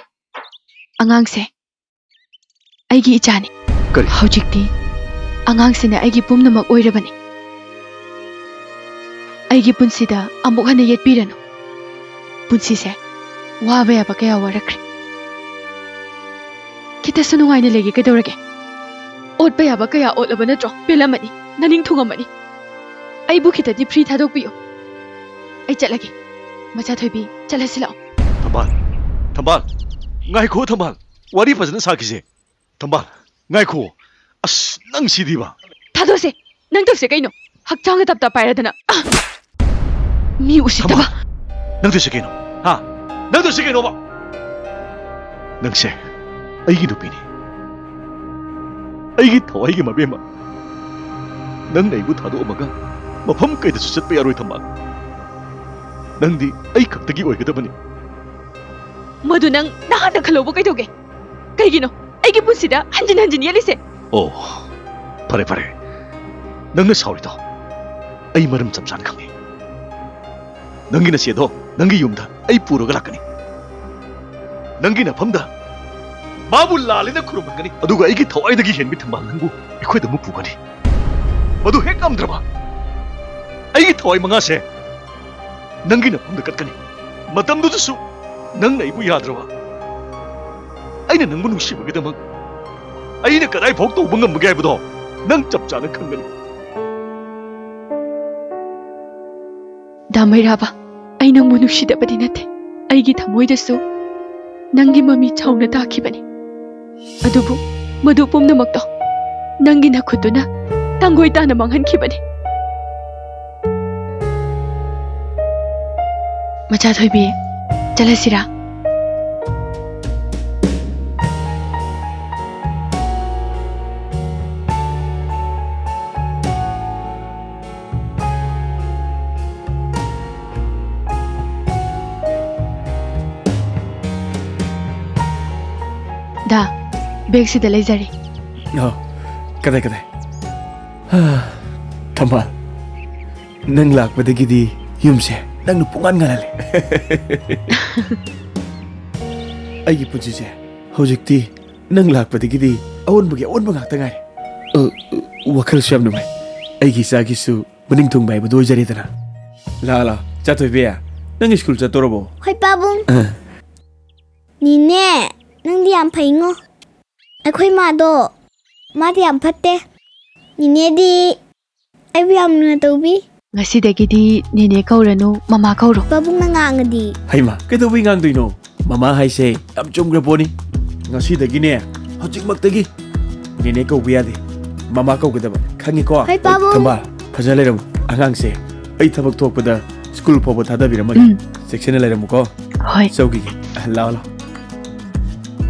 ꯑꯉꯥꯡꯁꯦ ꯑꯩꯒꯤ ꯏꯆꯥꯅꯤ꯫ ꯀꯔꯤ? ꯍꯧꯖꯤꯛꯇꯤ ꯑꯉꯥꯡꯁꯤꯅ ꯑꯩꯒꯤ ꯄꯨꯝꯅꯃꯛ ꯑꯣꯏꯔꯕꯅꯤ꯫ ꯑꯩꯒꯤ ꯄꯨꯟꯁꯤꯗ ꯑꯃꯨꯛ ꯍꯟꯅ ꯌꯦꯠꯄꯤꯔꯅꯨ꯫ ꯄꯨꯟꯁꯤꯁꯦ ꯋꯥꯕ ꯌꯥꯕ ꯀꯌꯥ ꯋꯥꯔꯛꯈ꯭ꯔꯦ꯫ ꯈꯤꯇꯁꯨ ꯅꯨꯡꯉꯥꯏꯅ ꯂꯩꯒꯦ ꯀꯩꯗꯧꯔꯒꯦ? ꯑꯣꯠꯄ ꯌꯥꯕ ꯀꯌꯥ ꯑꯣꯠꯂꯕ ꯅꯠꯇ꯭ꯔꯣ? ꯄꯦꯜꯂꯝꯃꯅꯤ, ꯅꯅꯤꯡ ꯊꯨꯡꯉꯝꯃꯅꯤ꯫ ꯑꯩꯕꯨ ꯈꯤꯇꯗꯤ free ꯊꯥꯗꯣꯛꯄꯤꯌꯨ꯫ ꯑꯩ ꯆꯠꯂꯒꯦ꯫ ꯃꯆꯥ ꯊꯣꯏꯕꯤ, ꯆꯠꯂꯁꯤ ꯂꯥꯛꯑꯣ꯫ ꯊꯝꯕꯥꯜ, ꯊꯝꯕꯥꯜ, ꯉꯥꯏꯈꯣ ꯊꯝꯕꯥꯜ, ꯋꯥꯔꯤ ꯐꯖꯅ ꯁꯥꯈꯤꯁꯦ꯫ ꯊꯝꯕꯥꯜ, ꯉꯥꯏꯈꯣ꯫ ꯑꯁ, ꯅꯪ ꯁꯤꯗꯤꯕ꯫ ꯊꯥꯗꯣꯛꯁꯦ꯫ ꯅꯪ ꯇꯧꯁꯦ ꯀꯩꯅꯣ? ꯍꯛꯆꯥꯡꯒ ꯇꯞ ꯇꯞ ꯄꯥꯏꯔꯗꯅ꯫ ꯑꯥ! ꯃꯤ ꯎꯁꯤꯠꯇꯕ꯫ ꯊꯝꯕꯥꯜ, ꯅꯪ ꯇꯧꯁꯦ ꯀꯩꯅꯣ? ꯍꯥ? ꯅꯪ ꯇꯧꯁꯦ ꯀꯩꯅꯣꯕ? ꯅꯪꯁꯦ ꯑꯩꯒꯤ ꯅꯨꯄꯤꯅꯤ꯫ ꯑꯩꯒꯤ ꯊꯋꯥꯏꯒꯤ ꯃꯕꯦꯝꯃ꯫ ꯅꯪꯅ ꯑꯩꯕꯨ ꯊꯥꯗꯣꯛꯑꯝꯃꯒ ꯃꯐꯝ ꯀꯩꯗꯁꯨ ꯆꯠꯄ ꯌꯥꯔꯣꯏ, ꯊꯝꯕꯥꯜ꯫ ꯅꯪꯗꯤ ꯑꯩ ꯈꯛꯇꯒꯤ ꯑꯣꯏꯒꯗꯕꯅꯤ꯫ ꯃꯗꯨ ꯅꯪ ꯅꯍꯥꯟꯅ ꯈꯜꯍꯧꯕ ꯀꯩꯗꯧꯒꯦ? ꯀꯩꯒꯤꯅꯣ ꯑꯩꯒꯤ ꯄꯨꯟꯁꯤꯗ ꯍꯟꯖꯤꯟ ꯍꯟꯖꯤꯟ ꯌꯦꯠꯂꯤꯁꯦ? ꯑꯣ, ꯐꯔꯦ, ꯐꯔꯦ꯫ ꯅꯪꯅ ꯁꯥꯎꯔꯤꯗꯣ ꯑꯩ ꯃꯔꯝ ꯆꯞ ꯆꯥꯅ ꯈꯪꯉꯤ꯫ ꯅꯪꯒꯤ ꯅꯆꯦꯗꯣ ꯅꯪꯒꯤ ꯌꯨꯝꯗ ꯑꯩ ꯄꯨꯔꯒ ꯂꯥꯛꯀꯅꯤ꯫ ꯅꯪꯒꯤ ꯅꯐꯝꯗ ꯃꯥꯕꯨ ꯂꯥꯜꯂꯦꯅ ꯈꯨꯔꯨꯝꯍꯟꯒꯅꯤ꯫ ꯑꯗꯨꯒ ꯑꯩꯒꯤ ꯊꯋꯥꯏꯗꯒꯤ ꯍꯦꯟꯕꯤ ꯊꯝꯕꯥꯜ ꯅꯪꯕꯨ ꯑꯩꯈꯣꯏꯗ ꯑꯃꯨꯛ ꯄꯨꯒꯅꯤ꯫ ꯃꯗꯨ ꯍꯦꯛ ꯉꯝꯗ꯭ꯔꯕ, ꯑꯩꯒꯤ ꯊꯋꯥꯏ ꯃꯉꯥꯁꯦ ꯅꯪꯒꯤ ꯅꯐꯝꯗ ꯀꯠꯀꯅꯤ꯫ ꯃꯇꯝꯗꯨꯗꯁꯨ ꯅꯪꯅ ꯑꯩꯕꯨ ꯌꯥꯗ꯭ꯔꯕ, ꯑꯩꯅ ꯅꯪꯕꯨ ꯅꯨꯡꯁꯤꯕꯒꯤꯗꯃꯛ ꯑꯩꯅ ꯀꯗꯥꯏ ꯐꯥꯎ ꯇꯧꯕ ꯉꯝꯕꯒꯦ ꯍꯥꯏꯕꯗꯣ ꯅꯪ ꯆꯞ ꯆꯥꯅ ꯈꯪꯒꯅꯤ꯫ ꯗꯥ ꯃꯩꯔꯥꯕ, ꯑꯩ ꯅꯪꯕꯨ ꯅꯨꯡꯁꯤꯗꯕꯗꯤ ꯅꯠꯇꯦ꯫ ꯑꯩꯒꯤ ꯊꯃꯣꯏꯗꯁꯨ ꯅꯪꯒꯤ ꯃꯃꯤ ꯆꯥꯎꯅ ꯇꯥꯈꯤꯕꯅꯤ꯫ ꯑꯗꯨꯕꯨ ꯃꯗꯨ ꯄꯨꯝꯅꯃꯛꯇꯣ ꯅꯪꯒꯤ ꯅꯈꯨꯠꯇꯨꯅ ꯇꯥꯡꯒꯣꯏ ꯇꯥꯅ ꯃꯥꯡꯍꯟꯈꯤꯕꯅꯤ꯫ ꯃꯆꯥ ꯊꯣꯏꯕꯤ, ꯆꯠꯂꯁꯤꯔꯥ? ꯗꯥ, ꯕꯦꯒꯁꯤꯗ ꯂꯩꯖꯔꯦ꯫ ꯑꯣ, ꯀꯗꯥꯏ, ꯀꯗꯥꯏ? ꯍꯥ, ꯊꯝꯕꯥꯜ, ꯅꯪ ꯂꯥꯛꯄꯗꯒꯤꯗꯤ ꯌꯨꯝꯁꯦ ꯅꯪꯅ ꯄꯨꯡꯉꯥꯟ ꯉꯥꯜꯍꯜꯂꯦ꯫ ꯑꯩꯒꯤ ꯄꯨꯟꯁꯤꯁꯦ ꯍꯧꯖꯤꯛꯇꯤ ꯅꯪ ꯂꯥꯛꯄꯗꯒꯤꯗꯤ ꯑꯑꯣꯟꯕꯒꯤ ꯑꯑꯣꯟꯕ ꯉꯥꯛꯇ ꯉꯥꯏꯔꯦ꯫ ꯑ, ꯋꯥꯈꯜꯁꯨ ꯌꯥꯝ ꯅꯨꯡꯉꯥꯏ꯫ ꯑꯩꯒꯤ ꯏꯆꯥꯒꯤꯁꯨ ꯃꯅꯤꯡ ꯊꯨꯡꯕ ꯍꯥꯏꯕꯗꯨ ꯑꯣꯏꯖꯔꯦꯗꯅ꯫ ꯂꯥ, ꯂꯥ, ꯆꯥꯊꯣꯏꯕꯤ, ꯅꯪ ꯁ꯭ꯀꯨꯜ ꯆꯠꯇꯣꯔꯕꯣ? ꯍꯣꯏ, ꯄꯥꯕꯨꯡ꯫ ꯑ꯫ ꯅꯤꯅꯦ, ꯅꯪꯗꯤ ꯌꯥꯝ ꯐꯩꯉꯣ꯫ ꯑꯩꯈꯣꯏ ꯃꯥꯗꯣ, ꯃꯥꯗꯤ ꯌꯥꯝ ꯐꯠꯇꯦ꯫ ꯅꯤꯅꯦꯗꯤ ꯑꯩꯕꯨ ꯌꯥꯝ ꯂꯨꯅ ꯇꯧꯕꯤ꯫ ꯉꯁꯤꯗꯒꯤꯗꯤ ꯅꯦꯅꯦ ꯀꯧꯔꯅꯨ, ꯃꯃꯥ ꯀꯧꯔꯣ꯫ ꯄꯥꯕꯨꯡꯅ ꯉꯥꯡꯉꯗꯤ? ꯍꯩꯃꯥ, ꯀꯩꯗꯧꯕꯩ ꯉꯥꯡꯗꯣꯏꯅꯣ? ꯃꯃꯥ ꯍꯥꯏꯁꯦ ꯌꯥꯝ ꯆꯨꯝꯈ꯭ꯔ ꯄꯣꯠꯅꯤ꯫ ꯉꯁꯤꯗꯒꯤꯅꯦ, ꯍꯧꯖꯤꯛꯃꯛꯇꯒꯤ ꯅꯦꯅꯦ ꯀꯧꯕ ꯌꯥꯗꯦ, ꯃꯃꯥ ꯀꯧꯒꯗꯕ, ꯈꯪꯉꯤꯀꯣ? ꯍꯣꯏ, ꯄꯥꯕꯨꯡ꯫ ꯊꯝꯕꯥꯜ, ꯐꯖꯅ ꯂꯩꯔꯝꯃꯨ꯫ ꯑꯉꯥꯡꯁꯦ ꯑꯩ ꯊꯕꯛ ꯊꯣꯛꯄꯗ ꯁ꯭ꯀꯨꯜ ꯐꯥꯎꯕ ꯊꯥꯗꯕꯤꯔꯝꯃꯒꯦ꯫ ꯎꯝ꯫ ꯆꯦꯛꯁꯤꯟꯅ ꯂꯩꯔꯝꯃꯨꯀꯣ꯫ ꯍꯣꯏ꯫ ꯆꯧꯈꯤꯒꯦ꯫ ꯂꯥꯛꯑꯣ, ꯂꯥꯛꯑꯣ꯫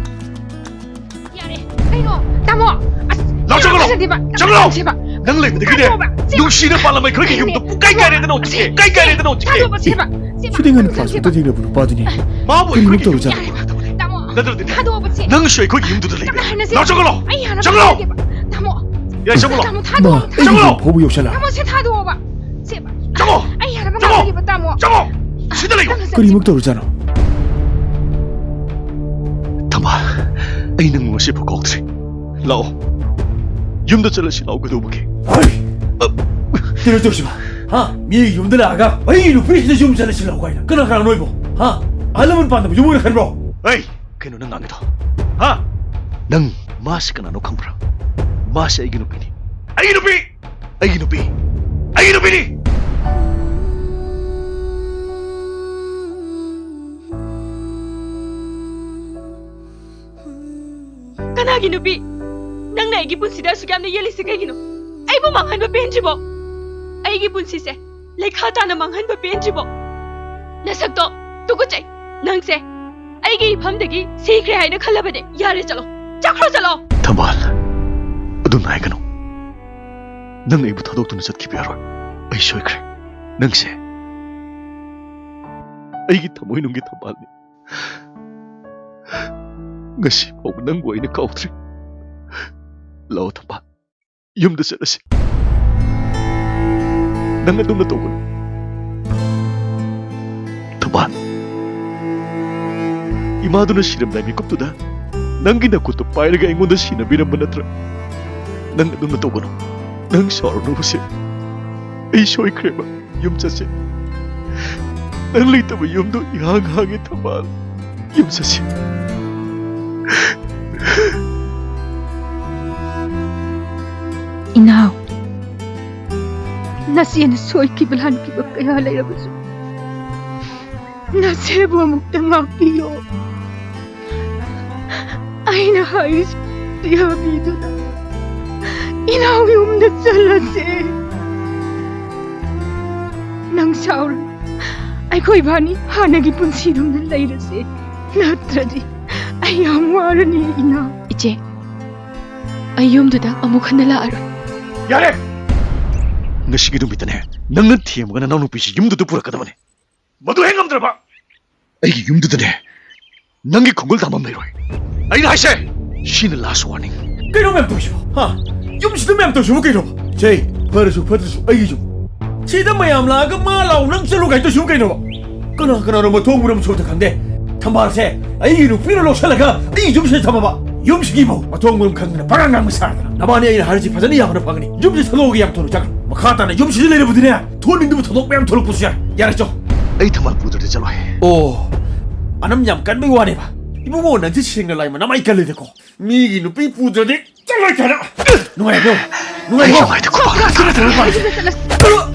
ꯌꯥꯔꯦ꯫ ꯀꯩꯅꯣ? ꯇꯥꯃꯣ! ꯑꯁ, ꯂꯥꯛꯑꯣ, ꯆꯪꯉꯛꯑꯣ! ꯐꯖꯗꯦꯕ꯫ ꯆꯪꯉꯛꯑꯣ! ꯐꯖꯗꯦꯕ꯫ ꯅꯪ ꯂꯩꯕꯗꯒꯤꯅꯦ, ꯊꯥꯗꯣꯛꯑꯣꯕ꯫ ꯁꯦ, ꯅꯨꯡꯁꯤꯅ ꯄꯥꯜꯂꯝꯕ ꯑꯩꯈꯣꯏꯒꯤ ꯌꯨꯝꯗꯣ ꯄꯨꯡꯀꯥꯏ ꯀꯥꯏꯔꯦꯗꯅ ꯍꯧꯖꯤꯛꯇꯤ꯫ ꯁꯦ, ꯀꯥꯏ ꯀꯥꯏꯔꯦꯗꯅ ꯍꯧꯖꯤꯛꯇꯤ꯫ ꯊꯥꯗꯣꯛꯑꯣꯕ, ꯁꯦꯕ꯫ ꯁꯦꯕ, ꯁꯤꯗꯤ ꯉꯟꯅ ꯊꯥꯗꯣꯛꯑꯣꯕ, ꯐꯥꯁ ꯁꯦꯕ꯫ ꯐꯨꯗ ꯊꯦꯡꯅꯕ ꯅꯨꯄꯥꯗꯨꯅꯦ꯫ ꯃꯥꯕꯨ ꯀꯔꯤꯅꯣ ꯑꯩꯈꯣꯏꯒꯤ ꯇꯧꯔꯤꯖꯥꯠꯅꯣ? ꯌꯥꯔꯦꯕ, ꯇꯥꯃꯣ꯫ ꯅꯠꯇ꯭ꯔꯗꯤꯅꯦ, ꯊꯥꯗꯣꯛꯑꯣꯕ, ꯁꯦ꯫ ꯅꯪꯁꯨ ꯑꯩꯈꯣꯏꯒꯤ ꯌꯨꯝꯗꯨꯗ ꯂꯩꯒꯦ꯫ ꯀꯅꯥ ꯍꯥꯏꯅ, ꯁꯦ? ꯂꯥꯛꯑꯣ, ꯆꯪꯉꯛꯑꯣ! ꯌꯥꯔꯦꯕ, ꯆꯪꯉꯛꯑꯣ! ꯊꯥꯗꯣꯛꯑꯣꯕ, ꯁꯦ꯫ ꯇꯥꯃꯣ꯫ ꯌꯥꯔꯦ, ꯆꯪꯉꯛꯑꯣ! ꯇꯥꯃꯣ, ꯃꯥ, ꯊꯥꯗꯣꯛꯑꯣꯕ꯫ ꯑꯩꯒꯤ ꯆꯪꯉꯛꯑꯣ! ꯌꯨꯝ ꯐꯥꯎꯕ ꯌꯧꯁꯜꯂꯛꯑꯦ꯫ ꯇꯥꯃꯣ, ꯁꯦ, ꯊꯥꯗꯣꯛꯑꯣꯕ꯫ ꯁꯦꯕ꯫ ꯆꯪꯉꯣ! ꯑꯩ ꯌꯥꯅꯕ ꯆꯪꯉꯣ! ꯉꯥꯡꯅꯒꯦꯕ, ꯇꯥꯃꯣ꯫ ꯆꯪꯉꯣ! ꯁꯤꯗ ꯂꯩꯌꯣ! ꯇꯥꯃꯣ, ꯆꯠꯁꯦꯕ꯫ ꯀꯔꯤꯃꯨꯛ ꯇꯧꯔꯖꯥꯠꯅꯣ? ꯊꯝꯕꯥꯜ, ꯑꯩ ꯅꯪ ꯉꯁꯤꯐꯥꯎ ꯀꯥꯎꯗ꯭ꯔꯤ꯫ ꯂꯥꯛꯑꯣ꯫ ꯌꯨꯝꯗ ꯆꯠꯂꯁꯤ ꯂꯥꯛꯑꯣ, ꯀꯩꯗꯧꯕꯒꯦ? ꯍꯩ! ꯀꯩꯅꯣ ꯇꯧꯔꯤꯁꯤꯕꯣ? ꯍꯥ? ꯃꯤ ꯌꯨꯝꯗ ꯂꯥꯛꯑꯒ ꯑꯩ ꯅꯨꯄꯤꯁꯤꯗ ꯌꯨꯝ ꯆꯠꯂꯁꯤ ꯂꯥꯛꯑꯣ ꯍꯥꯏꯅ ꯀꯅꯥ ꯀꯅꯥ ꯅꯣꯏꯕꯣ? ꯍꯥ? ꯑꯍꯜ ꯂꯃꯟ ꯄꯥꯟꯗꯕ ꯌꯨꯝ ꯑꯣꯏꯅ ꯈꯟꯕ꯭ꯔꯣ? ꯍꯩ! ꯀꯩꯅꯣ ꯅꯪ ꯉꯥꯡꯉꯤꯗꯣ? ꯍꯥ? ꯅꯪ ꯃꯥꯁꯤ ꯀꯅꯥꯅꯣ ꯈꯪꯕ꯭ꯔꯥ? ꯃꯥꯁꯤ ꯑꯩꯒꯤ ꯅꯨꯄꯤꯅꯤ꯫ ꯑꯩꯒꯤ ꯅꯨꯄꯤ! ꯑꯩꯒꯤ ꯅꯨꯄꯤ! ꯑꯩꯒꯤ ꯅꯨꯄꯤꯅꯤ! ꯀꯅꯥꯒꯤ ꯅꯨꯄꯤ? ꯅꯪꯅ ꯑꯩꯒꯤ ꯄꯨꯟꯁꯤꯗ ꯑꯁꯨꯛ ꯌꯥꯝꯅ ꯌꯦꯠꯂꯤꯁꯦ ꯀꯩꯒꯤꯅꯣ? ꯑꯩꯕꯨ ꯃꯥꯡꯍꯟꯕ ꯄꯦꯟꯗ꯭ꯔꯤꯕꯣ? ꯑꯩꯒꯤ ꯄꯨꯟꯁꯤꯁꯦ ꯂꯩꯈꯥ ꯇꯥꯅ ꯃꯥꯡꯍꯟꯕ ꯄꯦꯟꯗ꯭ꯔꯤꯕꯣ? ꯅꯁꯛꯇꯣ ꯇꯨꯀꯠꯆꯩ꯫ ꯅꯪꯁꯦ ꯑꯩꯒꯤ ꯏꯐꯝꯗꯒꯤ ꯁꯤꯈ꯭ꯔꯦ ꯍꯥꯏꯅ ꯈꯜꯂꯕꯅꯦ꯫ ꯌꯥꯔꯦ, ꯆꯠꯂꯣ꯫ ꯆꯠꯈ꯭ꯔꯣ, ꯆꯠꯂꯣ꯫ ꯊꯝꯕꯥꯜ, ꯑꯗꯨꯝ ꯍꯥꯏꯒꯅꯨ꯫ ꯅꯪ ꯑꯩꯕꯨ ꯊꯥꯗꯣꯛꯇꯨꯅ ꯆꯠꯈꯤꯕ ꯌꯥꯔꯣꯏ꯫ ꯑꯩ ꯁꯣꯏꯈ꯭ꯔꯦ꯫ ꯅꯪꯁꯦ ꯑꯩꯒꯤ ꯊꯃꯣꯏꯅꯨꯡꯒꯤ ꯊꯝꯕꯥꯜꯅꯤ꯫ ꯉꯁꯤ ꯐꯥꯎꯕ ꯅꯪꯕꯨ ꯑꯩꯅ ꯀꯥꯎꯗ꯭ꯔꯤ꯫ ꯂꯥꯛꯑꯣ ꯊꯝꯕꯥꯜ, ꯌꯨꯝꯗ ꯆꯠꯂꯁꯤ꯫ ꯅꯪ ꯑꯗꯨꯝꯅ ꯇꯧꯒꯅꯨ꯫ ꯊꯝꯕꯥꯜ, ꯏꯃꯥꯗꯨꯅ ꯁꯤꯔꯝꯗꯥꯏ ꯃꯤꯀꯨꯞꯇꯨꯗ ꯅꯪꯒꯤ ꯅꯈꯨꯠꯇꯨ ꯄꯥꯏꯔꯒ ꯑꯩꯉꯣꯟꯗ ꯁꯤꯟꯅꯕꯤꯔꯝꯕ ꯅꯠꯇ꯭ꯔꯥ? ꯅꯪ ꯑꯗꯨꯝꯅ ꯇꯧꯒꯅꯨ꯫ ꯅꯪ ꯁꯥꯎꯔꯅꯨꯕꯁꯦ꯫ ꯑꯩ ꯁꯣꯏꯈ꯭ꯔꯦꯕ꯫ ꯌꯨꯝ ꯆꯠꯁꯦ꯫ ꯅꯪ ꯂꯩꯇꯕ ꯌꯨꯝꯗꯣ ꯏꯍꯥꯡ ꯍꯥꯡꯉꯦ ꯊꯝꯕꯥꯜ꯫ ꯌꯨꯝ ꯆꯠꯁꯦ꯫ ꯏꯅꯥꯎ, ꯅꯆꯦꯅ ꯁꯣꯏꯈꯤꯕ ꯂꯥꯟꯈꯤꯕ ꯀꯌꯥ ꯂꯩꯔꯕꯁꯨ, ꯅꯆꯦꯕꯨ ꯑꯃꯨꯛꯇ ꯉꯥꯛꯄꯤꯌꯣ꯫ ꯑꯩꯅ ꯍꯥꯏꯔꯤꯁꯤ ꯌꯥꯕꯤꯗꯨꯅ ꯏꯅꯥꯎ ꯌꯨꯝꯗ ꯆꯠꯂꯁꯦ꯫ ꯅꯪ ꯁꯥꯎꯔꯅꯨ꯫ ꯑꯩꯈꯣꯏ ꯏꯕꯥꯅꯤ ꯍꯥꯟꯅꯒꯤ ꯄꯨꯟꯁꯤꯗꯨꯝꯅ ꯂꯩꯔꯁꯦ꯫ ꯅꯠꯇ꯭ꯔꯗꯤ ꯑꯩ ꯌꯥꯝ ꯋꯥꯔꯅꯤ, ꯏꯅꯥꯎ꯫ ꯏꯆꯦ, ꯑꯩ ꯌꯨꯝꯗꯨꯗ ꯑꯃꯨꯛ ꯍꯟꯅ ꯂꯥꯛꯑꯔꯣꯏ꯫ ꯌꯥꯔꯦ! ꯉꯁꯤꯒꯤ ꯅꯨꯃꯤꯠꯇꯅꯦ, ꯅꯪꯅ ꯊꯦꯝꯃꯒ ꯅꯅꯥꯎꯅꯨꯄꯤꯁꯤ ꯌꯨꯝꯗꯨꯗ ꯄꯨꯔꯛꯀꯗꯕꯅꯦ꯫ ꯃꯗꯨ ꯍꯦꯛ ꯉꯝꯗ꯭ꯔꯕ, ꯑꯩꯒꯤ ꯌꯨꯝꯗꯨꯗꯅꯦ, ꯅꯪꯒꯤ ꯈꯣꯡꯒꯨꯜ ꯊꯝꯐꯝ ꯂꯩꯔꯣꯏ꯫ ꯑꯩꯅ ꯍꯥꯏꯁꯦ, ꯁꯤꯅ last warning꯫ ꯀꯩꯅꯣ ꯃꯌꯥꯝ ꯇꯧꯔꯤꯁꯤꯕꯣ? ꯍꯥ? ꯌꯨꯝꯁꯤꯗ ꯃꯌꯥꯝ ꯇꯧꯔꯤꯁꯤꯕꯣ ꯀꯩꯅꯣꯕ? ꯁꯦ, ꯐꯔꯁꯨ ꯐꯠꯇ꯭ꯔꯁꯨ ꯑꯩꯒꯤ ꯌꯨꯝ꯫ ꯁꯤꯗ ꯃꯌꯥꯝ ꯂꯥꯛꯑꯒ ꯃꯥ ꯂꯥꯎ ꯅꯪ ꯆꯠꯂꯨ ꯀꯥꯏ ꯇꯧꯔꯤꯁꯤꯕꯣ ꯀꯩꯅꯣꯕ? ꯀꯅꯥ ꯀꯅꯥꯅꯣ ꯃꯊꯣꯡ ꯃꯔꯝ ꯁꯣꯝꯗ ꯈꯪꯗꯦ꯫ ꯊꯝꯕꯥꯜꯁꯦ ꯑꯩꯒꯤ ꯅꯨꯄꯤꯅ ꯂꯧꯁꯜꯂꯒ ꯑꯩꯒꯤ ꯌꯨꯝꯁꯤꯗ ꯊꯝꯃꯕ꯫ ꯌꯨꯝꯁꯤꯒꯤ ꯃꯧ ꯃꯊꯣꯡ ꯃꯔꯝ ꯈꯪꯗꯅ ꯄꯉꯥꯡ ꯉꯥꯡꯕ ꯁꯥꯗꯅ꯫ ꯅꯕꯥꯅꯤ ꯑꯩꯅ ꯍꯥꯏꯔꯤꯁꯤ ꯐꯖꯅ ꯌꯥꯕꯅ ꯐꯒꯅꯤ꯫ ꯌꯨꯝꯁꯤ ꯊꯥꯗꯣꯛꯑꯒ ꯌꯥꯝ ꯊꯨꯅ ꯆꯠꯈ꯭ꯔꯣ꯫ ꯃꯈꯥ ꯇꯥꯅ ꯌꯨꯝꯁꯤꯗ ꯂꯩꯔꯕꯗꯤꯅꯦ, ꯊꯣꯛꯅꯤꯡꯗꯕ ꯊꯧꯗꯣꯛ ꯃꯌꯥꯝ ꯊꯣꯛꯂꯛꯄꯁꯨ ꯌꯥꯏ꯫ ꯌꯥꯔꯦ, ꯆꯣ꯫ ꯑꯩ ꯊꯝꯕꯥꯜ ꯄꯨꯗ꯭ꯔꯗꯤ ꯆꯠꯂꯣꯏ꯫ ꯑꯣ, ꯑꯅꯝ ꯌꯥꯝ ꯀꯟꯕꯩ ꯋꯥꯅꯦꯕ꯫ ꯏꯕꯨꯡꯉꯣ, ꯅꯪꯁꯤ ꯁꯦꯡꯅ ꯂꯥꯏ ꯃꯅꯝ ꯑꯩ ꯀꯜꯂꯤꯗꯀꯣ꯫ ꯃꯤꯒꯤ ꯅꯨꯄꯤ ꯄꯨꯗ꯭ꯔꯗꯤ ꯆꯠꯂꯣꯏ ꯀꯥꯏꯅ꯫ ꯅꯨꯡꯉꯥꯏꯕ꯭ꯔꯣ? ꯅꯨꯡꯉꯥꯏꯔꯤꯕꯣ? ꯑꯩ ꯅꯨꯡꯉꯥꯏꯇꯦ, ꯈꯨꯄꯥꯛ ꯈꯔ ꯈꯔ ꯄꯥꯜꯂꯦ꯫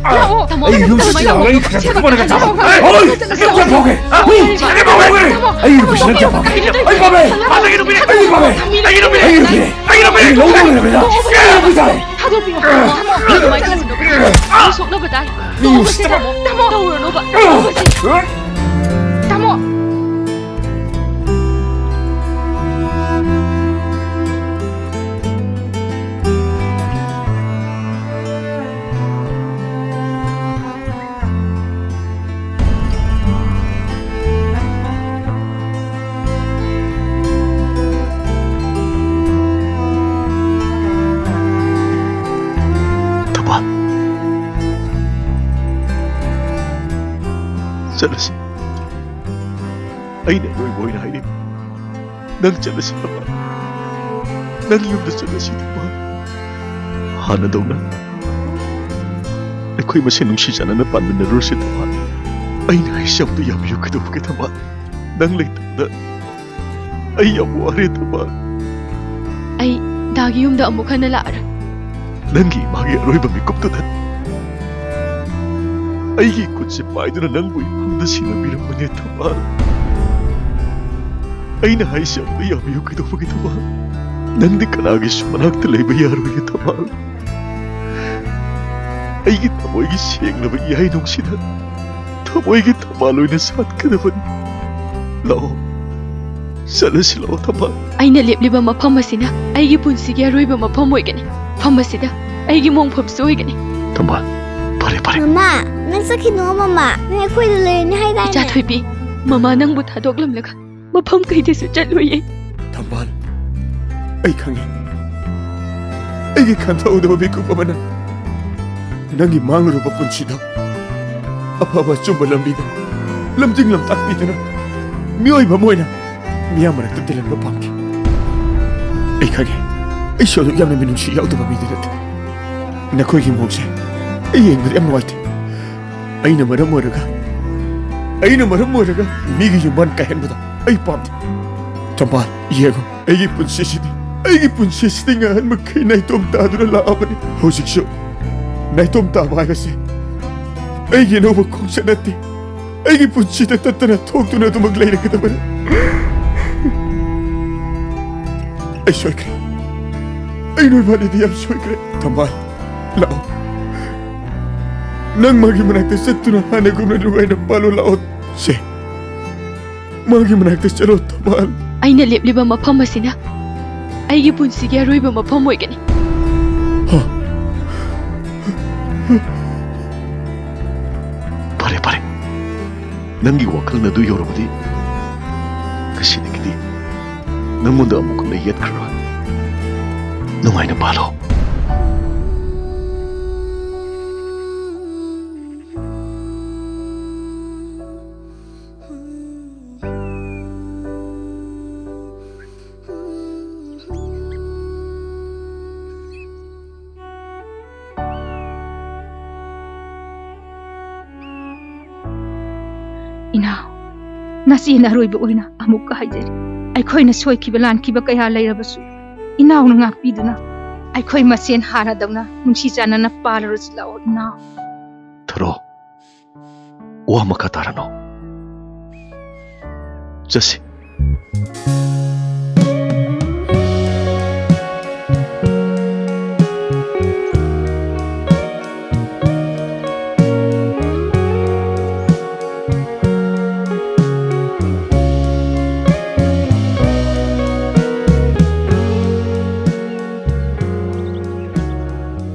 ꯂꯥꯛꯑꯣ, ꯇꯥꯃꯣ, ꯑꯩ ꯌꯨꯝ ꯇꯥꯃꯣ, ꯆꯠꯁꯤ ꯂꯥꯛꯑꯣ꯫ ꯇꯥꯃꯣ, ꯑꯩ ꯄꯩꯁꯥ ꯇꯥꯃꯣ, ꯊꯛꯄ ꯅꯪꯒ ꯇꯥꯃꯣ, ꯆꯥꯕ꯫ ꯇꯥꯃꯣ, ꯍꯣꯏ, ꯇꯥꯃꯣ, ꯌꯨꯝ ꯆꯠꯐꯥꯎꯒꯦ꯫ ꯇꯥꯃꯣ, ꯍꯣꯏ, ꯇꯥꯃꯣ, ꯌꯨꯝ ꯐꯥꯎꯒꯦ꯫ ꯇꯥꯃꯣ, ꯑꯩ ꯄꯩꯁꯥ ꯅꯪ ꯇꯥꯃꯣ, ꯆꯠꯐꯥꯎꯒꯦ꯫ ꯇꯥꯃꯣ, ꯑꯩ ꯄꯥꯝꯃꯦ꯫ ꯇꯥꯃꯣ, ꯑꯩ ꯄꯥꯝꯃꯦ꯫ ꯇꯥꯃꯣ, ꯑꯩ ꯄꯥꯝꯃꯦ꯫ ꯇꯥꯃꯣ, ꯑꯩ ꯂꯧꯕ ꯉꯝꯗ꯭ꯔꯕꯅꯤꯅ꯫ ꯇꯥꯃꯣ, ꯑꯩ ꯄꯩꯁꯥ꯫ ꯊꯥꯗꯣꯛꯄꯤꯌꯣ꯫ ꯇꯥꯃꯣ, ꯑꯗꯨꯃꯥꯏꯅ ꯇꯧꯒꯅꯣ꯫ ꯃꯤ ꯁꯣꯛꯅꯕ ꯇꯥꯏ꯫ ꯇꯣꯛꯑꯁꯦ, ꯇꯥꯃꯣ꯫ ꯇꯥꯃꯣ, ꯇꯧꯔꯨꯔꯅꯣꯕ꯫ ꯇꯣꯛꯑꯁꯦ꯫ ꯇꯥꯃꯣ꯫ ꯊꯧꯕꯥꯜ, ꯆꯠꯂꯁꯤ꯫ ꯑꯩꯅ ꯑꯔꯣꯏꯕ ꯑꯣꯏꯅ ꯍꯥꯏꯔꯤꯕ꯫ ꯅꯪ ꯆꯠꯂꯁꯤ ꯊꯧꯕꯥꯜ꯫ ꯅꯪ ꯌꯨꯝꯗ ꯆꯠꯂꯁꯤ ꯊꯧꯕꯥꯜ꯫ ꯍꯥꯟꯅꯗꯧꯅ ꯑꯩꯈꯣꯏ ꯃꯁꯦꯟ ꯅꯨꯡꯁꯤ ꯆꯥꯟꯅꯅ ꯄꯥꯟꯃꯤꯟꯅꯔꯨꯔꯁꯤ ꯊꯧꯕꯥꯜ꯫ ꯑꯩꯅ ꯍꯥꯏꯁꯤ ꯑꯝꯇ ꯌꯥꯕꯤꯌꯨ ꯀꯩꯗꯧꯕꯒꯤ ꯊꯧꯕꯥꯜ? ꯅꯪ ꯂꯩꯇꯕꯗ ꯑꯩ ꯌꯥꯝ ꯋꯥꯔꯦ ꯊꯧꯕꯥꯜ꯫ ꯑꯩ ꯗꯥꯒꯤ ꯌꯨꯝꯗ ꯑꯃꯨꯛ ꯍꯟꯅ ꯂꯥꯛꯑꯔꯣꯏ꯫ ꯅꯪꯒꯤ ꯏꯃꯥꯒꯤ ꯑꯔꯣꯏꯕ ꯃꯤꯀꯨꯞꯇꯨꯗ ꯑꯩꯒꯤ ꯈꯨꯠꯁꯦ ꯄꯥꯏꯗꯨꯅ ꯅꯪꯕꯨ ꯏꯐꯝꯗ ꯁꯤꯟꯅꯕꯤꯔꯝꯕꯅꯦ ꯊꯧꯕꯥꯜ꯫ ꯑꯩꯅ ꯍꯥꯏꯁꯦ ꯑꯝꯇ ꯌꯥꯕꯤꯌꯨ ꯀꯩꯗꯧꯕꯒꯤ ꯊꯧꯕꯥꯜ? ꯅꯪꯗꯤ ꯀꯅꯥꯒꯤꯁꯨ ꯃꯅꯥꯛꯇ ꯂꯩꯕ ꯌꯥꯔꯣꯏꯌꯦ ꯊꯧꯕꯥꯜ꯫ ꯑꯩꯒꯤ ꯊꯃꯣꯏꯒꯤ ꯁꯦꯡꯂꯕ ꯏꯌꯥꯏꯅꯨꯡꯁꯤꯗ ꯊꯃꯣꯏꯒꯤ ꯊꯧꯕꯥꯜ ꯑꯣꯏꯅ ꯁꯥꯠꯀꯗꯕꯅꯤ꯫ ꯂꯥꯛꯑꯣ, ꯆꯠꯂꯁꯤ ꯂꯥꯛꯑꯣ ꯊꯧꯕꯥꯜ꯫ ꯑꯩꯅ ꯂꯦꯞꯂꯤꯕ ꯃꯐꯝ ꯑꯁꯤꯅ ꯑꯩꯒꯤ ꯄꯨꯟꯁꯤꯒꯤ ꯑꯔꯣꯏꯕ ꯃꯐꯝ ꯑꯣꯏꯒꯅꯤ꯫ ꯃꯐꯝ ꯑꯁꯤꯗ ꯑꯩꯒꯤ ꯃꯣꯡꯐꯝꯁꯨ ꯑꯣꯏꯒꯅꯤ꯫ ꯊꯧꯕꯥꯜ, ꯐꯔꯦ, ꯐꯔꯦ꯫ ꯃꯃꯥ, ꯅꯪ ꯆꯠꯈꯤꯅꯨ ꯃꯃꯥ꯫ ꯅꯪ ꯑꯩꯈꯣꯏꯗ ꯂꯩꯔꯅꯤ ꯍꯥꯏꯗꯥꯏꯅꯦ? ꯏꯆꯥ ꯊꯣꯏꯕꯤ, ꯃꯃꯥ ꯅꯪꯕꯨ ꯊꯥꯗꯣꯛꯂꯝꯂꯒ ꯃꯐꯝ ꯀꯩꯗꯁꯨ ꯆꯠꯂꯣꯏꯌꯦ꯫ ꯊꯧꯕꯥꯜ, ꯑꯩ ꯈꯪꯉꯦ꯫ ꯑꯩꯒꯤ ꯈꯟꯊꯍꯧꯗꯕ ꯃꯤꯀꯨꯞ ꯑꯃꯅ ꯅꯪꯒꯤ ꯃꯥꯡꯂꯨꯔꯕ ꯄꯨꯟꯁꯤꯗꯣ ꯑꯐꯕ ꯑꯆꯨꯝꯕ ꯂꯝꯕꯤꯗ ꯂꯝꯖꯤꯡ ꯂꯝꯇꯥꯛꯄꯤꯗꯨꯅ ꯃꯤꯑꯣꯏꯕ ꯑꯃ ꯑꯣꯏꯅ ꯃꯤꯌꯥꯝ ꯃꯔꯛꯇ ꯇꯤꯜꯍꯟꯕ ꯄꯥꯝꯈꯤ꯫ ꯑꯩ ꯈꯪꯉꯦ, ꯑꯩꯁꯨ ꯑꯗꯨꯛ ꯌꯥꯝꯅ ꯃꯤꯅꯨꯡꯁꯤ ꯌꯥꯎꯗꯕ ꯃꯤꯗꯤ ꯅꯠꯇꯦ꯫ ꯅꯈꯣꯏꯒꯤ ꯃꯑꯣꯡꯁꯦ ꯑꯩ ꯌꯦꯡꯕꯗ ꯌꯥꯝ ꯅꯨꯡꯉꯥꯏꯇꯦ꯫ ꯑꯩꯅ ꯃꯔꯝ ꯑꯣꯏꯔꯒ, ꯑꯩꯅ ꯃꯔꯝ ꯑꯣꯏꯔꯒ ꯃꯤꯒꯤ ꯌꯨꯝꯕꯥꯟ ꯀꯥꯏꯍꯟꯕꯗꯣ ꯑꯩ ꯄꯥꯝꯗꯦ꯫ ꯊꯧꯕꯥꯜ, ꯌꯦꯡꯉꯣ, ꯑꯩꯒꯤ ꯄꯨꯟꯁꯤꯁꯤꯗꯤ ꯑꯩꯒꯤ ꯄꯨꯟꯁꯤꯁꯤꯗꯤ ꯉꯍꯥꯟꯃꯈꯩ ꯅꯥꯏꯇꯣꯝ ꯇꯥꯗꯨꯅ ꯂꯥꯛꯑꯕꯅꯤ꯫ ꯍꯧꯖꯤꯛꯁꯨ ꯅꯥꯏꯇꯣꯝ ꯇꯥꯕ ꯍꯥꯏꯕꯁꯦ ꯑꯩꯒꯤ ꯑꯅꯧꯕ ꯈꯣꯡꯆꯠ ꯅꯠꯇꯦ꯫ ꯑꯩꯒꯤ ꯄꯨꯟꯁꯤꯗ ꯇꯠꯇꯅ ꯊꯣꯛꯇꯨꯅ ꯑꯗꯨꯃꯛ ꯂꯩꯔꯒꯗꯕꯅꯤ꯫ ꯑꯩ ꯁꯣꯏꯈ꯭ꯔꯦ꯫ ꯑꯩ ꯅꯣꯏꯕꯥꯅꯤꯗꯤ ꯌꯥꯝ ꯁꯣꯏꯈ꯭ꯔꯦ꯫ ꯊꯝꯕꯥꯜ, ꯂꯥꯛꯑꯣ꯫ ꯅꯪ ꯃꯥꯒꯤ ꯃꯅꯥꯛꯇ ꯆꯠꯇꯨꯅ ꯍꯥꯟꯅꯒꯨꯝꯅ ꯅꯨꯡꯉꯥꯏꯅ ꯄꯥꯜꯂꯣ, ꯂꯥꯛꯑꯣ꯫ ꯁꯦ, ꯃꯥꯒꯤ ꯃꯅꯥꯛꯇ ꯆꯠꯂꯣ, ꯊꯝꯕꯥꯜ꯫ ꯑꯩꯅ ꯂꯦꯞꯂꯤꯕ ꯃꯐꯝ ꯑꯁꯤꯅ ꯑꯩꯒꯤ ꯄꯨꯟꯁꯤꯒꯤ ꯑꯔꯣꯏꯕ ꯃꯐꯝ ꯑꯣꯏꯒꯅꯤ꯫ ꯍꯥ? ꯐꯔꯦ, ꯐꯔꯦ꯫ ꯅꯪꯒꯤ ꯋꯥꯈꯜꯅ ꯑꯗꯨ ꯌꯧꯔꯕꯗꯤ ꯉꯁꯤꯗꯒꯤꯗꯤ ꯅꯪꯉꯣꯟꯗ ꯑꯃꯨꯛ ꯍꯟꯅ ꯌꯦꯠꯈ꯭ꯔꯔꯣꯏ꯫ ꯅꯨꯡꯉꯥꯏꯅ ꯄꯥꯜꯂꯣ꯫ ꯏꯅꯥꯎ, ꯅꯆꯦꯅ ꯑꯔꯣꯏꯕ ꯑꯣꯏꯅ ꯑꯃꯨꯛꯀ ꯍꯥꯏꯖꯔꯤ, ꯑꯩꯈꯣꯏꯅ ꯁꯣꯏꯈꯤꯕ ꯂꯥꯟꯈꯤꯕ ꯀꯌꯥ ꯂꯩꯔꯕꯁꯨ, ꯏꯅꯥꯎꯅ ꯉꯥꯛꯄꯤꯗꯨꯅ ꯑꯩꯈꯣꯏ ꯃꯁꯦꯟ ꯍꯥꯟꯅꯗꯧꯅ ꯅꯨꯡꯁꯤ ꯆꯥꯟꯅꯅ ꯄꯥꯜꯂꯔꯁꯤ ꯂꯥꯛꯑꯣ ꯏꯅꯥꯎ꯫ ꯊꯔꯣ, ꯋꯥ ꯃꯈꯥ ꯇꯥꯔꯅꯨ꯫ ꯆꯠꯁꯤ꯫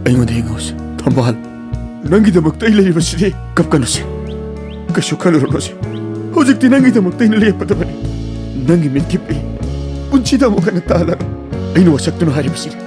ꯑꯩꯉꯣꯟꯗ ꯌꯦꯡꯍꯧꯁꯤ, ꯊꯝꯕꯥꯜ꯫ ꯅꯪꯒꯤꯗꯃꯛꯇ ꯑꯩ ꯂꯩꯔꯤꯕꯁꯤꯗꯤ꯫ ꯀꯞꯀꯅꯨꯁꯦ, ꯀꯩꯁꯨ ꯈꯜꯂꯨꯔꯅꯨꯁꯦ꯫ ꯍꯧꯖꯤꯛꯇꯤ ꯅꯪꯒꯤꯗꯃꯛꯇ ꯑꯩꯅ ꯂꯦꯞꯄꯗꯕꯅꯤ꯫ ꯅꯪꯒꯤ ꯃꯤꯠꯀꯤ ꯄꯤ ꯄꯨꯟꯁꯤꯗ ꯑꯃꯨꯛ ꯍꯟꯅ ꯇꯥꯍꯜꯂꯔꯣꯏ꯫ ꯑꯩꯅ ꯋꯥꯁꯛꯇꯨꯅ ꯍꯥꯏꯔꯤꯕꯁꯤꯅꯤ꯫